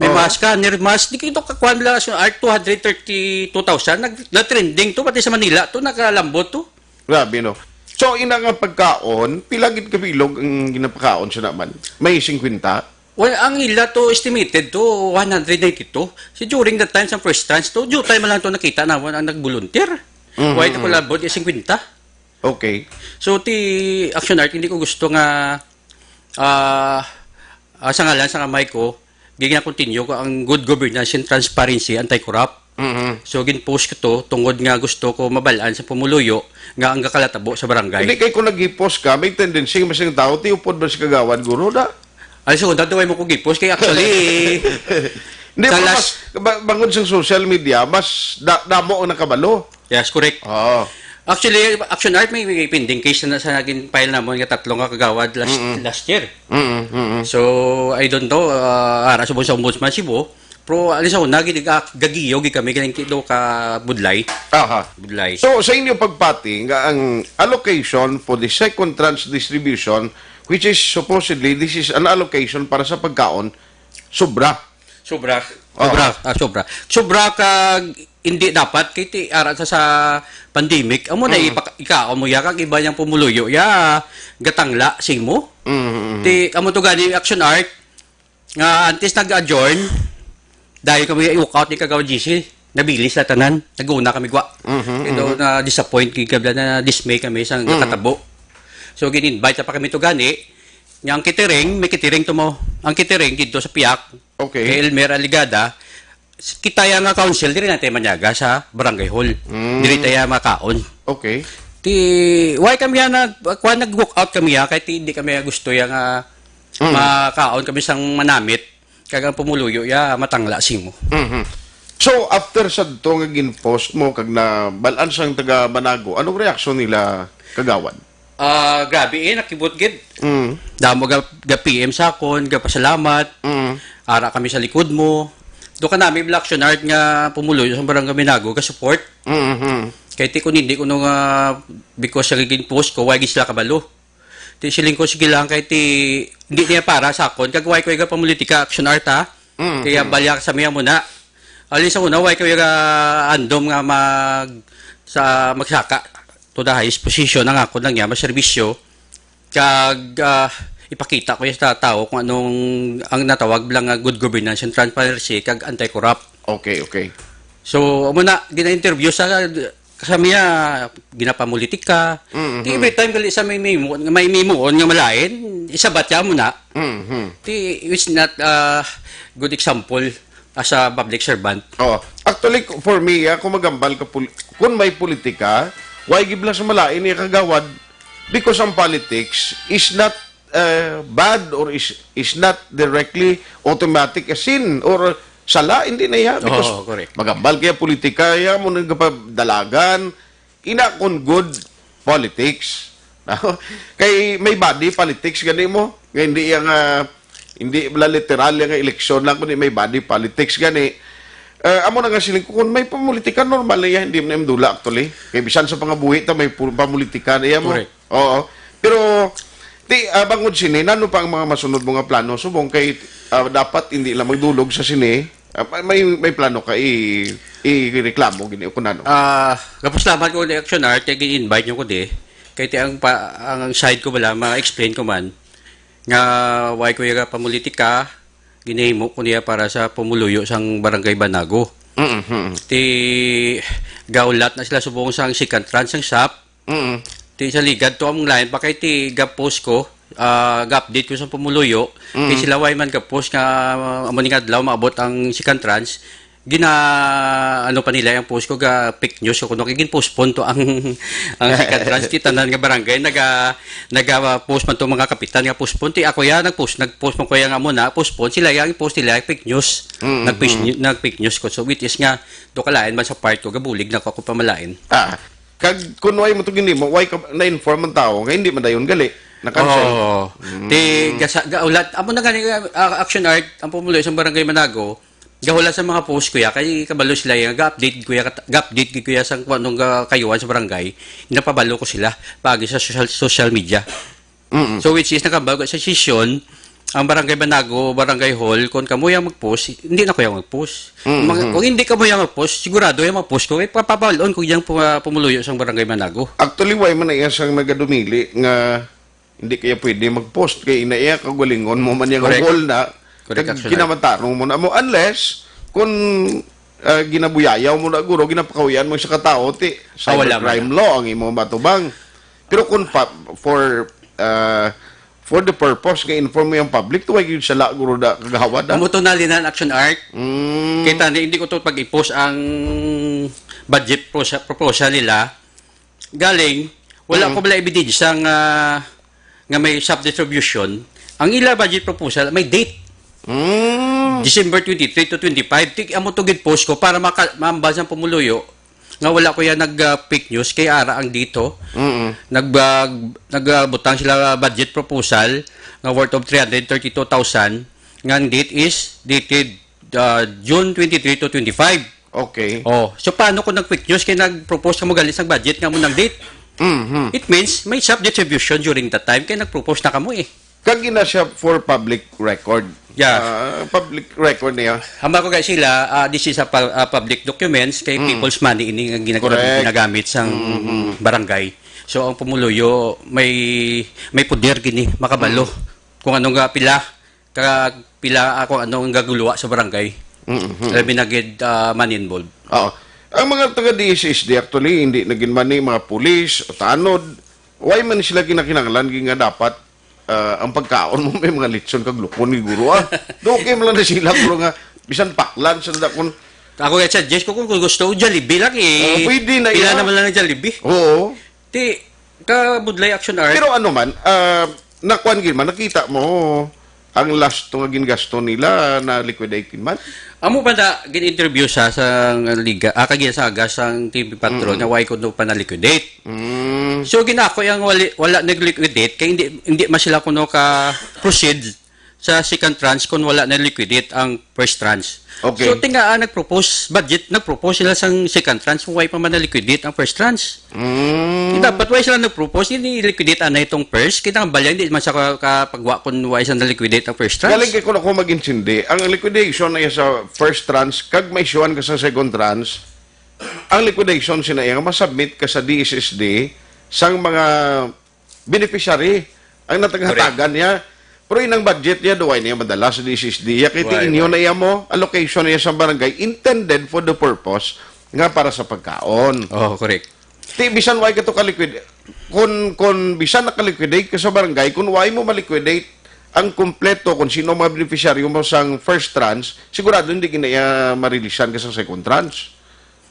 may Oo. mga scanner, mas, di kito kakuan nila sa Art, two hundred thirty-two thousand, nag-, na-trending to, pati sa Manila to, nakalambot to. Grabe, no? So, ina nga pagkaon, pila gid ka bilog ang ginapakaon sa naman? May singkwenta? Well, ang ila to estimated to one hundred ninety-two. Si during that time sa first tranche to, due time lang to nakita namon ang nag-volunteer. Mhm, Why to mhm. Collabor yung singkwenta? Okay. So, ti Action Art, hindi ko gusto nga, ah, ah, sa ngalan, sa kamay ko, gina-continue ko ang good governance and transparency, anti-corrupt. Mhm. So, gin-post ko to tungod nga gusto ko mabalaan sa pumuluyo nga ang gakalatabo sa barangay. Hindi kay kung nag-post ka, may tendency nga masing tao, ti upod ba si kagawad, guro, da? Ay, so, dati mo ko gipos. Kaya actually, Hindi, sa pero last mas, ba-, bangod sa social media, mas da-, damo ang nakabalo. Yes, correct. Oo. Actually, Action Art, may, may pending case na sa naging file namon nga tatlo nga kagawad last, Mm-mm. last year. Mm-mm, mm-mm. So, I don't know, ah, ara subong sa Ombudsman Cebu, pero alis ako, nagin-, gagiyo, gi kami, galing kito ka Budlay. Aha. Budlay. So, sa inyo pagpati, nga ang allocation for the second tranche distribution, which is supposedly, this is an allocation para sa pagkaon, sobra. Sobra. Oo. Sobra. Ah, sobra. Sobra ka hindi dapat kay ti ara sa, sa pandemic. Amo na Mm. ipak-, ikaon mo ya kag iba yang pumuluyo ya gatangla sing mo. Mm, mm, mm. Ti amo to gani Action Art nga antes nag-adjourn, dahil kami i-walk out ni Kagawa G C, nabilis la tanan, naguna kami gwa. Mhm, Ito mhm. na disappoint kay kabla na dismay kami sa Mm. katabo. So gin-invite pa kami to gani, nga ang catering, may catering to mo. Ang catering dito sa Piak, Okay. kay Elmer Aligada, s-, kita ya nga council, diri na tayo manyaga sa barangay hall. Mm. Diri tayo makaon. Okay. Ti, why kami ya nag, kuha, nag-walk out kami ya, kay ti, hindi kami gusto ya nga Mm. makaon kami sang manamit, kag ang pumuluyo ya, matangla simo. Mhm. So, after sa to nga gin-post mo, kag nabalaan sang taga Banago, anong reaksyon nila, kagawad? Ah, grabe eh, nakibot gid. Mm. Damo ga, ga P M sa akon, ga pasalamat. Mm. Ara kami sa likod mo. Do ka nami Black Action Art nga pumuluyo sa Barangay Banago, ga support. Mm-hmm. Kay ti kun hindi ko nung, ah, because sa gigin post ko, why gid sila kabalo? Ti siling ko, sige lang, kay ti hindi niya para sa akon. Kag why ko iga pamulitika, Action Art, ha? Mm-hmm. Kaya balya sa miya muna. Alin sa una, why ko iga andom nga mag, sa magsaka. To the highest position ang ako lang niya, maserbisyo, kag, ah, ipakita ko sa tao kung anong ang natawag lang nga good governance and transparency kag anti-corrupt. Okay, okay. So, amo na, gina-interview sa, sa miya, ginapamulitika. Mm-hmm. Di every time gali sa may mimo, may mimoon nga malain, isabat ya mo na. Mm-hmm. Di, it's not a good example as a public servant. Oh, actually, for me, ako magambal ka pul-, kung may politika, why gibla sa malain niya kagawad? Because ang politics is not, uh, bad or is, is not directly automatic a sin or sala, hindi na iya. Because Oo, correct. Magambal kaya politika, iya mo nagpadalagan, ina kon good politics. No? Kay may body politics gani mo, nga hindi iya nga, hindi la literal iya nga eleksyon lang, kundi may body politics gani. Eh, amo na nga siling ko, kung may pamulitika, normal na iya, hindi mo na imdula actually. Kay bisan sa pangabuhi ta, may pu-, pamulitika na iya mo. Correct. Oo. Pero, ti, ah, bangod sini, nano pa ang mga masunod mo nga plano? Subong kay, ah, dapat hindi lang magdulog sa sini. Ah, may, may, may plano ka i-, i-reklamo gini o kung ano? Ah, gapos salamat ko ni Action Art, kay gin-invite nyo ko di. Kay ti ang pa, ang side ko wala, ma-explain ko man nga why ko yaga pamulitika, ginahimo ko niya para sa pumuluyo sang Barangay Banago. Mm-hmm. Ti gaulat na sila subong sang second tranche sang sap. Mm. Ti sa ligad to ang lain pa kay ti ga-post ko, ah, ga-update ko sa pumuluyo. Mm. Ti sila way man ga-post nga, ah, amo ning adlaw maabot ang second tranche. Gina, ano pa nila yung post ko, ga fake news ko kuno kay gin-postpone to ang, ang second tranche. Ti tanan nga barangay naga, naga-post man to mga kapitan nga postpone. Ti ako ya nag-post, nag-post man ko ya nga amo na postpone, sila yang post nila fake news. Mm, Nag-fake mm. nyu-, nag-fake news ko. So which is nga do kalain man sa part ko, gabulig na ko ako pamalain. Ah. Kag kun why mo to ginimo, why ka na-inform ang tao nga hindi man dayon gali, na-cancel? Oo. Mm. Ti gasa, gaulat, amo na gani, ah, Action Art, ang pumuloy sa Barangay Manago, gahula sa mga post, kuya, kay kabalo sila, nga ga-update, kuya, kat-, ga-update gid, kuya, sa kung anong, ah, kayuhan sa barangay, napabalo ko sila paagi sa social, social media. Mm. So, which is, nakabalo sa session, ang Barangay Banago, Barangay Hall, kung kamo yang mag-post, hindi na ko yang mag-post. Mm, Mga, mm. Kung hindi kamo yang mag-post, sigurado yang mag-post ko, eh, papabalon ko yang pu-, ah, pumuluyo sang Barangay Banago. Actually, why man na iya sang nagadumili nga hindi kaya pwede mag-post kay ina iya kaugalingon mo man yang Correct. Hall na, Correct, kag actually. Kinamatarong mo na mo. Unless, kung, ah, ginabuyayaw mo na, guro, ginapakahuyan mo sa katao, ti, Ah, wala man cybercrime na. Law ang imo matubang. Pero kung pa, for, ah, for the purpose nga inform mo yung public, tuwag yung sala, guro, da, kagawad, ah. Amo to na, Linan Action Art. Mm. Kita ni, hindi ko to pag-i-post ang budget prosa-, proposal nila. Galing, wala Mm. ko bala ebidensya nga, nga may sub-distribution. Ang ila budget proposal, may date. Mm. December twenty-three to twenty-five. Ti-, amo to gid post ko para maka-, maambal sa pumuluyo nga wala ko yan nag, ah, fake news kay ara ang dito. Mm. Nag, ah, nag, ah, butang sila budget proposal nga worth of three hundred thirty-two thousand. Nga ang date is dated, ah, June twenty-three to twenty-five. Okay. Oh, so paano kung nag-fake news kay nag-propose ka mo gali sa budget nga mo nang date? Mhm. It means may sub-distribution during that time kay nag-propose na kamo eh. Kag ina siya for public record. Yeah. Ah, public record niya. Hamba ko kay sila, ah, this is a pu-, ah, public documents kay Mm. people's money ini nga ginag-, Correct. Ginagamit sang Mm, mm. Barangay. So ang pumuluyo may, may poder gini makabalo Mm. kung ano nga pila, kag pila, ah, kung ano ang gaguluwa sa barangay. Mm, mm. Labi na gid, ah, money involved. Oo. Ang mga taga D S S D actually hindi na gid man ni mga pulis o tanod. Why man sila ginakinahanglan gid nga dapat ah, ang pagkaon mo may mga litson kag lukon ni guro, ah. Do, okay man lang na sila, guro, nga bisan paklan sa dakon. Ako yung suggest ko kung gusto, Jollibee lang eh. Oh, pwede na Pila yan. Naman lang ang Jollibee. Oo. Ti, kabudlay Action Art. Pero ano man, ah, nakuan gid man, nakita mo ang last to nga gingasto nila na liquidate man? Amo pa na gin-interview sa, sa liga, ah, kag sa aga sang T V Patrol Mm. nga why kuno pa na-liquidate. Mm. So, ginako yang wali, wala nag-liquidate, kay hindi, hindi man sila kuno ka-proceed sa second tranche kung wala na-liquidate ang first tranche. Okay. So, tinga, ah, nag-propose, budget, nag-propose sila sang second tranche, kung why pa man na-liquidate ang first tranche. Mm. Dapat why sila nag-propose, hindi liquidate anay itong first, kita ang balya, hindi man sa ka-, kapagwa kung why sa na-liquidate ang first tranche. Galing kay kung ako mag-intindi, ang liquidation ay sa first tranche, kag may issue-an ka sa second tranche, ang liquidation sina iya nga masubmit ka sa D S S D sang mga beneficiary ang nataghatagan niya. Pero inang budget niya, duway niya madala sa D S S D. Ya kay Why, inyo why? Na iya mo, allocation niya sa barangay intended for the purpose nga para sa pagkaon. Oh, correct. Ti bisan why ka to ka-liquid-, kun, kun bisan naka-liquidate ka sa barangay, kun why mo ma-liquidate ang kompleto kung sino ang mga beneficiary mo sang first tranche, sigurado hindi gina iya marilisan ka sa second tranche.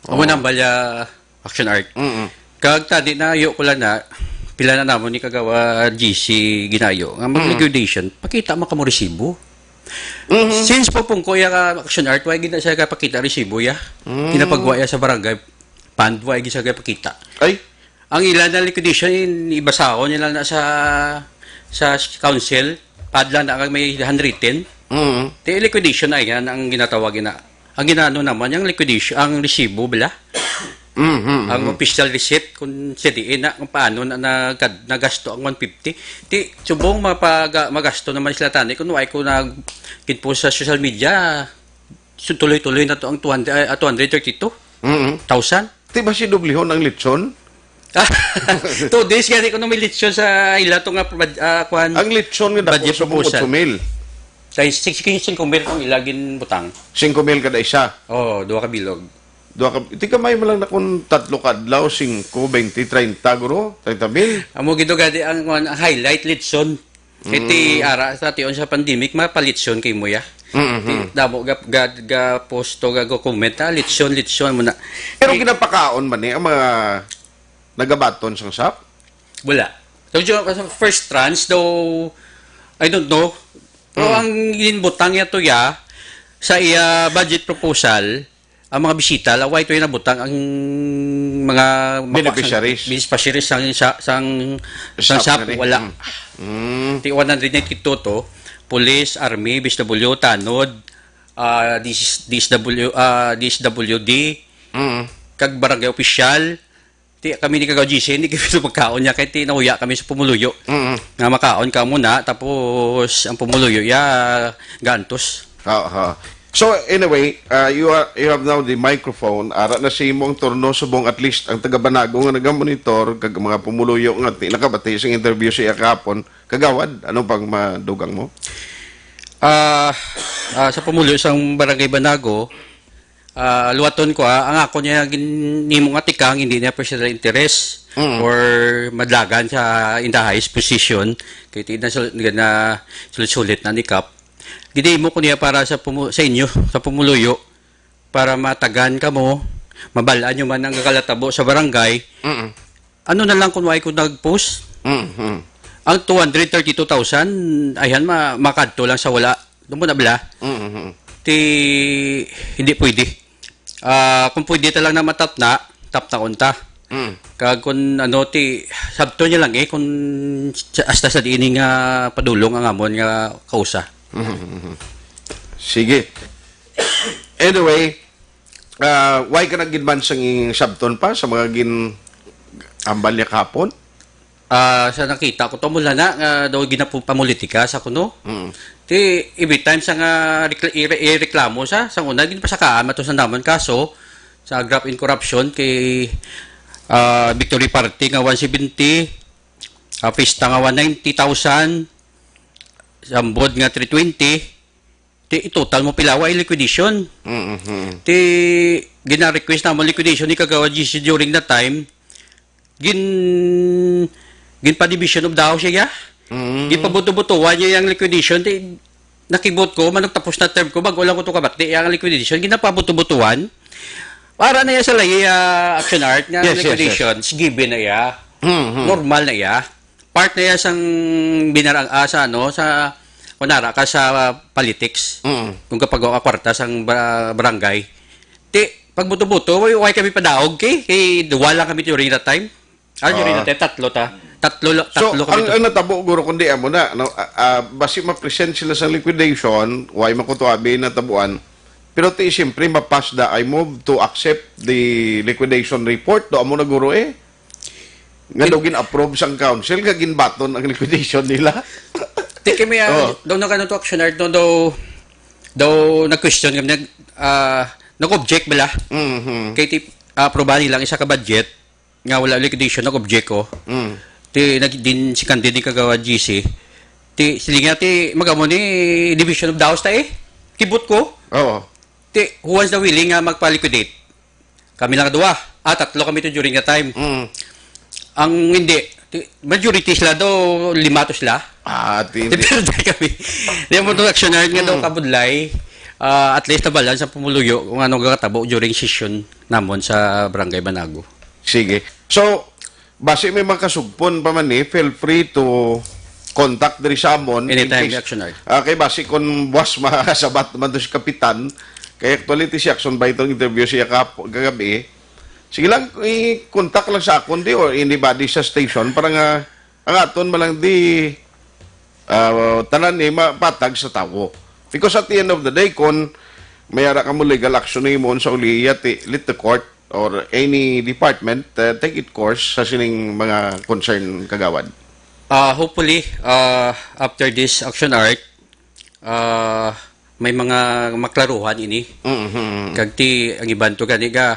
Amo Oh. Na ang balya, Action Art. Mm-mm. Kag tadi na ayo ko lang na, pila na namon ni Kagawa G C ginayo, nga Mm. mag-liquidation, pakita mo kamo resibo. Mm-hmm. Since po pong kuya ka Action Art, why gina siya kapakita resibo ya? Mm. Kinapagwa ya sa barangay, fund, why gid siya kapakita? Ay? Ang ila na liquidation, in, ibasahon nila na sa, sa council, padla na kag may handwritten. Mm. Ti liquidation ay yan ang ginatawag na. Ang ginano naman, yung liquidation, ang resibo, bala? Mhm, Ang mhm. Official receipt, kung sa diin na, kung paano na, na, nagasto ang one fifty. Ti, subong mapaga-, magasto naman sila tani, kung why ko nag-, gid po sa social media, so, tuloy-tuloy na to ang two hundred, ah, two hundred thirty-two Mhm. thousand. Ti ba si Dublihon ang litson? Two days gani ko nung may litson sa ila to nga, ah, kwan, Ang litson nga dako budget sa mong proposal. Otso mil. Kay six, singko mil kung ila ginbutang. Singko mil kada isa. Oo, duha ka bilog. Duha ka, ti kamay mo lang na kung tatlo ka adlaw, singko, twenty, treinta, guro, treinta mil. Amo gid to gani ang, ang highlight litson. Kay ti Mm. ara sa tion sa pandemic, mapalitson kay mo ya. Mm-hmm. Ti damo ga, ga, ga posto, ga go comment, ah, litson, litson mo na. Pero Ti ginapakaon man ni ang mga nagabaton sang sap? Wala. So, jo-, sa first tranche daw, I don't know. Pero Mm. ang ginbutang niya to ya, sa iya budget proposal, ang mga bisita, laway to yung nabutang ang mga mapa-, Beneficiaries. Sang, beneficiaries sang, sa, sang, sang Sap sap, na rin. Wala. Mm. Mm. Ti one hundred ninety-two to, police, army, B S W, tanod, ah, D S, D S W, ah, D S W D, Mm. kag barangay opisyal. Ti kami ni Kagaw G C, hindi kami magkaon niya kay ti nauya kami sa pumuluyo Mm. nga makaon ka muna, tapos ang pumuluyo ya gantos. Aha. So anyway, uh, you are you have now the microphone. Ara na si mo ang turno subong at least ang taga Banago nga nagamonitor kag mga pumuluyo nga ti nakabati sa interview siya kahapon. Kagawad, ano pang madugang mo? Ah, ah, sa pumuluyo sang Barangay Banago, ah, luwaton ko, ah, ang ako niya gin-, nimo nga tikang, hindi niya personal interest Mm. or madlagan sa in the highest position, kay ti na sul-, na sulit-sulit na ni Kap. Ginimo ko niya para sa pumu-, sa inyo, sa pumuluyo, para matagan kamo, mabalaan nyo man ang kalatabo sa barangay. Mm. Ano na lang kung why ko nag-post? Mm-hmm. Ang two hundred thirty-two thousand, ayhan, ma-, makadto lang sa wala. Doon mo na bala? Mm-hmm. Ti, hindi pwede. Ah, kung pwede ta lang na matapna, tapnaon ta. Mm. Kag kung ano, ti, sabto niya lang eh, kung sa-, hasta sa diin nga padulong ang amon nga kausa. Mm-hmm. Sige. Anyway, ah, why ka nagidman sang ing sabton pa sa mga gin-, ambal niya kahapon? Ah, sa nakita ko to, mula na nga daw ginapu-, pamulitika sa kuno. Mm. Ti, every time sa nga rekla-, ire-, ireklamo sa, sa una, ginapasakaan man to sa naman kaso sa graft and corruption kay, ah, Victory Party nga one seventy, ah, Pista nga one ninety thousand, Sambod nga three twenty, ti, total mo pila, wa liquidation. Mm-hmm. Ti, gina-request namo liquidation ni Kagawad G C during that time. Gin-, ginpa-division of the house siya. Mm. Ginpabuto-butuan niya yung liquidation. Ti, nakibot ko, manong tapos na term ko, bago lang ko to kabati, yung liquidation, ginapabuto-butuan. Para na iya sa lagi, ah, Action Art nga Yes, yes, yes. liquidation, given na iya. Mm-hmm. Normal na iya. Part na iya sang binarang, ah, sa ano, sa, kunara ka sa politics. Mm. Kung kapag ka kwarta sang ba-, barangay. Ti, pagbuto-buto, why, why kami padaog, kay, kay duwa lang kami during that time. Ah, during Ah. that time, tatlo ta. Tatlo la-, So, tatlo kami ang, to. ang natabo, guro, kundi amo na, no? Ah, ah, basi ma-present sila sa liquidation, why makutuabi na tabuan? Pero ti, siyempre, mapas da, I move to accept the liquidation report. Do amo na, guro, eh. Nga Gin- daw gin-approve sang council, nga ginbaton ang liquidation nila. Ti kami, ah, Oh. daw nag-ano to, Action Art, no, daw, daw nag-question kami, nag-, ah, nag-object bala. Mhm. Kay ti, ah, aprobahan nilang isa ka budget, nga wala liquidation, nag-object ko. Mm. Ti, nag-, din si Candide ni Kagawad G C. Ti, sila nga, ti, magamo ni Division of the House ta eh. Kibot ko. Oo. Ti, who wants the willing nga magpa-liquidate? Kami lang duwa. Ah, tatlo kami to during the time. Mm. Ang hindi, ti, majority sila do, lima to sila. Ah, ti, Ti, hindi. pero dahil kami, di mo to actioner nga daw Mm. kabudlay. Ah, at least nabalan sa pumuluyo kung ano gatabo during session namon sa Barangay Banago. Sige. So, basi may makasugpon pa man ni, feel free to contact diri sa amon in Anytime, case, Action Art. ah, kay basi kung buwas makasabat man to si Kapitan, kay actually ti si Action ba itong interview siya kap-, kagabi, sige lang, i-contact lang sa akon di or anybody sa station para nga ang aton man lang di, ah, tanan ni mapatag sa tawo. Because at the end of the day, kung may ara ka mo legal action na imo sa uliya, ti, let the court or any department, uh, take it course sa sining mga concern, kagawad. Ah, hopefully, ah, after this Action Art, ah, may mga maklaruhan ini. Mhm. Kag ti, ang iban to gani ga,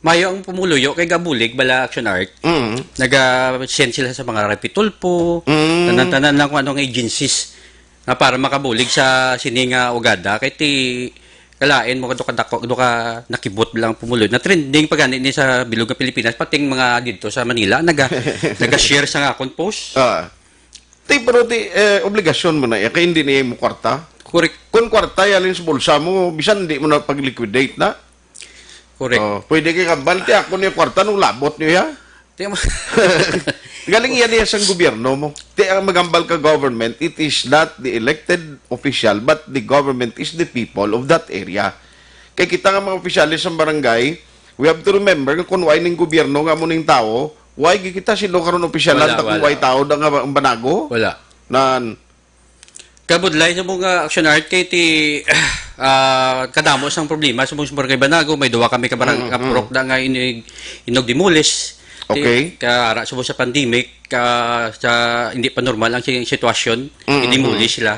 mayo ang pumuluyo kay gabulig bala Action Art. Mhm. Naga-send sila sa mga Rapi Tulfo, Mm. tanan-tanan lang kung anong agencies nga para makabulig sa sini nga ugada. Kay ti, kalain mo, kadto ka dako, kadto ka nakibot lang pumuluyo. Na trending pa gani ni sa bilog nga Pilipinas, pating mga didto sa Manila, naga-, naga-share sa akon post. Ah. Ti, pero ti, eh, obligasyon mo na iya, kay hindi niya mo kwarta. Correct. Kung kwarta, yalin sa bulsa mo, bisan hindi mo na pag-liquidate na. Correct. Oh, pwede kay kambal, ti, ako niya kwarta, nung labot niyo ya. Ti, ma- Galing yan niya sa gobyerno mo. Ti, ang magambal ka government, it is not the elected official, but the government is the people of that area. Kay kita nga mga opisyales sa barangay, we have to remember nga kung why ning gobyerno nga mo ning tao, why gi kita sino karon opisyalan Wala, ta kung wala. why tao da nga ang Banago? Wala. Nan. Kabudlay sa mga Action Art kay ti, Ah, kadamo sang problema sa Barangay Banago, may duwa kami ka barang-, Mm, ka mm. purok na nga inig-, inog demolish. Ti-, Okay. ka-, ara subong sa pandemic, ka-, sa hindi pa normal ang si-, sitwasyon, Mm, i-demolish mm. sila.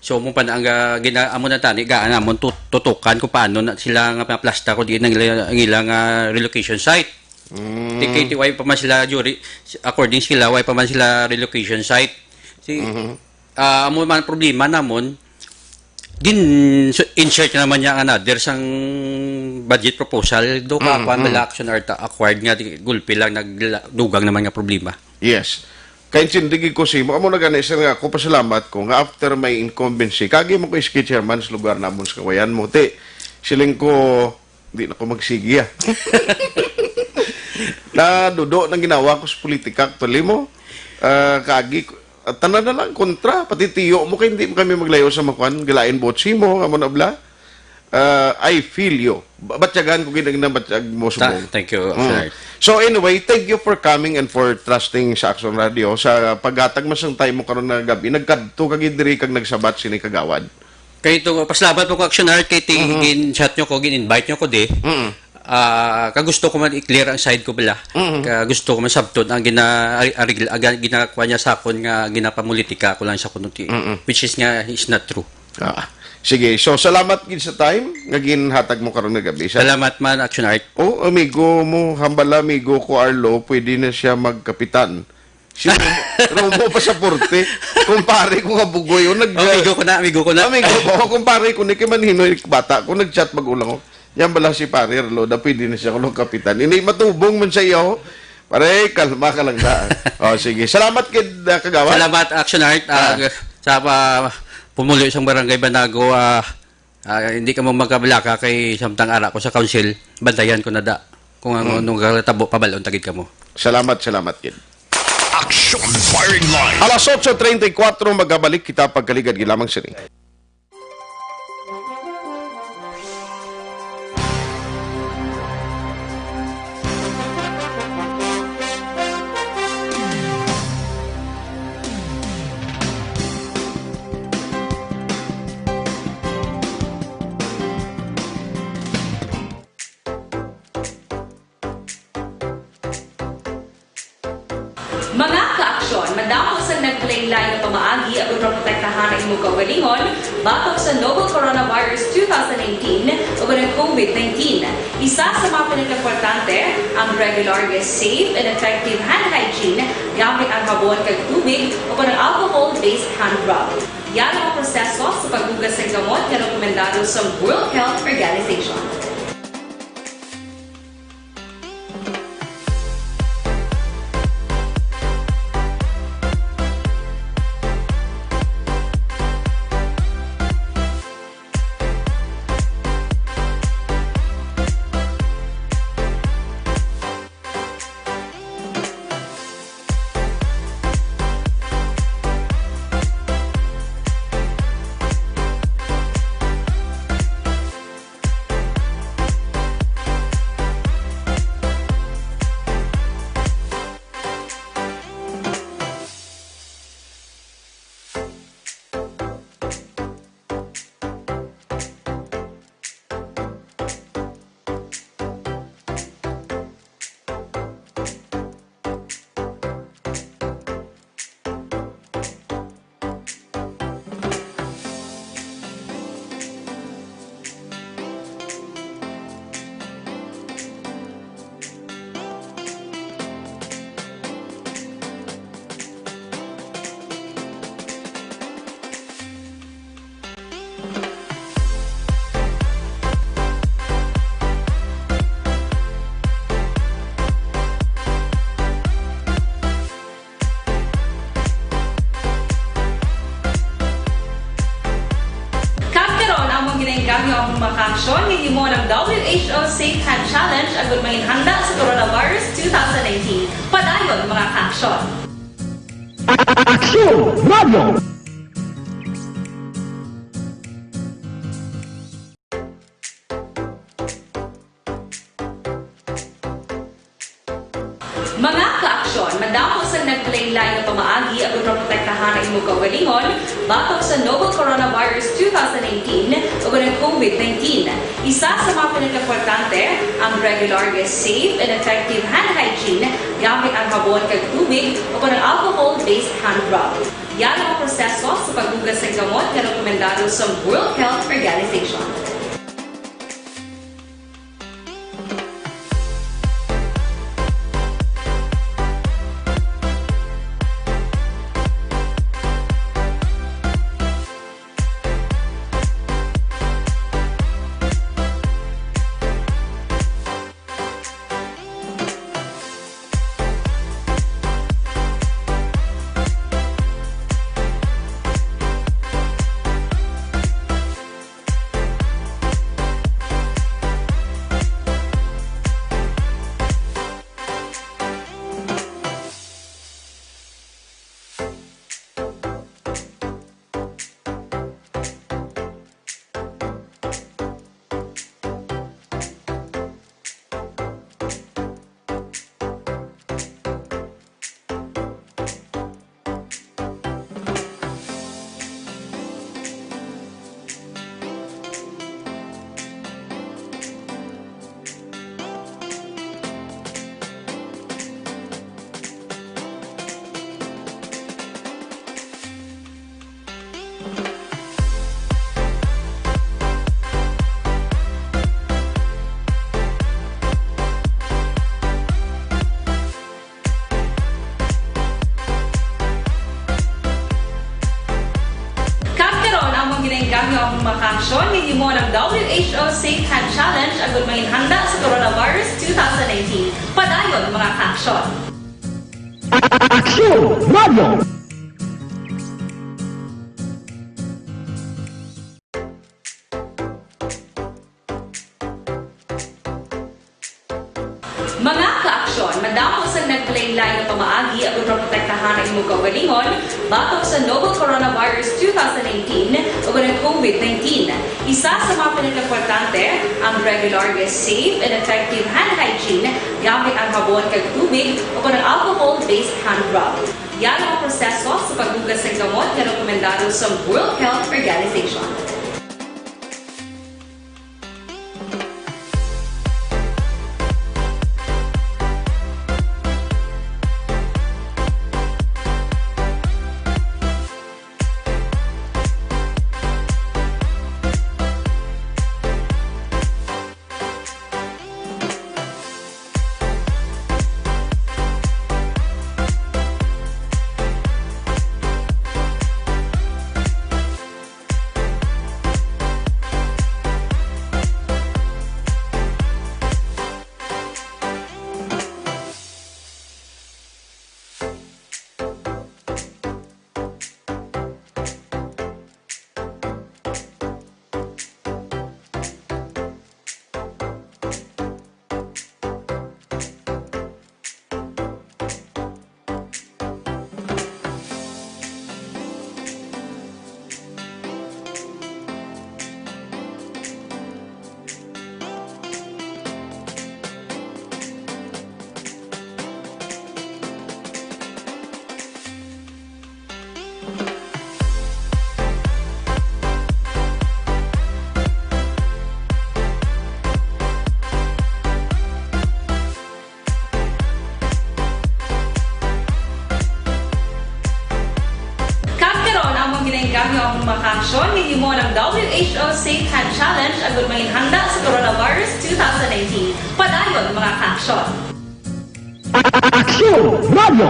So, mo pa na ang, ah, gina-, amo na tani, gaan namon tut-, tutukan kung paano na sila nga maplasta kung di na ang ila-, ang ilang, ah, relocation site. Mm. Ti-, kay ti-, why pa man sila, Juri, according sila, why pa man sila relocation site? Si, Mhm. ah, amo man problema namon, din, so, insert naman niya ang another sang budget proposal, do ka, Mm, kuwan, mm. nila action or ta-, acquired nga, di, gulpi lang, nagla-, dugang naman nga problema. Yes. Kaintindi gid ko sa imo. Amo na gani, sir, nga ako pasalamat ko nga after my incumbency, kagi mo ko S K chairman sa lugar namon sa Kawayan mo. Ti, siling ko, di na ko magsigi, ah. Nadudo nang ginawa ko sa politika, actually mo. Ah, kagi, at tanan na lang kontra, pati tiyo mo kay hindi mo kami maglayo sa makuan, gilain botsi mo, amo na bla. Ah, I feel you. Ba-, batyagan ko gid ang nabatyag mo Ta-, subong. thank you, Mm. Sir. So anyway, thank you for coming and for trusting sa Action Radio sa paghatag man sang time mo karon nga gabi. Nagkadto ka gid diri kag nagsabat sini kagawad. Kay ito, pasalamat po ko, Action Art, kay ti-, Mhm. gin-chat nyo ko, gin-invite nyo ko di. Mm. Ah, kagusto ko man i-clear ang side ko bala. Mhm. Kagusto ko man sabton ang gina-, ari-, arigl-, aga-, ginakuha niya sa akon nga ginapamulitika ko lang sa kuno ti-, Mm-mm. which is nga is not true. Ah, sige. So, salamat gid sa time nga ginhatag mo karon nga gabi, sir. Salamat man, Action Art. Oh, amigo mo, hambala, amigo ko, Arlo, pwede na siya magkapitan. Si Romo, Romo Pasaporte, kumpare ko nga bugoy, oh, nag- Amigo ko na, amigo ko na. Amigo ko, oh, kumpare ko ni kay Manhinoy, bata ko, nag-chat magulang ko. Yan bala si Pare Arlo, da pwede na siya kuno kapitan. Hindi matubong man sa iyo. Pare, kalma ka lang da. Oh, sige. Salamat kid, ah, kagawad. Salamat, Action Art, ah, Ah. sa pa-, pumulo sang Barangay Banago, ah, ah, hindi ka mo magkabalaka kay samtang ara ko sa council, bantayan ko na da. Kung ano, Hmm. nung katabo, pabalon tagid ka mo. Salamat, salamat kid. Action Firing Line. Alas otso treinta y cuatro, magabalik kita pagkaligad gid lamang sini. Mga ka-aksyon, madamo sang naglain-lain nga pamaagi agud maprotektahan ang imo kaugalingon batok sa novel coronavirus two thousand nineteen ug ang COVID nineteen. Isa sa mga pinakaimportante, ang regular nga safe and effective hand hygiene gamit ang habon kag tubig o kon ang alcohol-based hand rub. Yara ang proseso sa paghugas sang gamot nga rekomendado sa World Health Organization. Kag karon, among ginaengganyo ang mga kaaksyon nga himo ng W H O Safe Hand Challenge agud manginhanda sa coronavirus two thousand nineteen. Padayon, mga kaaksyon. Aksyon Radio! Mga kaaksyon, madamo sang naglain-lain nga pamaagi agud maprotektahan ang imo kaugalingon batok sa novel coronavirus two thousand nineteen ug ang COVID COVID nineteen. Isa sa mga pinakaimportante ang regular nga safe and effective hand hygiene gamit ang habon kag tubig o kon ang alcohol-based hand rub. Yara ang proseso sa paghugas sang kamot nga rekomendado sa World Health Organization. Kag karon, among ginainggam nga among mga kaaksyon, ninyo mo ang W H O Safe Hand Challenge agud manginhanda sa coronavirus two thousand nineteen. Padayon, mga kaaksyon. Aksyon Radio! Mga kaaksyon, madamo sang naglain-lain nga pamaagi aron maprotektahan ang imong kaugalingon batok sa novel coronavirus two thousand nineteen o ang COVID nineteen. Isa sa mga pinakaimportante ang regular nga safe and effective hand hygiene gamit ang habon kag tubig o kon ang alcohol-based hand rub. Yara ang proseso sa paghugas sang kamot nga rekomendado sa World Health Organization. Kag karon, among ginainggam nga among mga kaaksyon, ninyo mo ang W H O Safe Hand Challenge agud manginhanda sa coronavirus two thousand nineteen. Padayon, mga kaaksyon. Aksyon Radio!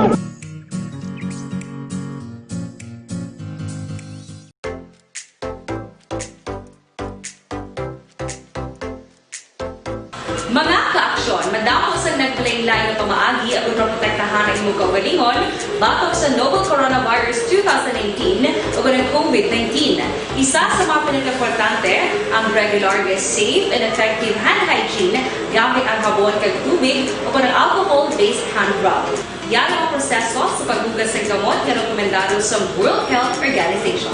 Mga kaaksyon, madamo sang naglain-lain nga pamaagi aron maprotektahan ang imong kaugalingon batok sa novel coronavirus two thousand nineteen o ang COVID nineteen. Isa sa mga pinakaimportante ang regular nga safe and effective hand hygiene gamit ang habon kag tubig o kon ang alcohol-based hand rub. Yara ang proseso sa paghugas sang kamot nga rekomendado sa World Health Organization.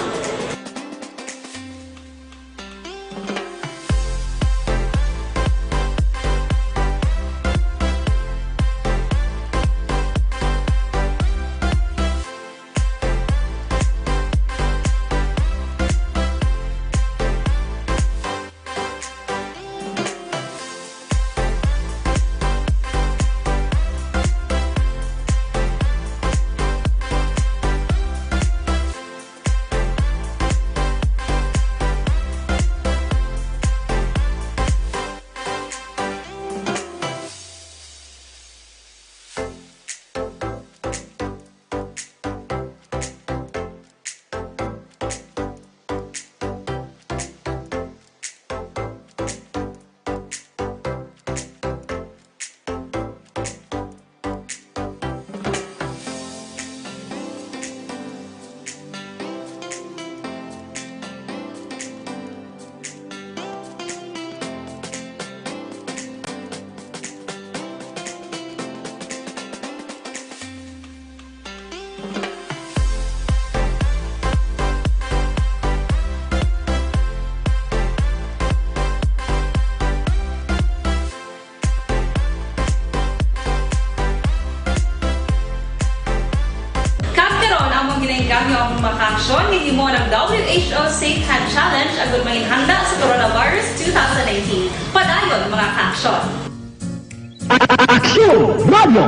Kon gihimo ng W H O Safe Hand Challenge agud mangin handa sa coronavirus two thousand nineteen. Padayon, mga ka-aksyon! Aksyon Radio!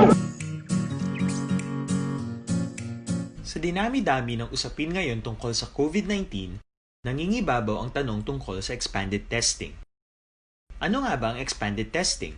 Sa dinami-dami ng usapin ngayon tungkol sa COVID nineteen, nangingibabaw ang tanong tungkol sa expanded testing. Ano nga ba ang expanded testing?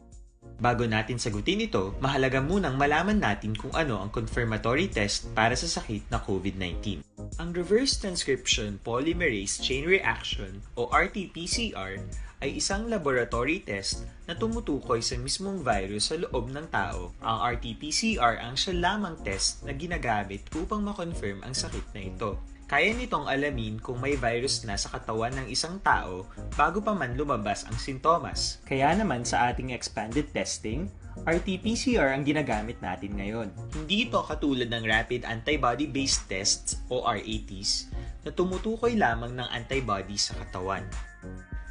Bago natin sagutin ito, mahalaga munang malaman natin kung ano ang confirmatory test para sa sakit na COVID nineteen. Ang reverse transcription polymerase chain reaction o R T P C R ay isang laboratory test na tumutukoy sa mismong virus sa loob ng tao. Ang R T P C R ang siya lamang test na ginagamit upang ma-confirm ang sakit na ito. Kaya nitong alamin kung may virus na sa katawan ng isang tao bago pa man lumabas ang sintomas. Kaya naman sa ating expanded testing, R T P C R ang ginagamit natin ngayon. Hindi ito katulad ng rapid antibody-based tests o R A Ts na tumutukoy lamang ng antibody sa katawan.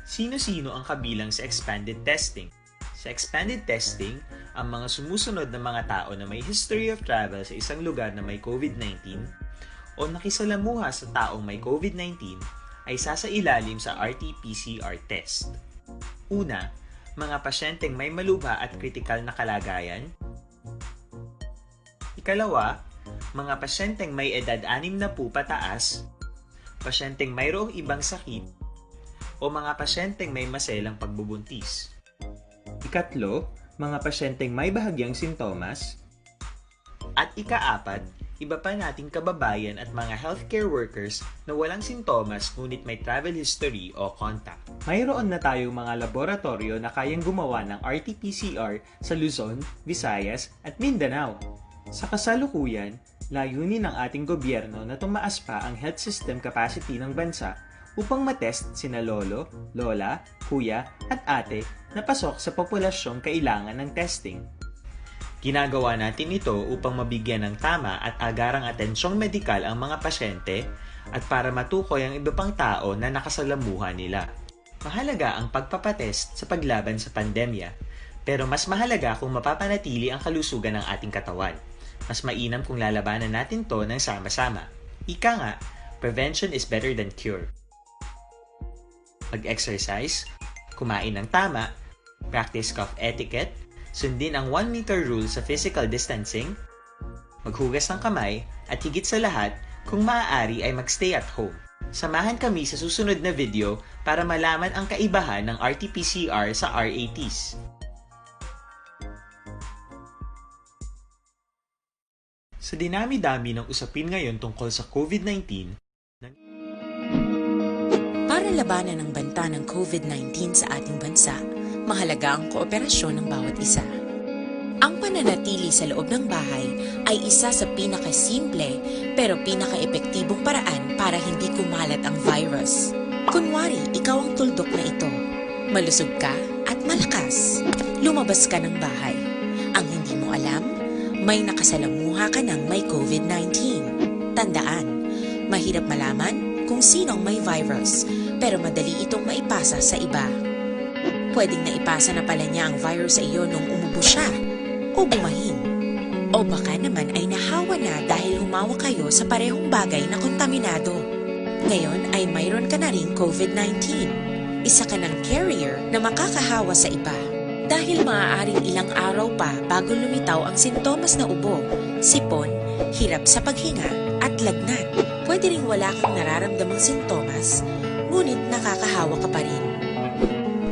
Sino-sino ang kabilang sa expanded testing? Sa expanded testing, ang mga sumusunod na mga tao na may history of travel sa isang lugar na may COVID nineteen o nakisalamuha sa taong may COVID nineteen ay sasailalim sa R T P C R test. Una, mga pasyenteng may malubha at kritikal na kalagayan. Ikalawa, mga pasyenteng may edad anim na po pataas, pasyenteng mayroong ibang sakit, o mga pasyenteng may maselang pagbubuntis. Ikatlo, mga pasyenteng may bahagyang sintomas. At ikaapat, iba pa nating kababayan at mga healthcare workers na walang sintomas ngunit may travel history o contact. Mayroon na tayong mga laboratoryo na kayang gumawa ng R T P C R sa Luzon, Visayas, at Mindanao. Sa kasalukuyan, layunin ng ating gobyerno na tumaas pa ang health system capacity ng bansa upang matest sina lolo, lola, kuya, at ate na pasok sa populasyong kailangan ng testing. Ginagawa natin ito upang mabigyan ng tama at agarang atensyong medikal ang mga pasyente at para matukoy ang iba pang tao na nakasalamuha nila. Mahalaga ang pagpapatest sa paglaban sa pandemya, pero mas mahalaga kung mapapanatili ang kalusugan ng ating katawan. Mas mainam kung lalabanan natin to ng sama-sama. Ika nga, prevention is better than cure. Mag-exercise, kumain ng tama, practice cough etiquette, sundin ang one meter rule sa physical distancing, maghugas ng kamay, at higit sa lahat, kung maaari ay mag-stay at home. Samahan kami sa susunod na video para malaman ang kaibahan ng R T P C R sa R A Ts. Sa dinami-dami ng usapin ngayon tungkol sa COVID nineteen, Para labanan ang banta ng COVID nineteen sa ating bansa, mahalaga ang kooperasyon ng bawat isa. Ang pananatili sa loob ng bahay ay isa sa pinakasimple pero pinakaepektibong paraan para hindi kumalat ang virus. Kunwari, ikaw ang tuldok na ito. Malusog ka at malakas. Lumabas ka ng bahay. Ang hindi mo alam, may nakasalamuha ka ng may COVID nineteen. Tandaan, mahirap malaman kung sino ang may virus, pero madali itong maipasa sa iba. Pwedeng naipasa na pala niya ang virus sa iyo nung umubo siya o bumahin. O baka naman ay nahawa na dahil humawak kayo sa parehong bagay na kontaminado. Ngayon ay mayroon ka na ring COVID nineteen. Isa ka ng carrier na makakahawa sa iba. Dahil maaaring ilang araw pa bago lumitaw ang sintomas na ubo, sipon, hirap sa paghinga, at lagnat. Pwede ring wala kang nararamdamang sintomas, ngunit nakakahawa ka pa rin.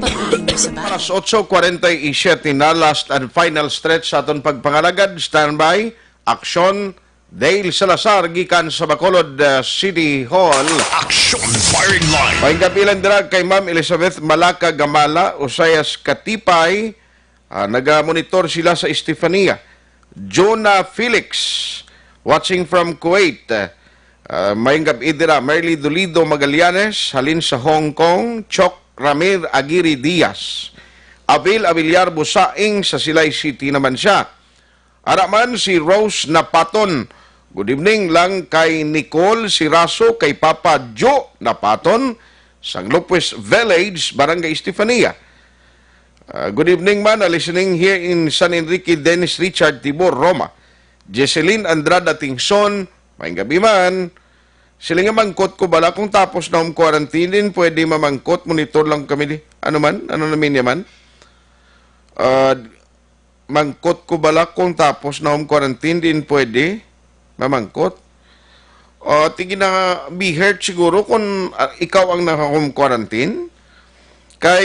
Pag-uwi mo sa bahay, Alas otso kwarenta y siete na, last and final stretch sa aton pagpangalagad. Standby, aksyon, Dale Salazar gikan sa Bacolod uh, City Hall. Aksyon Firing Line. Maayong gabi lang dira kay Ma'am Elizabeth Malaka Gamala, Usayas Katipay. Ah, naga-monitor sila sa Estefania. Jonah Felix, watching from Kuwait. Ah, maayong gabi dira, Merly Dolido Magallanes, halin sa Hong Kong, Chok Ramir Aguirre Diaz. Abil Abiliar Busaing sa Silay City naman siya. Ara man si Rose Napaton. Good evening lang kay Nicole Siraso, kay Papa Joe Napaton, sang Lopez Village, Barangay Estefania. Ah, good evening man, ah, listening here in San Enrique, Dennis Richard Tibor, Roma. Jesselyn Andrada Tingson, maayong gabi man. Sila nga mangkot ko bala kung tapos na home quarantine din, pwede mamangkot, monitor lang kami di. Ano man? Ano namin niya man? Ah, mangkot ko bala kung tapos na home quarantine din, pwede mamangkot. O, tingin na B H E R T siguro kung ah, ikaw ang naka-home quarantine. Kay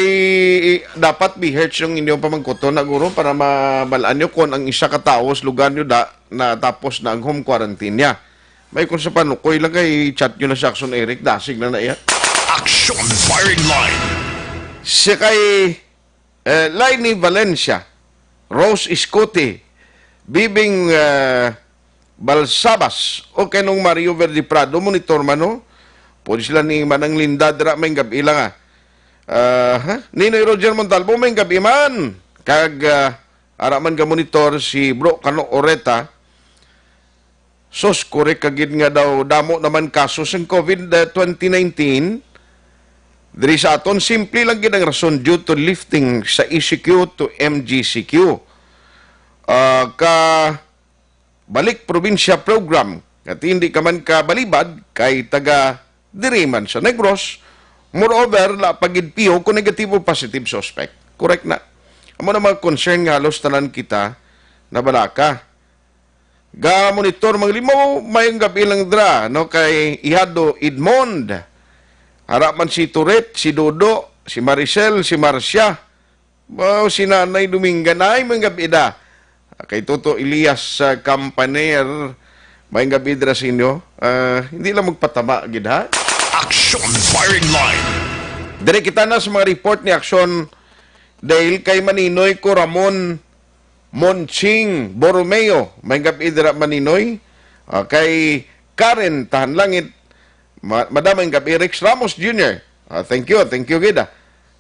dapat B H E R T yung inyong pamangkuton na guro para mabalaan nyo kung ang isa ka tawo sa lugar nyo da, na tapos na ang home quarantine niya. May kung sa panukoy lang kay chat nyo na si Action Eric, dasig na na iya. Action Firing Line. Si kay eh, Lainey Valencia, Rose Escote, Bibing eh, Balsabas, o kay nung Mario Verde Prado, monitor man no? Pwede sila ni Manang Linda dira may gabi lang ah. Ah, ha? Ninoy Roger Montalvo, may gabi man. Kag ah, ara man ga monitor si Bro Kano Oreta. Sus, correct ka gid nga daw damo naman kaso sang COVID twenty nineteen. Diri sa aton, simple lang gid ang rason due to lifting sa E C Q to M G C Q. Ah, ka balik probinsya program, nga hindi ka man kabalibad kay taga diri man sa Negros. Moreover, la pa gid piho kung negatibo positive suspect. Correct na. Amo na mga concern nga halos tanan kita nabalaka. Ga monitor mga limo, may gabi lang dra, no, kay Ihado Edmond. Ara man si Tourette, si Dodo, si Maricel, si Marcia. Wow, si Nanay Dominga na ay mga gabi da. Kay Toto Elias sa Campaner, may gabi dra sa inyo. Ah, hindi lang magpatama gid ha. Action Firing Line. Dire kita na sa mga report ni Action dahil kay Maninoy ko Ramon Monching Borromeo, may gabi dira Maninoy. Ah, kay Karen Tahanlangit, ma Madam, may gabi Rex Ramos Junior. Ah, thank you, thank you gid ah.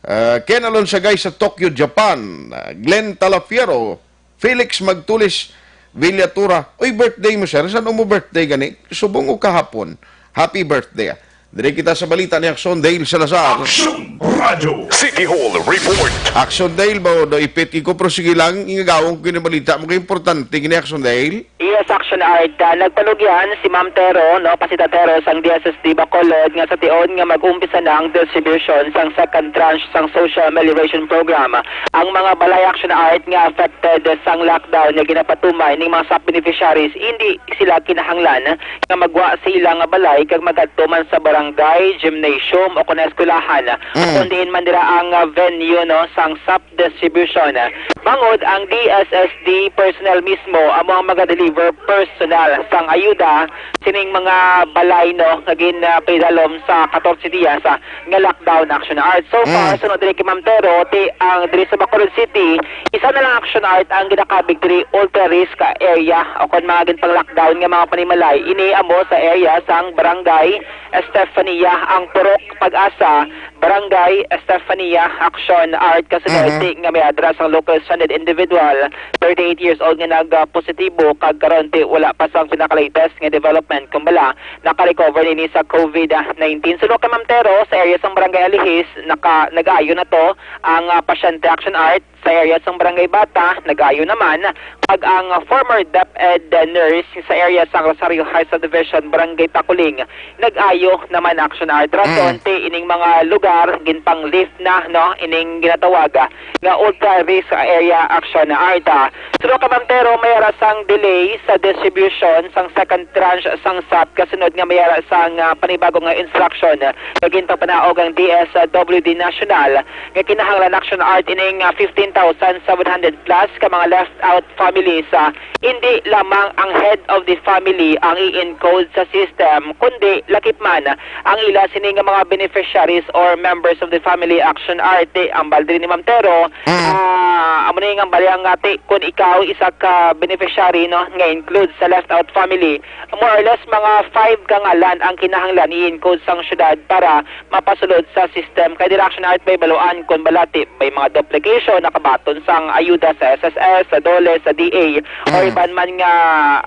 Ah, Ken Alonsagay sa Tokyo, Japan. Ah, Glenn Talafiero, Felix Magtulis Villatura. Uy, birthday mo, sir. Saan mo birthday gani? Subong o kahapon? Happy birthday ah. Dire kita sa balita ni Action Dale Salazar. Action Radio. City Hall Report. Action Dale ba o do ipit ko, pero sige lang, ingagawon ko yung balita mo kay importante gini Action Dale. Yes, Action Art. Ah, nagpanugyan si Ma'am Tero, no, Pasita Tero sang D S S D Bacolod nga sa tion nga mag-umpisa na ang distribution sang second tranche sang Social Amelioration Program. Ang mga balay Action Art nga affected sang lockdown nga ginapatumay ning mga sub-beneficiaries, hindi sila kinahanglan nga magwa sa ila nga balay kag magadto man sa barangay, gymnasium o kon eskwelahan, mm, kon diin man dira ang, ah, venue, no, sang sub distribution. Bangod ang D S S D personnel mismo amo ang magadeliver personal sang ayuda sining mga balay, no, nga gin, ah, pinadalom sa katorse dias, ah, nga lockdown, Action Art. So far, mm, sunod diri kay Ma'am Tero, ti ang diri sa Bacolod City, isa na lang, Action Art, ang ginakabig diri, ultra risk area o kon mga ginpang-lockdown nga mga panimalay. Ini amo sa area sang Barangay Estefania, ang Purok Pag-asa, Barangay Estefania, Action Art, kasunod, mhm, ti nga may address ang local stranded individual, thirty-eight years old, nga nag-positibo kag karon ti wala pa sang pinaka-latest nga development kung bala naka-recover nini sa COVID nineteen. Suno kay Ma'am Tero, sa area sang Barangay Alihis, naka, nag-ayo na to ang, ah, pasyente, Action Art. Sa area sang Barangay Bata, nag-ayo naman, kag ang former DepEd nurse sa area sang Rosario High Subdivision, Barangay Taculing, nag-ayo naman, Action Art. Rason, mm, ti ining mga lugar ginpang-lift na, no, ining ginatawag, ah, nga ultra risk area, Action Art. Suno kay Ma'am Tero, may ara sang delay sa distribution sang second tranche sang sap kasunod nga may ara sang, ah, panibago nga instruction nga ginpapanaog ang D S W D National nga kinahanglan, Action Art, ining, ah, fifteen thousand seven hundred plus ka mga left out families. Ah, hindi lamang ang head of the family ang i-encode sa system, kundi lakip man ang ila sini nga mga beneficiaries or members of the family, Action Art. Ang balde ni Ma'am Tero, mm, ah, amo ni nga balya nga ti, kung ikaw isa ka beneficiary, no, nga include sa left out family, more or less mga five ka ngalan ang kinahanglan i-encode sang syudad para mapasulod sa system. Kay dira, Action Art, may baluan kon bala ti may mga duplication nakabaton sang ayuda sa S S S, sa DOLE, sa D A, or, mm, iban man nga,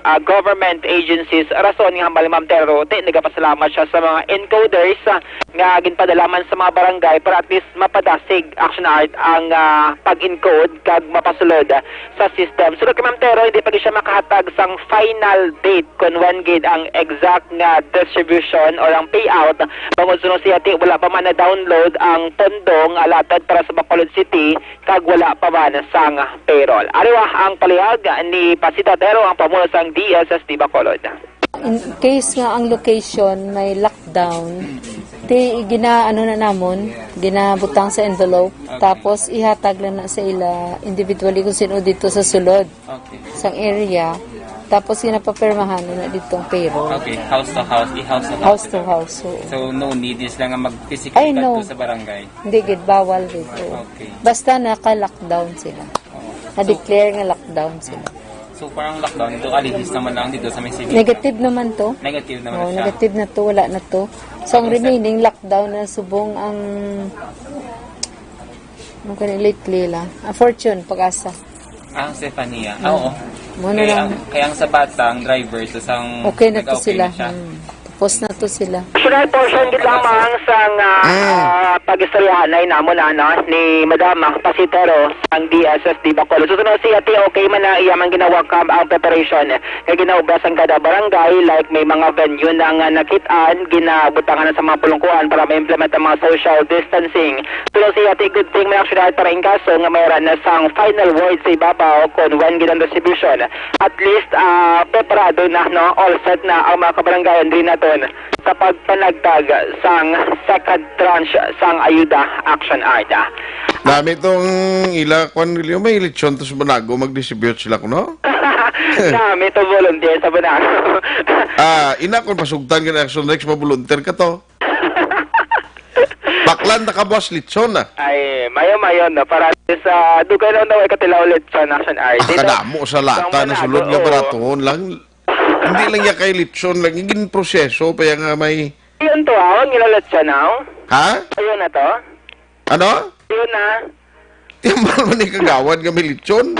ah, government agencies. Rason nga hambal ni Ma'am Tero, ti nagapasalamat siya sa mga encoders, ah, nga ginpadala man sa mga barangay para at least mapadasig, Action Art, ang, ah, pag-encode kag mapasulod sa system. Sulod kay Ma'am Tero, hindi pa gid siya makahatag sang final date kon when gid ang exact nga distribution or ang payout. Bangod suno siya, ti, wala pa man na-download ang pondo nga allotted para sa Bacolod City kag wala pa man sang payroll. Ari wa ang palihag ni Pasita Tero, ang pamuno sang D S S D Bacolod. In case nga ang location may lockdown, ti gina-, ano na namon, ginabutang sa envelope, Okay. tapos ihatag lang na sa ila individually kung sino dito sa sulod Okay. sang area. Tapos ginapapirmahan na, na dito ang payroll. Okay, house to house, i-house to house. House to house, oo. So, no need is lang nga mag-physical Ay, no. kadto sa barangay. Hindi gid, bawal gid, oo. Okay. Basta naka-lockdown sila. Oo. Na-declare nga lockdown sila. So, parang lockdown dito, alihis naman lang dito sa may city. Negative naman to. Negative naman Oh, siya. negative na to, wala na to. So, ang Okay, sir. remaining lockdown na subong ang, ano ka na, lately lang. Ah, Fortune, Pag-asa. Ah, Stefania. Ah, Mm. oo. Muna Kaya lang. ang, kaya ang sa bata, ang driver, tas ang Okay na to nag-okay sila. na siya. Hmm. Tapos na to sila. Additional portion gid lamang sang, ah, Mm. ah, pag-istoryahanay namon, ano, ni Madam, ah, Pasitero sang D S S D Bacolod. Susunod siya, ti, okay man na iya man ginawa ka ang preparation nga ginaubra sang kada barangay, like may mga venue na nga nakit-an, ginabutangan na sa mga pulungkuan para ma-implement ang mga social distancing. Pero siya, ti, good thing may Action Art para in kaso nga mayroon na sang final word sa ibabaw kung when gid ang distribution. At least, ah, preparado na, no? All set na ang mga kabarangayan diri naton sa pagpanagtag sang second tranche sang ayuda, Action Art. Nami tong ila, kwan, Rilio, may lechon to sa Banago, mag-distribute sila kuno? Nami to volunteer sa Banago. Ah, ina, kung pasugtan ka na Action Rex, ma-volunteer ka to. Baklan, nakabuas lechon, ah. Ay, mayo-mayo na. Para sa dugay lang daw ay katilaw lechon, Action Art. Ah, Dito, kadamo sa lata sa na sulod Banago, nga oo. baraton lang. Hindi lang niya kay lechon lang, igin proseso pa yan nga may Yun to, ah. Ang nilalatsa na, oh. Ha? Ayun na to. Ano? Yun na. Tiambal man ni kagawad nga may lechon.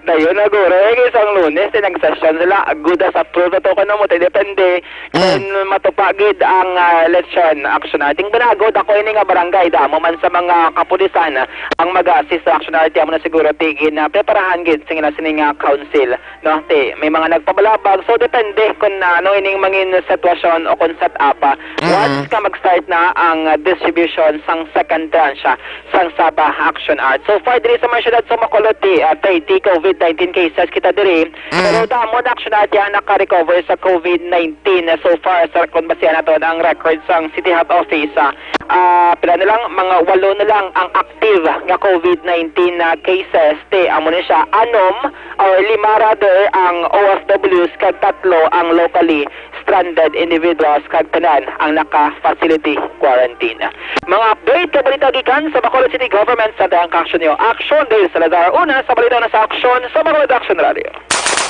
Dayon na, guro. Eh, isang Lunes, eh, nagsesyon sila. Good as approve ito ka na mo. Depende Mm. kung matupa gid ang, ah, lechon. Action, I think, Banago, dako ini nga barangay. Damo man sa mga kapulisan ang mag-assist sa Action Art. Amo na siguro, tigin na preparahan gid sing ila sini nga council. No, ti, may mga nagpabalabag. So, depende kung ano ining mangin sitwasyon o kung set up, ah, Mm-mm. once ka mag-start na ang, ah, distribution sang second tranche, ah, sang Saba Action Art. So far, diri sa mga syudad sa Bacolod, ti, ah, thirty COVID nineteen cases kita diri. Mm. Pero damo na Action Art yan naka-recover sa COVID nineteen. So far, sa kung basihan nato ang record sang City Health Office, ah, ah, pila na lang, mga walo na lang ang active nga COVID nineteen na cases. Ti, amo ni siya, anom or lima rather ang O F Ws kag tatlo ang locally stranded individuals kag tanan ang naka-facility quarantine. Mga update kag balita gikan sa Bacolod City Government sa Dayang Aksyon Nyo. Aksyon, Dale Salazar, una sa balita na sa Aksyon sa Bacolod Aksyon Radio.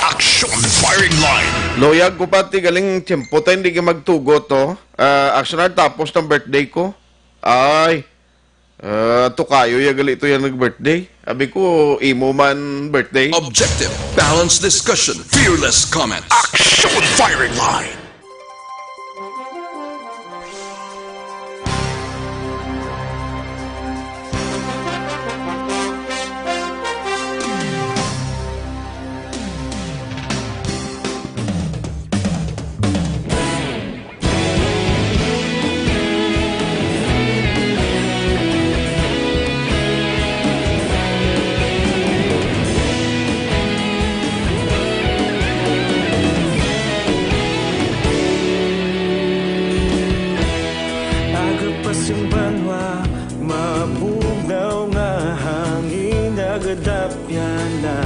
Action Firing Line. Loyag ko pati galing tiyempo tayo, hindi ka magtugot, oh. Ah, Aksyon, tapos ng birthday ko. Ay, Ah, to kayo ya gali to yang nag-birthday. Abi ko, imo man birthday. Objective, balanced discussion, fearless comment. Action Firing Line. Aga pa sing banwa, mabugnaw nga hangin, nagadapyan na.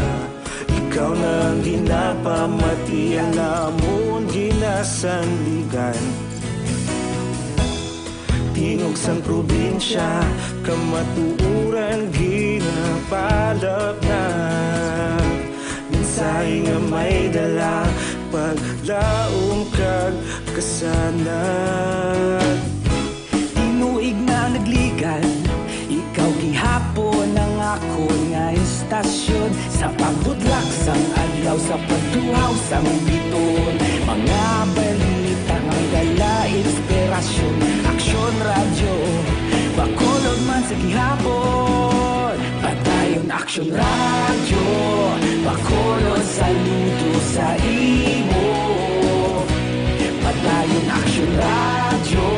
Ikaw na ang ginapamati, ang amon ginasandigan. Tingog sang probinsya, kamatuoran ginapalapnag. Mensahe nga may dala, paglaom kag kasanag. Tinuig na nagligan, ikaw gihapon ang akon nga istasyon. Sa pagbutlak sang adlaw, sa pagtuhaw sang biton, mga balita nga dala inspirasyon. Aksyon Radyo, Bacolod Gihapon, padayon Aksyon Radyo, Bacolod saludo sa imo. Padayon Aksyon Radyo,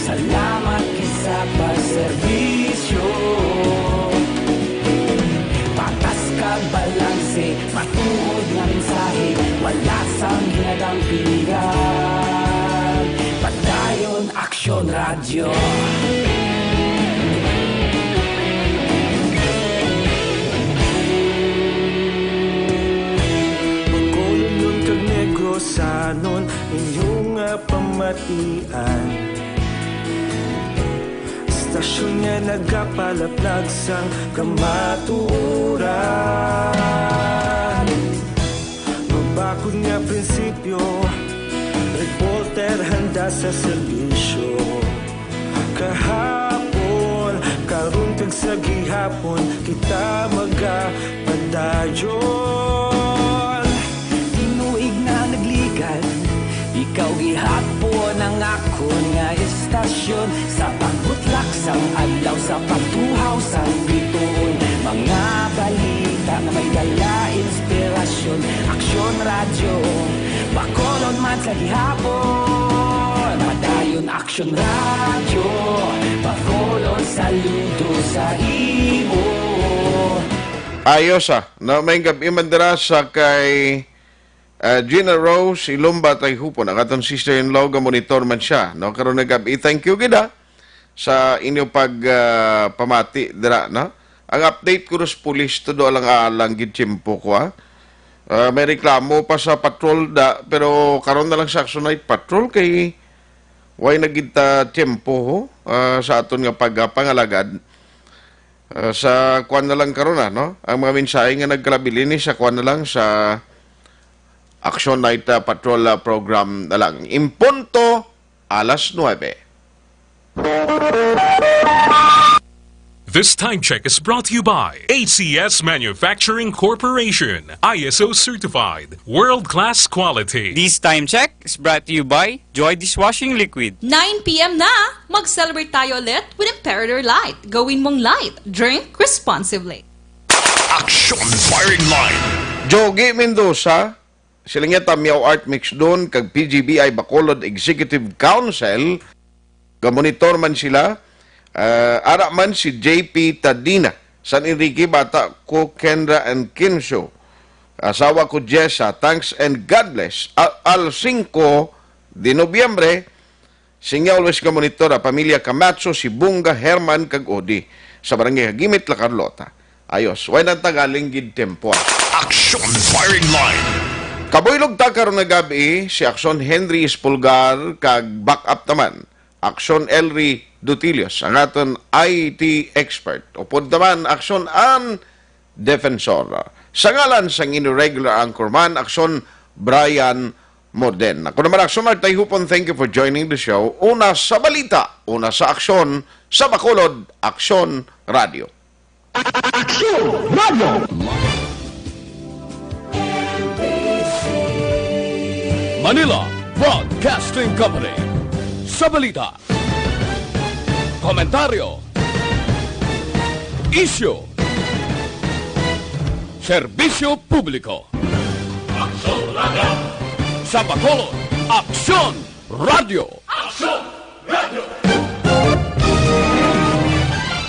salamat kisa pa serbisyo. Patas kag balanse, matuod nga mensahe, wala sang hinadang pilihan. Padayon Aksyon Radyo. Bacolodnon kag Negrosanon, inyo nga pamatian. Istasyon nga nagapalaplag sang kamatuoran. Mabakod nga prinsipyo, reporter handa sa serbisyo. Kahapon, karon kag sa gihapon, kita magapadayon. Tinuig na nagligad, ikaw gihapon ang akon nga istasyon. Sa pagbutlak sang adlaw, sa pagtuhaw sang bituon, mga balita nga may dala inspirasyon. Aksyon Radyo, Bacolod man sa gihapon. Padayon Aksyon Radyo, Bacolod saludo sa imo. Ayos, ah. No, may gabi man dira sa kay, ah, Gina Rose Ilumba Tayhupon, ang aton sister-in-law, nga monitor man siya, no? Karon nga gabi, thank you gid, ah, sa inyo pag, ah, pamati dira, no? Ang update ko sa pulis, todo alang-alang gid tiyempo ko, ah. Ah, may reklamo pa sa patrol da, pero karon na lang sa Action Night Patrol kay way na gid ta tiyempo, ho, ah, sa aton nga pagpangalagad. Ah, sa kuwan na lang karon, ah, no? Ang mga mensahe nga nagkalabilin ni sa kuwan na lang sa Action Night, ah, Patrol, ah, program na lang. In punto, alas nuebe. This time check is brought to you by A C S Manufacturing Corporation, I S O certified, world-class quality. This time check is brought to you by Joy Dishwashing Liquid. Nine p m na! Mag-celebrate tayo ulit with Imperator Light. Gawin mong light. Drink responsibly. Action Firing Line. Jogi Mendoza, sila nga Tamyaw Art Mix Don, kag P G B I Bacolod Executive Council, gamonitor man sila. Ah, ara man si J P Tadina, San Enrique, bata ko, Kendra and Kinsho, asawa ko, Jessa, thanks and God bless. Al, al singko de Nobyembre, Sing nga always nga monitor, ah, pamilya Camacho, si Bunga, Herman, kag Odi, sa Barangay Hagimit, La Carlota. Ayos, way nang tagaling gid tempo, ah. Action Firing Line. Kabuylog ta karon nga gabi, si Action Henry Espulgar, kag backup naman, Action Elry Dutilios, ang aton I T expert. Upod naman, Action Ann Defensor. Sa ngalan sang inyo regular anchorman, Aksyon Brian Morden. Ako naman, Aksyon Art Tayhupon, thank you for joining the show. Una sa balita, una sa aksyon, sa Bacolod, Aksyon Radio. Aksyon Radio! Manila Broadcasting Company. Sa balita, komentaryo, isyu, serbisyo publiko. Aksyon Radio. Sa Bacolod, Aksyon Radio. Aksyon